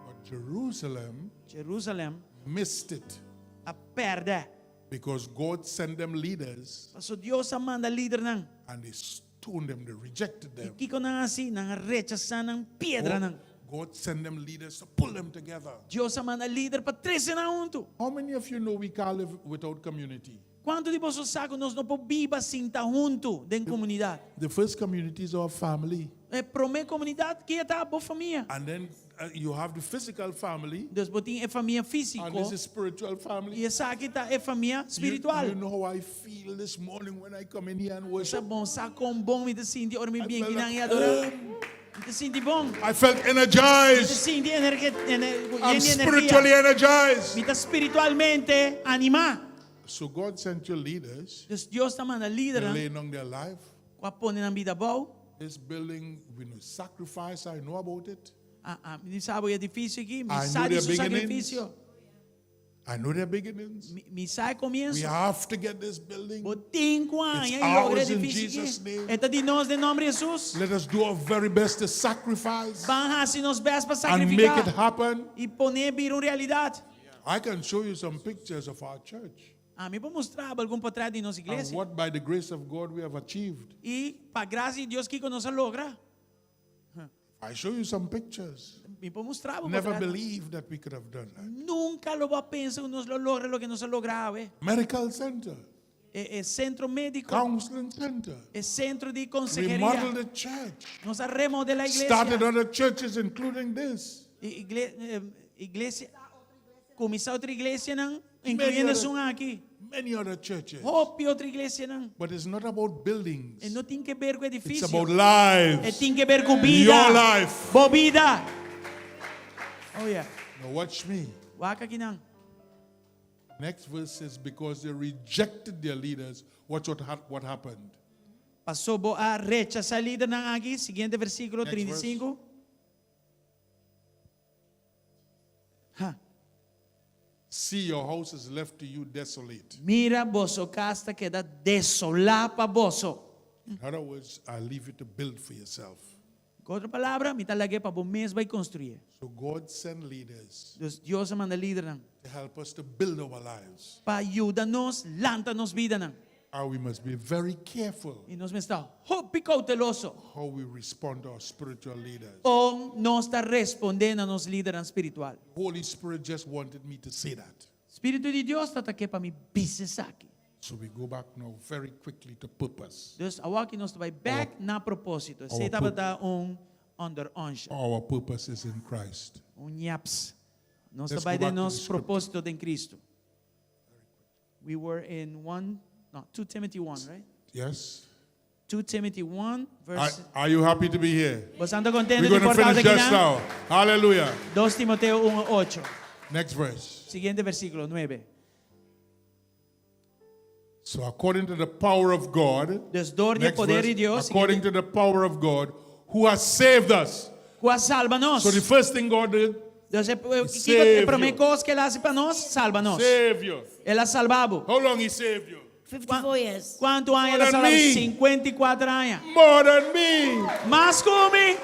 But Jerusalem Jerusalem missed it a pèrdè. because God sent them leaders Paso Dios a manda lidernan. and they stoned them, they rejected I them. kiko nan a hasi? Nan a rechasá nan, piedra nan. God sent them leaders to pull them together. Dios a manda lider pa trese nan huntu. How many of you know we can't live without community? Kuantu di boso sa ku nos no por biba sin ta huntu den komunidat? The first community is our family. E promé komunidat ki ta bo famia. And then uh, you have the physical family. Dus bo tin e famia And físiko this is spiritual family. i esaki ta e famia spiritual. You, you know how I feel this morning when I come in here and Sa worship. bon sa kon bon mi ta sinti ora mi I bien felt kinan i at adorá. home. Mi ta sinti bon. I felt Mi ta energized. sinti energe, ener, I'm yen di spiritually energia. energized. Mi ta spiritualmente animá. So God sent your leaders Dus Dios ta manda lidernan laying down their life. ku a pone nan bida abou. This building, we know sacrifice, I know about it. Ah, ah, mi sa bo e edifisio aki, mi I sa know di their su beginnings. sakrifisio. I know their beginnings. Mi, mi sa e We komienso. have to get this building. Bo tin ku It's haña i logra ours in edifisio Jesus' aki. name. E ta di nos den nòmber di Hesus. Let us do our very best to sacrifice Ban hasi nos bèst pa and make it sakrifiká happen. i pon'é bira un realidat. I can show you some pictures of our church Ami por mustra bo algun potrèt di nos and iglesia. what, by the grace of God, we have achieved. I pa grasia di Dios kiko nos a logra. I show you some pictures. Mi por mustra bo Never potrèt. believed that we could have done that. Nunka lo bo a pensa ku nos lo logra loke nos a logra awe. Medical center, E, e sentro médiko, counseling center, e sentro di konseheria. remodeled the church, Nos a remodelá iglesia. started other churches, including this. Igle, eh, iglesia, kuminsá otro iglesianan, inkluyendo esun aki. Many other churches. Hopi otro iglesianan. But it's not about buildings. E no tin ke ber ku It's edifisio. about E lives. tin ke ber ku bida. Your life. Bo bida. Oh yeah. Now watch me. Wak akinan. Next verse says, because they rejected their leaders, watch what, hap- what happened. Pasó bo a rechasá lidernan aki. Siguiente versíkulo, Next 35. verse. Ha. See, your house is left to you desolate. Mira, boso kas ta keda desolá pa boso. In other words, I leave you to build for yourself. Ku otro palabra, mi ta lag'é pa bo mes bai konstruí. So God sent leaders Dus Dios a manda lidernan to help us to build our lives. pa yuda nos lanta nos bidanan. And we must be very careful I nos mester ta hopi kouteloso how we respond to our spiritual leaders. kon nos ta respondé na nos lidernan spiritual. Holy Spirit just wanted me to say that. Spiritu di Dios ta ta ke pa mi bisa esaki. So we go back now very quickly to purpose. Dus awor nos ta bai bèk na propósito. Esei tabata un onder onsje. Our purpose is in Christ. Un ñaps. Nos ta Let's bai go den back to the nos scripture. propósito den Cristo. We were in 1, no, 2 Timothy 1, right? Yes. 2 Timothy 1, verse. Are, are you happy to be here? Bo ta kontentu We're di going to por ta finish aki just nan? now. Hallelujah. 2 Timoteo 1, 8. Next verse. Siguiente versículo, 9. So according to the power of God, Dus dor di e next poder verse, di Dios, according to the power of God, who has saved us. ku a salba nos. So the first thing God did, Dus e, e, save e promé you. kos ku el a hasi pa nos, salba nos. Save you. El a salba bo. How long he saved you? 54 years. Kuantu aña el a More than salba? me. 54 aña. More than me. Mas ku mi.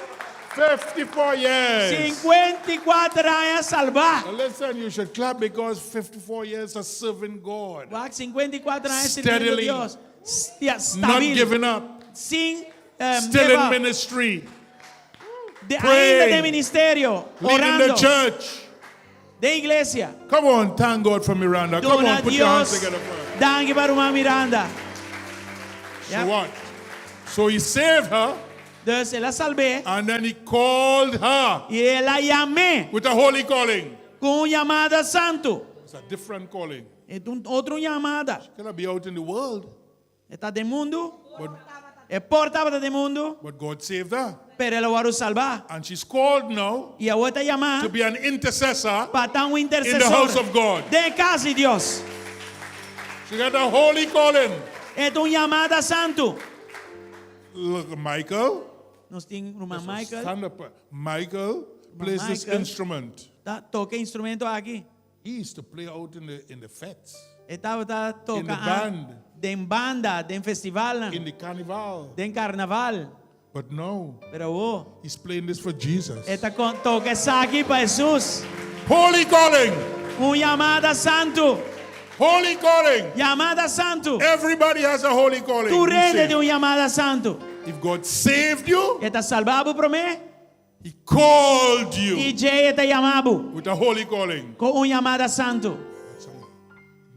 54 years. 54 aña salbá. Now listen, you should clap because 54 years of serving God. Wak, 54 aña sirbiendo Steadily. Dios. Ja, Not stabil. giving up. Sin um, Still give in up. ministry. De, Praying. ainda den ministerio. Leading the Orando. church. Den iglesia. Come on, thank God for Miranda. Come Duna on, put your hands Dios. together for her. Danki pa ruman Miranda. So what? So he saved her Dus el a salb'é. and then he called her I el a yam'é with a holy calling. ku un yamada santu. It's a different calling. E ta un otro yamada. She cannot be out in the world, E ta den mundu. but, E por tabata den mundu. but God saved her. Pero el a wòrdu salbá. And she's called now I awor e ta yamá to be an intercessor pa ta un in the intersesor house of God. den kas di Dios. She got a holy calling. E ta un yamada santu. Look, Michael. Nos tin ruman Michael. Stand up. Michael plays this Michael. instrument. Ta toka e instrumento aki. He used to play out in the in the fetes. E tabata In toka the band. den banda, den festivalnan. In the carnival. Den karnaval. But now Pero awor. he's playing this for Jesus. E ta toka esaki pa Hesus. Holy calling. Un yamada santu. Holy calling. Yamada santu. Everybody has a holy calling. Tur We hende say, tin un yamada santu. If God saved you, E ta salba bo promé. He called you. I djei e ta yama bo. With a holy calling. Ku un yamada santu.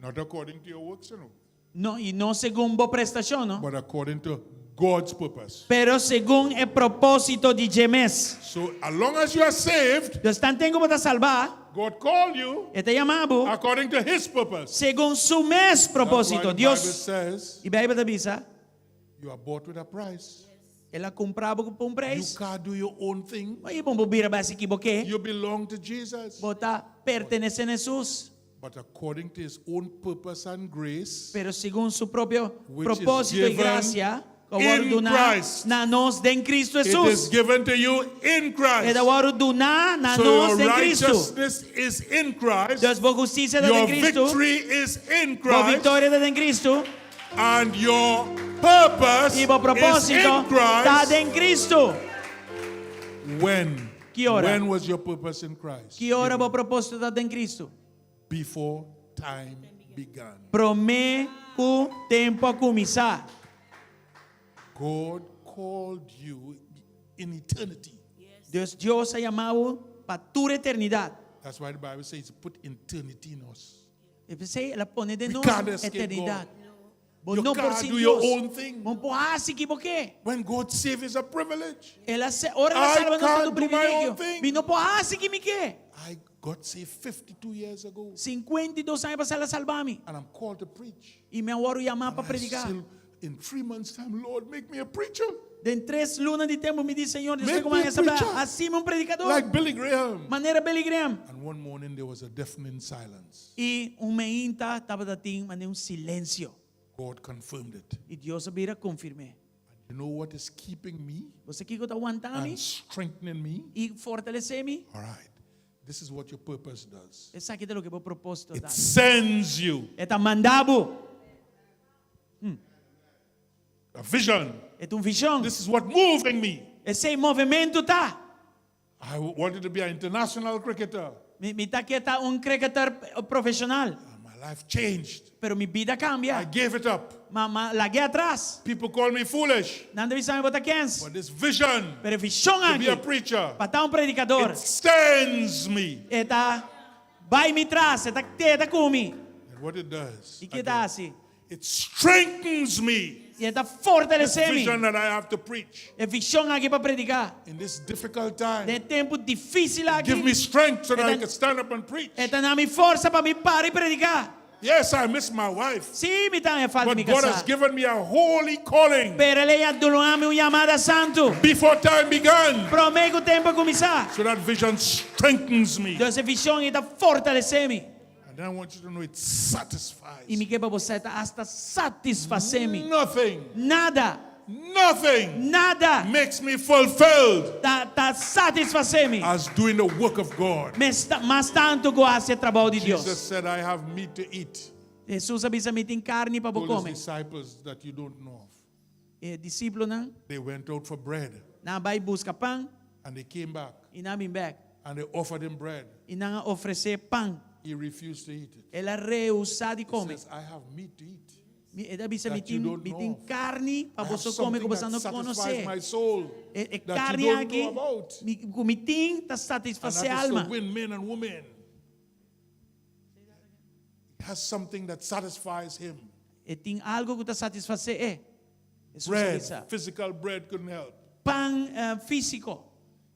Not according to your works, you know. No, i no segun bo prestashon, no. But according to God's purpose. Pero segun e propósito di dje mes. So, as long as you are saved, Dus tanten ku bo ta salbá, God called you E ta yama bo according to His purpose. segun Su mes That's why propósito. the Bible Dios, says, i Beibel ta bisa, you are bought with a price. El a kumpra bo ku un You preis. can't do your own thing. Oye, bo por bira bai hasi ki bo ke. You belong to Jesus. Bo ta pertenesé na Hesus. But according to his own purpose and grace, Pero segun su propio which is propósito i given grasia, ku a wòrdu in duná Christ. na nos den Cristo It is Hesus. given to you in Christ. E ta wòrdu duná na So nos your den Cristo. righteousness is in Christ. Dus bo hustisia ta Your den Cristo. victory is in Bo Christ. viktoria ta den Cristo. And your purpose I bo is propósito in ta Christ. den Cristo. When? Ki ora? When was your purpose in Christ? Ki ora bo propósito ta den Cristo? Before time began. Promé ku tempu a kuminsá. God called you in eternity. Dios, Dios a yama bo pa tur eternidat. That's why the Bible says put eternity in us. E p'esei el a pone den We nos can't escape eternidat. God. Bo You no por can't sin do your Dios. own thing. Bo no por hasi ki bo ke. When God saves is a privilege. El a se, ora el a I salba nos ta can't un do my privilegio. own thing. Mi no por hasi ki mi ke. I got saved 52 years ago. 52 aña pasá el a salba mi. And I'm called to preach. I mi a wòrdu yamá pa And I prediká. still, in three months' time, Lord, make me a preacher. Den tres luna di tempu mi di, Señor, Make despues ku me mi a a asamblea, preacher. hasi mi un predikador. Like Billy Graham. Manera Billy Graham. And one morning there was a deafening silence. I un meinta tabata tin manera un silensio. God confirmed it. I Dios a bira konfirm'é. And you know what is keeping me? Bo sa kiko ta wanta mi? And strengthening me? I fortalesé mi? All right. This is what your purpose does. Esaki ta loke bo propósito It ta. sends you. E ta manda bo. A vision. E ta un vishon. This is what moving me. Esei movementu ta. I wanted to be an international cricketer. Mi, mi ta ke ta un cricketer profeshonal. And my life changed. Pero mi bida a kambia. I gave it up. Ma, m'a lag'é atras. People call me foolish. Nan ta bisa mi bo ta kens. But this vision Pero e vishon to be a aki preacher, pa ta un predikador. it sends me. E ta bai mi tras, e ta e ta ku mi. And what it does, I ke ta again, hasi? it strengthens me. I e ta fortalesé mi. Vision that I have to preach. E vishon aki pa prediká. In this difficult time. Den e tempu difísil aki. Give me strength so that I E ta, can stand up and preach. e ta duna mi forsa pa mi para i prediká. Yes, I miss my wife. Sí, mi ta falta But mi God has kasá. given me a holy calling. Pero el a duna mi un yamada santu. Before time began. Promé ku tempu a kuminsá. So that vision strengthens me. Entonces e vishon ei ta fortalesé mi. And then I want you to know it satisfies. I mi ke pa bo sa e ta hasta satisfasé mi. Nothing. Nada. Nothing. Nada. Makes me fulfilled. Ta ta satisfasé mi. As doing the work of God. Mes mas tantu ku hasi e trabou di Dios. Jesus said, I have meat to eat. Jesus a bisa mi tin karni pa bo Told his kome. disciples that you don't know of. E disipelnan. They went out for bread. Nan a bai buska pan. And they came back. I nan a bin bèk. And they offered him bread. I nan a ofresé pan. He refused to eat it. El a rehusá di kome. He says, I have meat to eat. Mi, e ta bisa, mi That you tin, don't mi know tin of. karni pa I have boso kome ku something boso that no satisfies konosé. my soul E, e that you karni don't aki, know about. mi, ku mi tin ta And satisfasé that is to alma. win men and women. He has something that satisfies him. E tin algu ku ta satisfasé e. Hesus a Bread, bisa. physical bread couldn't help. Pan eh, físiko.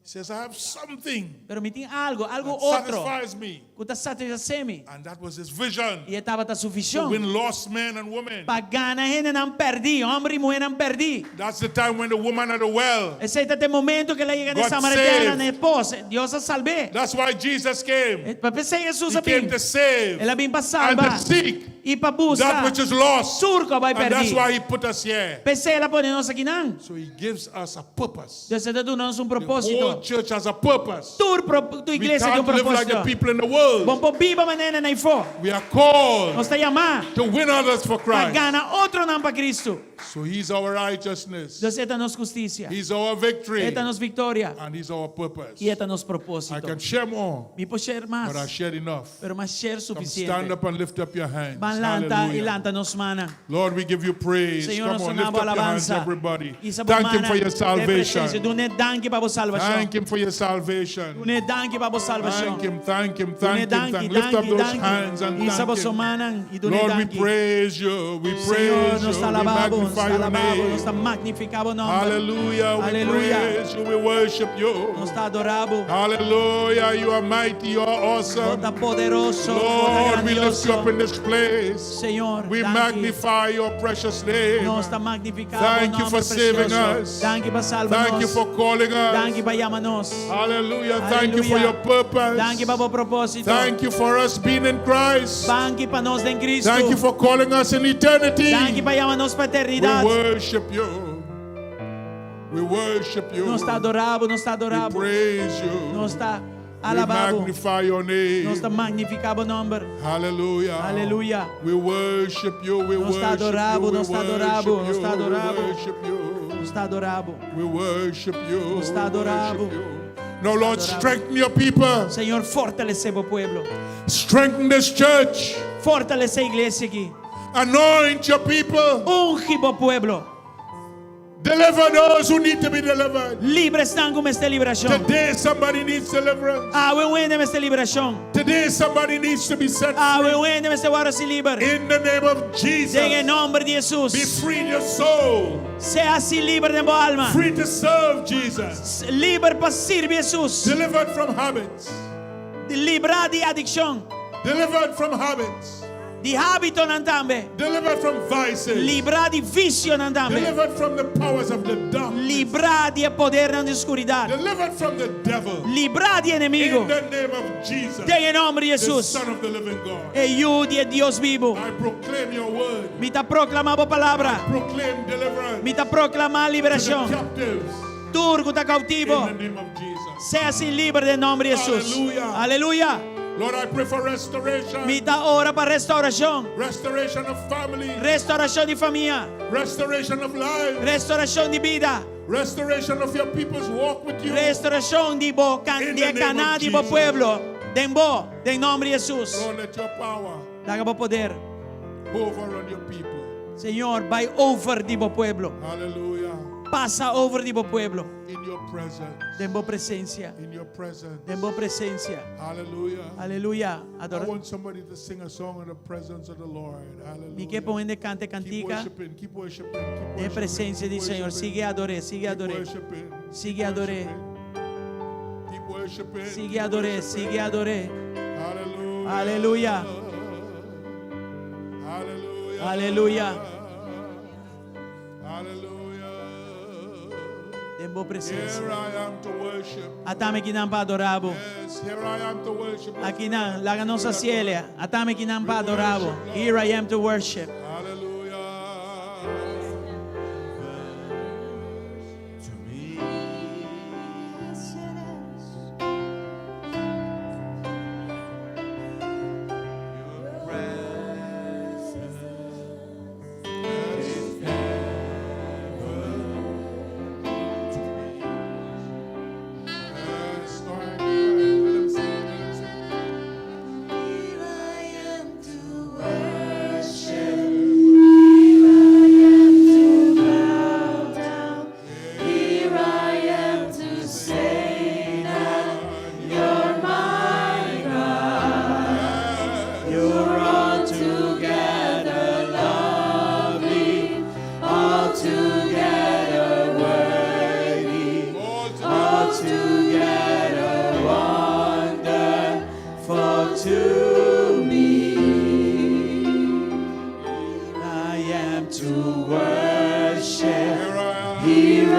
He says, I have something Pero mi tin algu, algu that otro satisfies me. Ku ta satisfasé mi. And that was his vision I e tabata su to vishon. win lost men and women. Pa gana hendenan pèrdí, hòmber i muhénan pèrdí. That's the time when the woman at the well. Esei ta e momento ku el a yega na Got Samaritana saved. na e pos. Dios a salb'é. That's why Jesus came. Pa p'esei Hesus He a came bin. to save El a bin pa and salba to seek i pa that buska which is lost. tur ku a bai And that's pèrdí. why he put us here. P'esei el a pone nos akinan. So he gives us a purpose. Entonces e ta duna nos un The whole propósito. church has a purpose. Tur pro, tu We iglesia tin can't un live like the propósito. people in the world. Bo no por biba manera hendenan eifó. We are called Nos ta yamá to win others for pa Christ. gana otronan pa Kristu. So he's our righteousness. Entonces e ta nos hustisia. He's our victory. E ta nos viktoria. And he's our purpose. I e ta nos I propósito. can share more, Mi por share but I mas, shared enough. pero m'a share Come stand sufisiente. up and lift up your hands. Ban lanta i Hallelujah. lanta nos mannan. Lord, we give you praise. Señor, Come nos on, lift ta duna bo up your hands, alabansa. everybody. Hisa bo Thank him mannan for your den presensia. salvation. Dun'é danki pa bo salbashon. Thank him for your salvation. Dun'é danki pa bo salbashon. Thank him, thank him, Dun'é thank him, danki, thank him. Lift up danki, those danki. hands and Hisa thank boso him. mannan i dun'é Lord, we danki. praise you. We Señor, praise nos you. We ta alabá bo, nos magnify ta your alabá bo, nos name. ta magnifiká bo nòmber. Hallelujah. We Aleluya. praise you. We worship you. Nos ta adorá bo. Hallelujah. You are mighty. You are Bo awesome. ta poderoso, bo ta Lord, we lift you up grandioso. in this place. Señor, We danki. magnify your precious name. Nos ta magnifiká bo Thank you nòmber for saving presioso. us. Danki pa salba Thank you nos. for calling us. Danki pa yama nos. Hallelujah. Thank you for Aleluya. your purpose. Danki pa bo propósito. Thank you for us being in Christ. Danki pa nos den Kristu. Thank you for calling us in eternity. Danki pa yama nos pa We eternidat. worship you. We worship you. Nos ta adorá bo, nos ta We adorá bo. praise you. Nos ta We alabá bo. magnify your name. Nos ta magnifiká bo nòmber. Hallelujah. Aleluya. We worship you. We Nos ta worship adorá bo, you. We nos ta adorá bo, worship nos ta you. adorá bo. We worship you. Nos ta adorá bo. We worship you. Nos ta We adorá bo. worship you. Now, Lord, strengthen your people. Señor, fortalesé bo pueblo. Strengthen this church. Fortalesé e iglesia aki. Anoint your people. Ungi bo pueblo. Deliver those who need to be delivered. Libra esnan ku mester liberashon. Today, somebody needs deliverance. Awe un hende mester liberashon. Today, somebody needs to be set Awe free. un hende mester wòrdu hasí liber. In the name of Jesus. Den e nòmber di Be Hesus. free in your soul. Sea hasí liber den bo alma. Free to serve Jesus. Liber pa sirbi Hesus. Delivered from habits. Librá di adikshon. Delivered from habits. Di hábitonan tambe. Delivered from vices. Librá di visionan tambe. Delivered from the powers of the darkness. Librá di e podernan di oskuridat. Delivered from the devil. Librá di enemigu. In the name of Jesus. Den e nòmber di The Hesus. Son of the living God. E Yu di Dios bibu. I proclaim your word. Mi ta proklamá bo palabra. Proclaim deliverance Mi ta proklamá to the liberashon. captives. Tur ku ta koutivo. In the name of Jesus. Sea hasí liber den nòmber di Hesus. Aleluya. Aleluya. Lord, I pray for restoration. Mi ta ora pa restourashon. Restoration of family. Restourashon di famia. Restoration of life. Restourashon di bida. Restoration of your people's walk with you. Restourashon di bo kan In di the name kana of di bo Jesus. pueblo. Den bo, den nòmber di Hesus. Lord, let your power Laga bo poder. hover on your people. Señor, bai over di bo pueblo. Hallelujah. Pasa over di bo pueblo. In your presence. Den bo presensia. In your presence. Den bo presensia. Hallelujah. Aleluya. I Adora. want somebody to sing a song in the presence of the Lord. Hallelujah. Mi ke pa un hende kanta Keep kantika. worshiping, keep worshiping, keep Den worshiping. presensia di keep Señor. worshiping, Sigui ador'é, sigui keep ador'é. worshiping, Sigui keep ador'é. worshiping, Keep worshiping. Sigui keep ador'é, worshiping. sigui ador'é. Hallelujah. Aleluya. Hallelujah. Aleluya. Hallelujah. Den bo Here presensia. I am to worship. Ata mi akinan pa adorá bo. Yes, here I am to worship. Akinan, laga nos hasié. Ata mi akinan pa adorá bo. Here I am to worship. Hallelujah. To me. Your presence is heaven to me. Yes, go ahead, go ahead. Let him sing, let him sing. Here I am to worship. to me. Here I am to worship. Here I am. Here I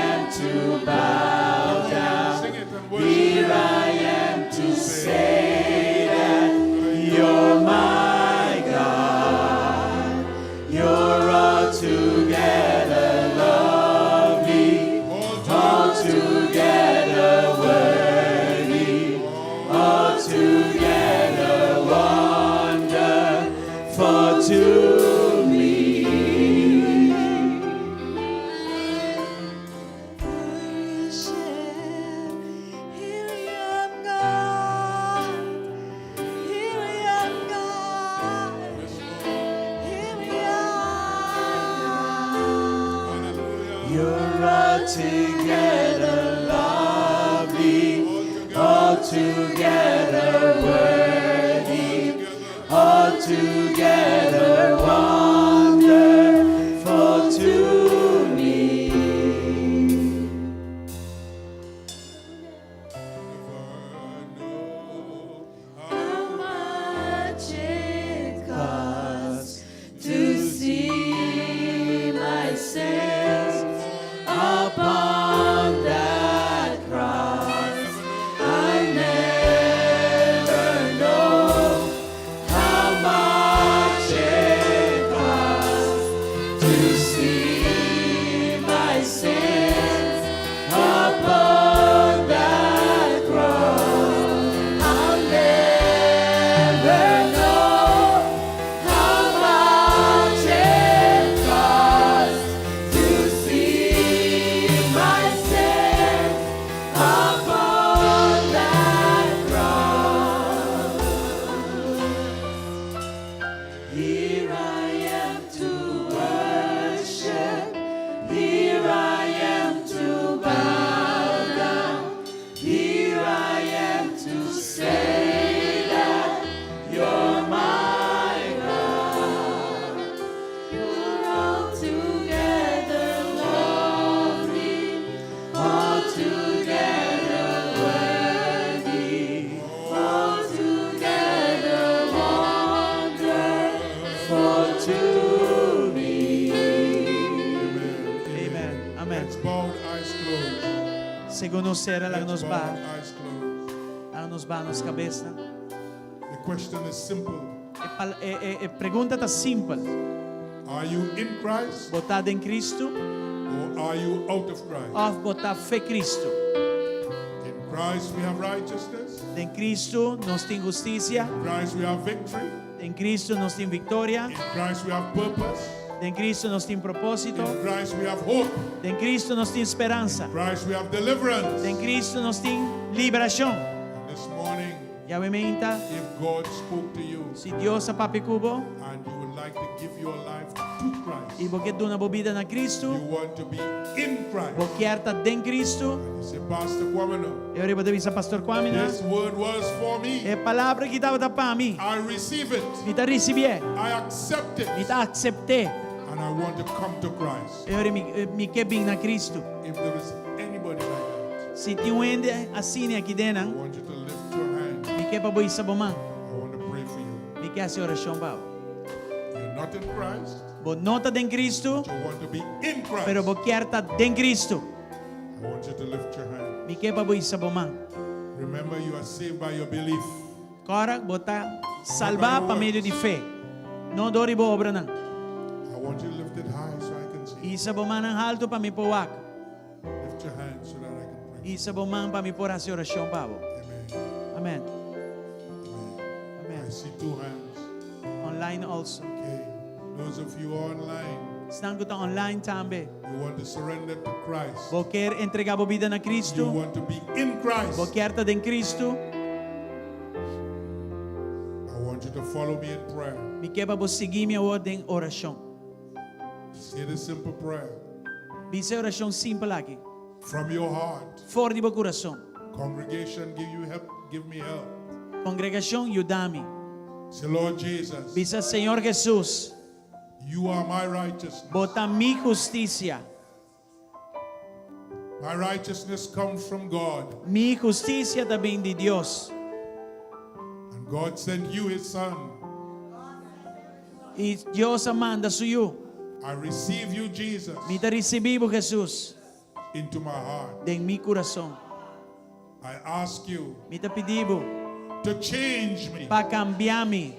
am to bow down. Sing it and worship. Here I am to say that you're my God. You're altogether lovely, altogether worthy, altogether wonderful to me. Here I am, God. Here I am, God. Here I am. You're altogether lovely, altogether worthy, altogether wonderful to me. How much it costs to see my sins Upon that cross, I never know how much it costs to see my sins upon that cross. I'll never know how much it costs to see my sins upon that cross. Here I am to worship. Here I am to bow down. Here I am to say that you're my God. You're altogether lovely, altogether worthy, altogether wonderful to me. Amen. Amen. Amen. Heads bowed, eyes closed. Segun nos sera, laga Heads nos bowed, baha, eyes closed. laga nos baha nos kabes. The question is simple. E, pal- e, e, e pregunta ta simpel. Are you in Christ Bo ta den Kristu or are you out of Christ? òf bo ta fo'i Kristu? In Christ we have righteousness. Den Kristu nos tin hustisia. In Christ we have victory. Den Kristu nos tin viktoria. In Christ we have purpose. Den Kristu nos tin propósito. In Christ we have hope. Den Kristu nos tin speransa. In Christ we have deliverance. Den Kristu nos tin liberashon. And this morning, I awe mainta, if God spoke to you si Dios a papia ku bo and you would like to give your life to Christ, i bo ke duna bo bida na you Kristu, want to be in Christ. bo ke ta den Kristu, You say, Pastor Kwamina, e ora bo ta bisa Pastor Kwamina, this word was for me. e palabra aki tabata pa mi. I receive it. Mi ta risibié, I accept it. mi ta asept'é. And I want to come to Christ. E ora mi, mi ke bin na Kristu. If there is anybody like that, Si tin un hende asina aki I den, want you to lift your hand. mi ke pa bo hisa bo man. I want to pray for you. Mi ke hasi orashon pa bo. You're not in Christ, Bo no ta den Kristu, but you want to be in Christ. pero bo ke ta den Kristu. I want you to lift your hand. Mi ke pa bo hisa bo man. Remember, you are saved by your belief. Kòrda bo ta salbá pa medio di fe. No dor di bo obranan. I want you to lift it high so I can see. Hisa bo man altu pa mi por wak. Lift your hand so that I can pray. Hisa bo man pa mi por hasi orashon pa bo. Amen. Amen. Amen. Amen. I see two hands. Online also. Okay. Those of you online, Esnan ku ta online tambe. you want to surrender to Christ. Bo ke entregá bo bida na You Kristu. want to be in Christ. Bo ke ta den Kristu. I want you to follow me in prayer. Mi ke pa bo sigui mi awor den orashon. Say the simple prayer Bisa e orashon simpel aki. from your heart. For di bo kurason. Congregation, give you help. Give me help. Kongregashon, yuda mi. Say, Lord Jesus, Bisa Señor Jesus, you are my righteousness. Bo ta mi hustisia. My righteousness comes from God, Mi hustisia ta bin di Dios. and God sent you his son. I Dios a manda su yu. I receive you, Jesus, Mi ta risibí bo Jesus into my heart. den mi kurason. I ask you Mi ta pidi bo to change me. pa kambia mi.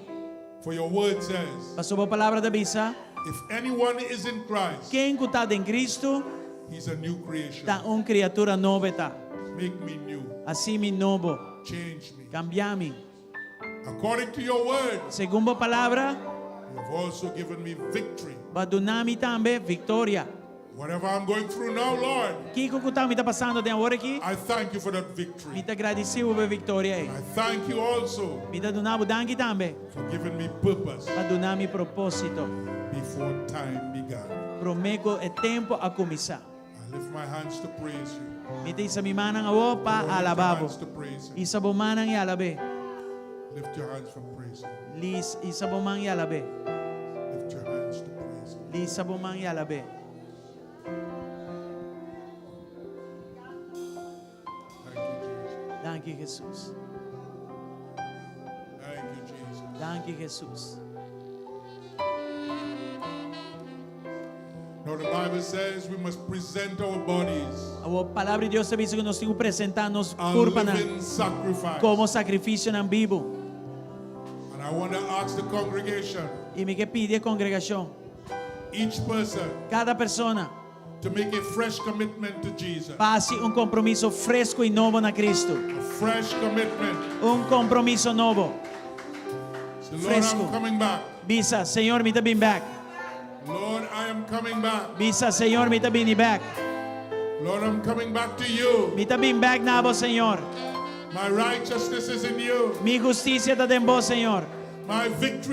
For your word says, Pasobra bo palabra ta bisa, if anyone is in Christ, ken ku ta den Kristu he's a new creation. ta un kriatura nobo e ta. Make me new. Hasi mi nobo. Change me. Kambia mi. According to your word, Segun bo palabra, you have also given me victory. bo a duna mi tambe viktoria. Whatever I'm going through now, Lord, Kiko ku ta mi ta pasando aden awor aki? I thank you for that victory. Mi ta gradisí bo pa e viktoria ei. I thank you also Mi ta duna bo danki tambe for giving me purpose pa duna mi propósito before time began. promé ku e tempu a kuminsá. I lift my hands to praise you. Mi ta hisa mi mannan awor pa Lift your alabá bo. hands to praise him. Hisa bo mannan i alab'é. Lift your hands for praise him. Lis, hisa bo man i alab'é. Lift your hands to praise him. Hisa bo man i alab'é. Thank you, Jesus. Danki, Jesus. Thank you, Jesus. Danki, Jesus. Now the Bible says we must present our bodies Awor palabra di Dios ta bisa ku nos tin ku presentá nos a kurpanan living sacrifice. komo sakrifisionan bibu. And I want to ask the congregation, I mi ke pidi e kongregashon, each person, kada persona, to make a fresh commitment to Jesus. pa hasi un kompromiso fresku i nobo na Kristu. A fresh commitment. Un kompromiso nobo. Say, Lord, Fresco. I'm coming back. Bisa, Señor, mi ta bin bèk. Lord, I am coming back. Bisa, Señor, mi ta bini bèk. Lord, I'm coming back to you. Mi ta bin bèk na bo, Señor. My righteousness is in you. Mi hustisia ta den bo, Señor. My victory